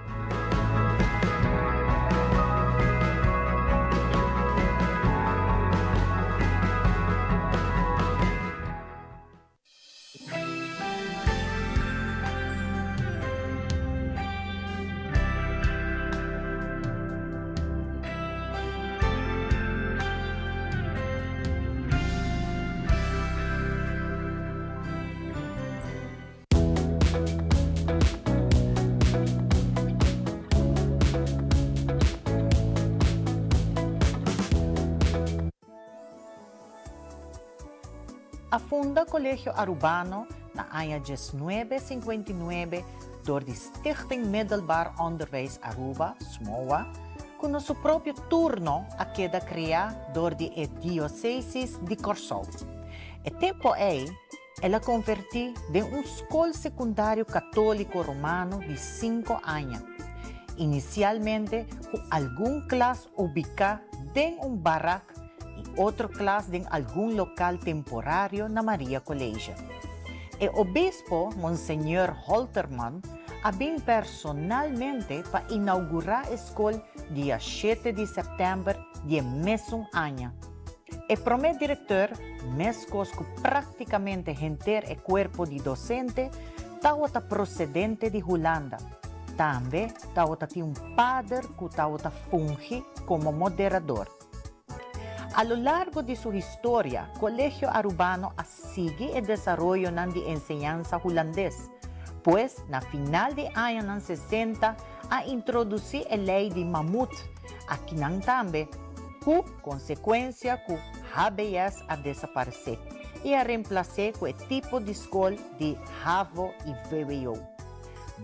[SPEAKER 13] A funda Colegio Arubano na aña diesnuebe sinkuenta i nuebe dor di Stichting Middelbaar Onderwijs Aruba, SMOA, ku na su propio turno a keda kreá dor di e Diosesis di Kòrsou. E tempo ei, El a konvertí den un skol sekundario katóliko romano di sinku aña, inisialmente ku algun klas ubiká den un barak i otro klas den algun lokal temporario na Maria College. E obispo, Monseñor Holterman, a bin personalmente pa inaugurá e skol dia shete di sèptèmber di e mesun aña. E promé direkteur, meskos ku práktikamente henter e kuerpo di dosente, tawata prosedente di Hulanda. Tambe tawata tin un pader ku tawata fungi komo moderador. A lo largo di su historia, Kolegio Arubano a sigui e desaroyonan di enseñansa hulandes. Pues, na final di añanan 60 a introdusí e lei di Mamut akinan tambe, ku konsekuensia ku HBS a desaparesé i a remplas'é ku e tipo di skol di havo i vwo.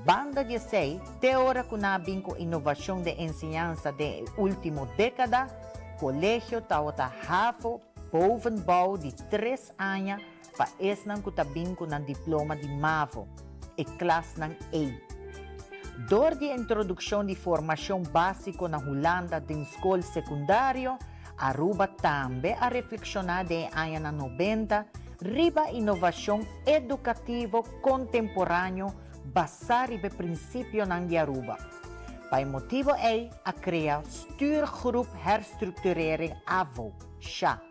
[SPEAKER 13] Banda di esei, te ora ku nan a bin ku inovashon den enseñansa den e último dékada, kolegio tabata havo bovenbouw di tres aña pa esnan ku ta bin ku nan diploma di mavo, e klasnan ei. Dor di e introdukshon di formashon básiko na Hulanda den skol sekundario, Aruba tambe a reflekshoná den e añanan nobenta riba inovashon edukativo kontemporáneo basá riba e prinsipionan di Aruba. Pa e motibu ei a krea Stuurgroep Herstructurering avo, sha.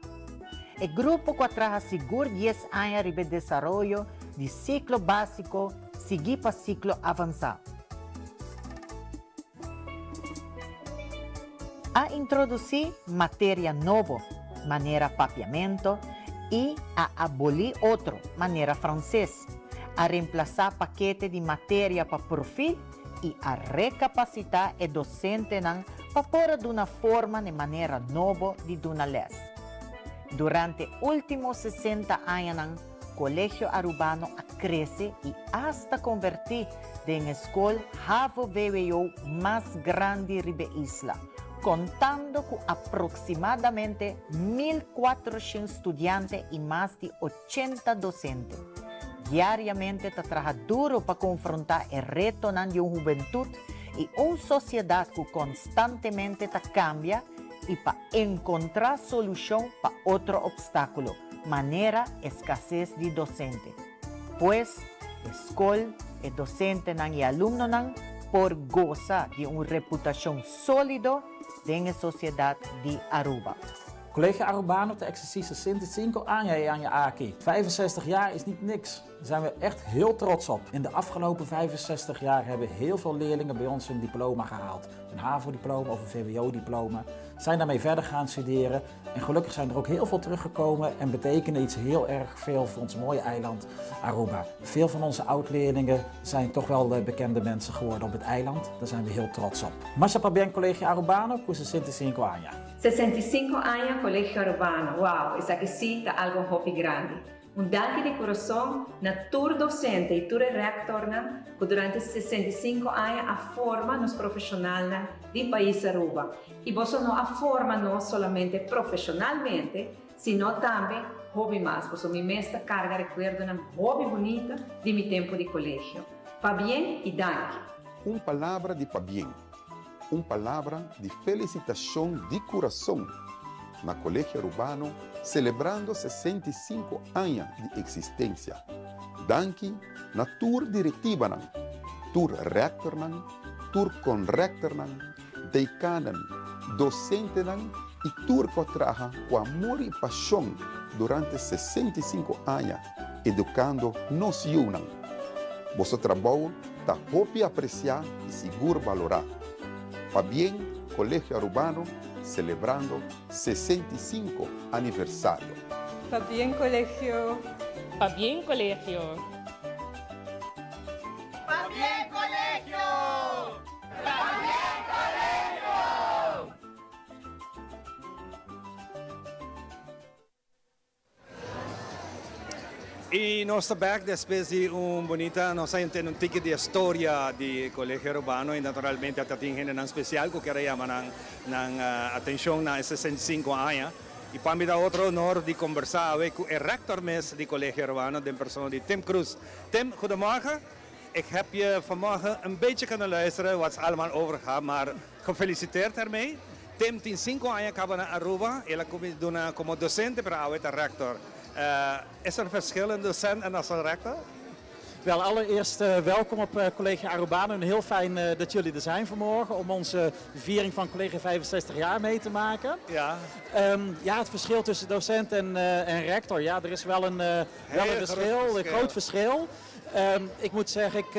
[SPEAKER 13] E grupo ku a traha sigur dies aña riba e desaroyo di siklo básiko sigui pa siklo avansá. A introdusí materia nobo, manera papiamento, i a abolí otro, manera franses. A remplasá pakete di materia pa profil i a rekapasitá e dosentenan pa por a duna forma n'e manera nobo di duna lès. Durante último sesenta añanan, Colegio Arubano a crece y hasta converti den e scol havo-vwo mas grandi riba e isla, contando cu aproximadamente 1400 studiante y mas di 80 docente. Diariamente ta traha duro pa confronta e retonan di un hubentud y un sociedad cu constantemente ta cambia y pa encontra solucion pa otro obstaculo, manera escases di docente. Pues, e scol, e docentenan y alumnonan por goza di un reputacion solido den e sociedad di Aruba.
[SPEAKER 14] Colegio Arubano ta existi 65 aña e aña aki. 65 jaar is niet niks. Daar zijn we echt heel trots op. In de afgelopen 65 jaar hebben heel veel leerlingen bij ons hun diploma gehaald. Een HAVO-diploma of een VWO-diploma. Zijn daarmee verder gaan studeren. En gelukkig zijn er ook heel veel teruggekomen en betekenen iets heel erg veel voor ons mooie eiland Aruba. Veel van onze oud-leerlingen zijn toch wel eh, bekende mensen geworden op het eiland. Daar zijn we heel trots op. Masha pabien Colegio Arubano, ku 65 aña.
[SPEAKER 15] 65 aña Colegio Arubano, wow, esaki si ta algo hopi grandi. Un danki di kurason na tur dosente i tur e rèktornan ku durante 65 aña a forma nos profeshonalnan di pais Aruba. I boso no a forma nos solamente profeshonalmente, sino tambe hopi mas. Boso mi mes ta karga rekuerdonan hopi bunita di mi tempu di kolegio. Pabien i danki!
[SPEAKER 18] Un palabra di pabien, un palabra di felicitacion di curason na Colegio Arubano celebrando 65 aña di existencia. Danki na tur directivanan, tur rectornan, tur conrectornan, decanan, docentenan y tur cu a traha cu amor y pasion durante 65 aña educando nos yiunan. Boso trabou ta hopi aprecia y sigur balora. Pabien Colegio Arubano celebrando 65 aniversario.
[SPEAKER 24] Pabien Colegio.
[SPEAKER 4] Pabien Colegio.
[SPEAKER 12] Pabien Colegio! Pabien Colegio!
[SPEAKER 1] Y nos ta back despues di un bunita, nos a intende un tiki di e storia di Colegio Arubano y naturalmente a tin hendenan special cu kier a yama nan nan atencion na e 65 aña. Y pa mi ta otro honor di conversa awe cu e rector mes di Colegio Arubano den persona di Tim Croes. Tim, goedemorgen. Ik heb je vanmorgen een beetje kunnen luisteren wat ze allemaal over gaat, maar gefeliciteerd ermee. Tim tin cinco aña caba na Aruba, el a cuminsa duna como docente pero awe ta rector. Is er verschil in docent en als rector?
[SPEAKER 14] Wel, allereerst uh, welkom op uh, College Arubano. En heel fijn uh, dat jullie er zijn vanmorgen om onze viering van College 65 jaar mee te maken.
[SPEAKER 1] Ja.
[SPEAKER 14] Um, ja, het verschil tussen docent en, en rector. Ja, er is wel een, wel een verschil, een groot verschil. Ik moet zeggen, ik,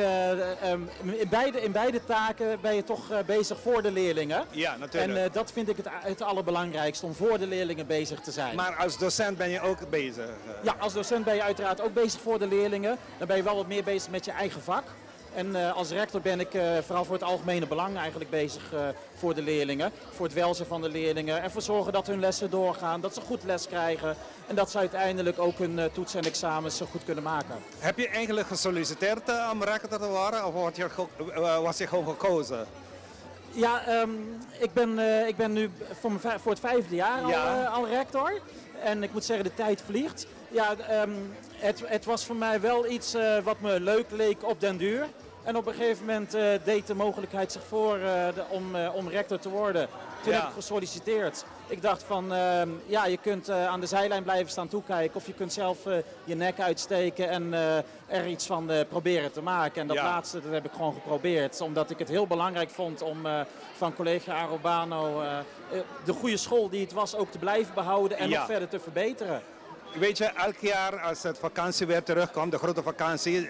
[SPEAKER 14] in, beide, in beide taken ben je toch bezig voor de leerlingen.
[SPEAKER 1] Ja, natuurlijk.
[SPEAKER 14] En dat vind ik het allerbelangrijkste, om voor de leerlingen bezig te zijn.
[SPEAKER 1] Maar als docent ben je ook bezig?
[SPEAKER 14] Ja, als docent ben je uiteraard ook bezig voor de leerlingen. Dan ben je wel wat meer bezig met je eigen vak. En als rector ben ik vooral voor het algemene belang eigenlijk bezig voor de leerlingen. Voor het welzijn van de leerlingen en voor zorgen dat hun lessen doorgaan, dat ze goed les krijgen. En dat ze uiteindelijk ook hun toetsen en examens zo goed kunnen maken.
[SPEAKER 1] Heb je eigenlijk gesolliciteerd om rector te worden of was je gewoon gekozen?
[SPEAKER 14] Ja, ik ben nu voor het 5e jaar al rector. En ik moet zeggen, de tijd vliegt. Ja, het was voor mij wel iets wat me leuk leek op den duur. En op een gegeven moment deed de mogelijkheid zich voor om rector te worden. Toen heb ik gesolliciteerd. Ik dacht van, ja, je kunt aan de zijlijn blijven staan toekijken. Of je kunt zelf je nek uitsteken en er iets van proberen te maken. En dat laatste, dat heb ik gewoon geprobeerd. Omdat ik het heel belangrijk vond om van Collegio Arubano de goede school die het was ook te blijven behouden en nog verder te verbeteren.
[SPEAKER 1] Weet je, elk jaar als het vakantie weer terugkomt, de grote vakantie,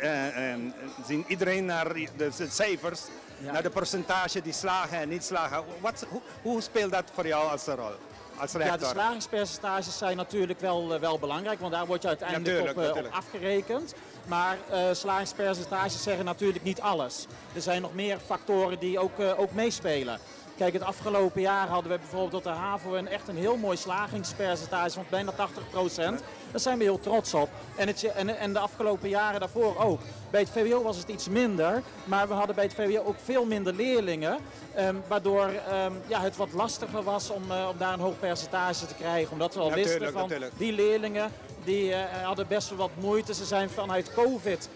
[SPEAKER 1] zien iedereen naar de cijfers, naar de percentage die slagen en niet slagen. Hoe speelt dat voor jou als een rol? Als
[SPEAKER 14] Ja, de
[SPEAKER 1] rector?
[SPEAKER 14] slagingspercentages zijn natuurlijk wel belangrijk, want daar word je uiteindelijk op afgerekend. Maar slagingspercentages zeggen natuurlijk niet alles. Er zijn nog meer factoren die ook meespelen. Kijk, het afgelopen jaar hadden we bijvoorbeeld op de HAVO echt een heel mooi slagingspercentage van bijna 80%. Daar zijn we heel trots op. En de afgelopen jaren daarvoor ook. Bij het VWO was het iets minder, maar we hadden bij het VWO ook veel minder leerlingen. Waardoor het wat lastiger was om daar een hoog percentage te krijgen. Omdat we al wisten van die leerlingen die hadden best wel wat moeite. Ze zijn vanuit COVID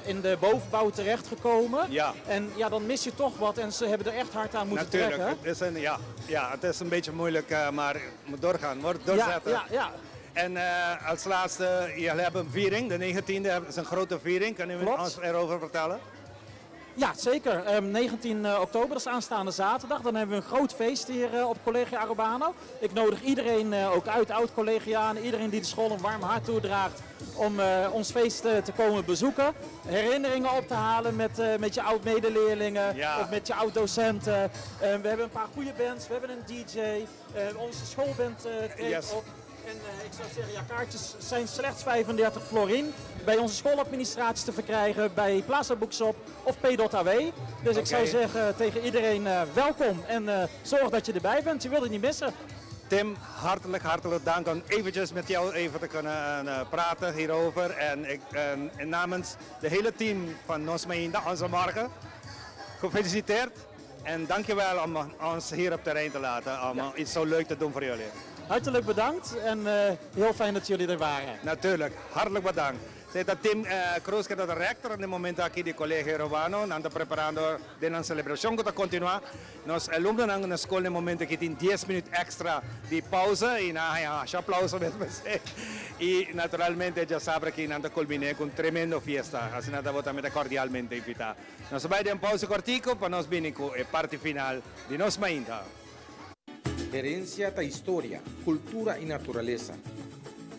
[SPEAKER 14] in de bovenbouw terechtgekomen. En dan mis je toch wat en ze hebben er echt hard aan moeten trekken.
[SPEAKER 1] Het is een, ja, ja, het is een beetje moeilijk, maar het moet doorgaan, moet doorzetten. En als laatste, jullie hebben een viering, de 19e is een grote viering. Kan u ons erover vertellen?
[SPEAKER 14] Ja, zeker. 19 oktober, dat is aanstaande zaterdag. Dan hebben we een groot feest hier op Collegio Arubano. Ik nodig iedereen ook uit, oud-collegianen, iedereen die de school een warm hart toedraagt, om ons feest te komen bezoeken. Herinneringen op te halen met je oud-medeleerlingen of met je oud-docenten. We hebben een paar goede bands, we hebben een DJ, onze schoolband treedt op. En ik zou zeggen, kaartjes zijn slechts 35 florin. Bij onze schooladministratie te verkrijgen, bij Plaza Boekshop of P.AW. Dus ik zou zeggen tegen iedereen welkom en zorg dat je erbij bent. Je wilt het niet missen.
[SPEAKER 1] Tim, hartelijk dank om eventjes met jou even te kunnen praten hierover. En namens de hele team van Nos Mainta, onze morgen, gefeliciteerd. En dankjewel om ons hier op terrein te laten, om iets zo leuk te doen voor jullie.
[SPEAKER 14] Hartelijk bedankt en heel fijn dat jullie er waren.
[SPEAKER 1] Natuurlijk, hartelijk bedankt. Zit dat Tim Cruz, que es de rector en el momento aquí de Colegio Arubano, anda preparando de la celebración que continúa. Nos alumnos en la escuela en el momento que tienen 10 minutos extra de pausa y nada, ya, ya aplauso mesmo. Y naturalmente ya sabe que anda culminé con tremendo fiesta, así nada, vos también cordialmente invitado. Nos va a ir en pausa cortico para nos venir con el parte final de Nos Mainta.
[SPEAKER 17] Herencia ta historia, cultura y naturalesa.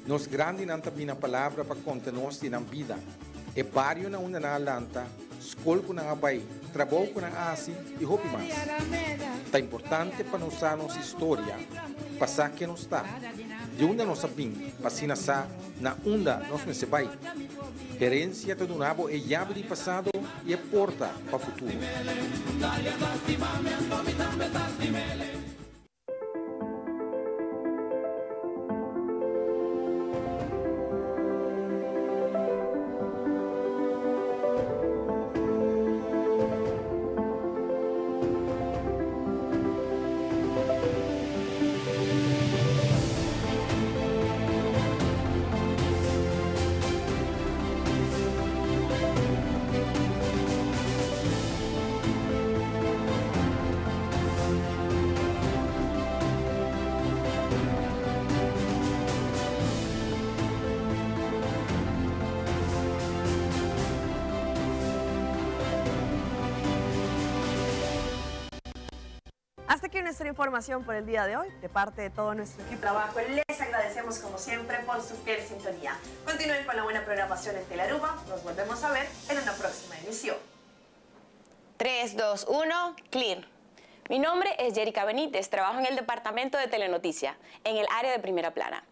[SPEAKER 17] Nos grandinan ta bina palabra pa conta nos di nan bida. E barrio na unda nan a lanta, scol cu nan a bay, trabou cu nan a haci y hopi mas. Ta importante pa nos sa nos historia, pa sa ken nos ta, di unda nos a bin, pa asina sa na unda nos mester bay. Herencia ta duna bo e yabi di pasado y e porta pa futuro.
[SPEAKER 9] Hasta aquí nuestra información por el día de hoy. De parte de todo nuestro equipo de trabajo, les agradecemos como siempre por su fiel sintonía. Continúen con la buena programación en Telearuba. Nos volvemos a ver en una próxima emisión.
[SPEAKER 16] 3, 2, 1, clear. Mi nombre es Jerica Benítez, trabajo en el departamento de Telenoticia, en el área de primera plana.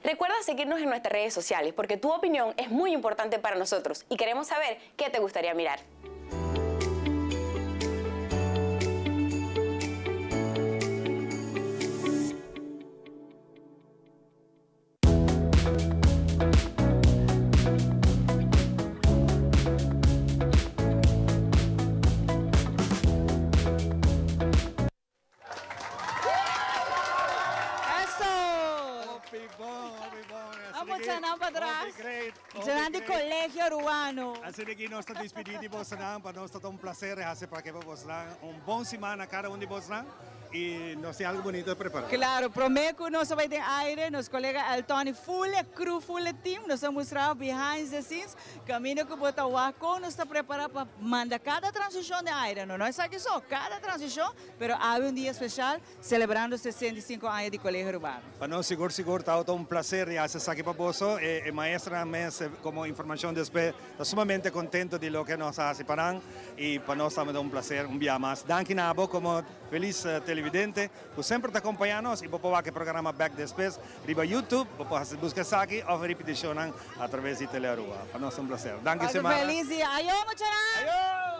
[SPEAKER 16] Recuerda seguirnos en nuestras redes sociales porque tu opinión es muy importante para nosotros y queremos saber qué te gustaría mirar.
[SPEAKER 2] Eso! Vamos muchanan pa atras. Muchanan di Colegio Arubano.
[SPEAKER 1] Asina ki nos ta dispidi di bosonan, pa nos ta un placer haci pa ke pa bosonan. Un bon siman cada un di bosonan y nos tin algo bonito prepara.
[SPEAKER 2] Claro, prome cu nos a bay den aire, nos colega Eltony full e crew, full e team, nos a mustra behind the scenes Caminda cu bo ta wak con nos ta prepara pa manda cada transicion den aire. No, no esaki so, cada transicion, pero awe un dia special celebrando 65 aña di Colegio Arubano.
[SPEAKER 1] Pa nos sigur sigur tabata un placer di haci esaki pa boso. E maestranan mes como informacion despues ta sumamente contento di loke nos a haci pa nan y pa nos tambe ta un placer un bia mas. Danki na abo como feliz televidente cu semper ta acompaña nos y bo por wak e programa bek despues riba YouTube, bo por haci busca esaki of e repeticionnan a traves di Telearuba. Pa nos ta un placer. Danki
[SPEAKER 2] Pasa
[SPEAKER 1] Xiomara.
[SPEAKER 2] feliz dia. Ayo muchanan!
[SPEAKER 1] Ayo!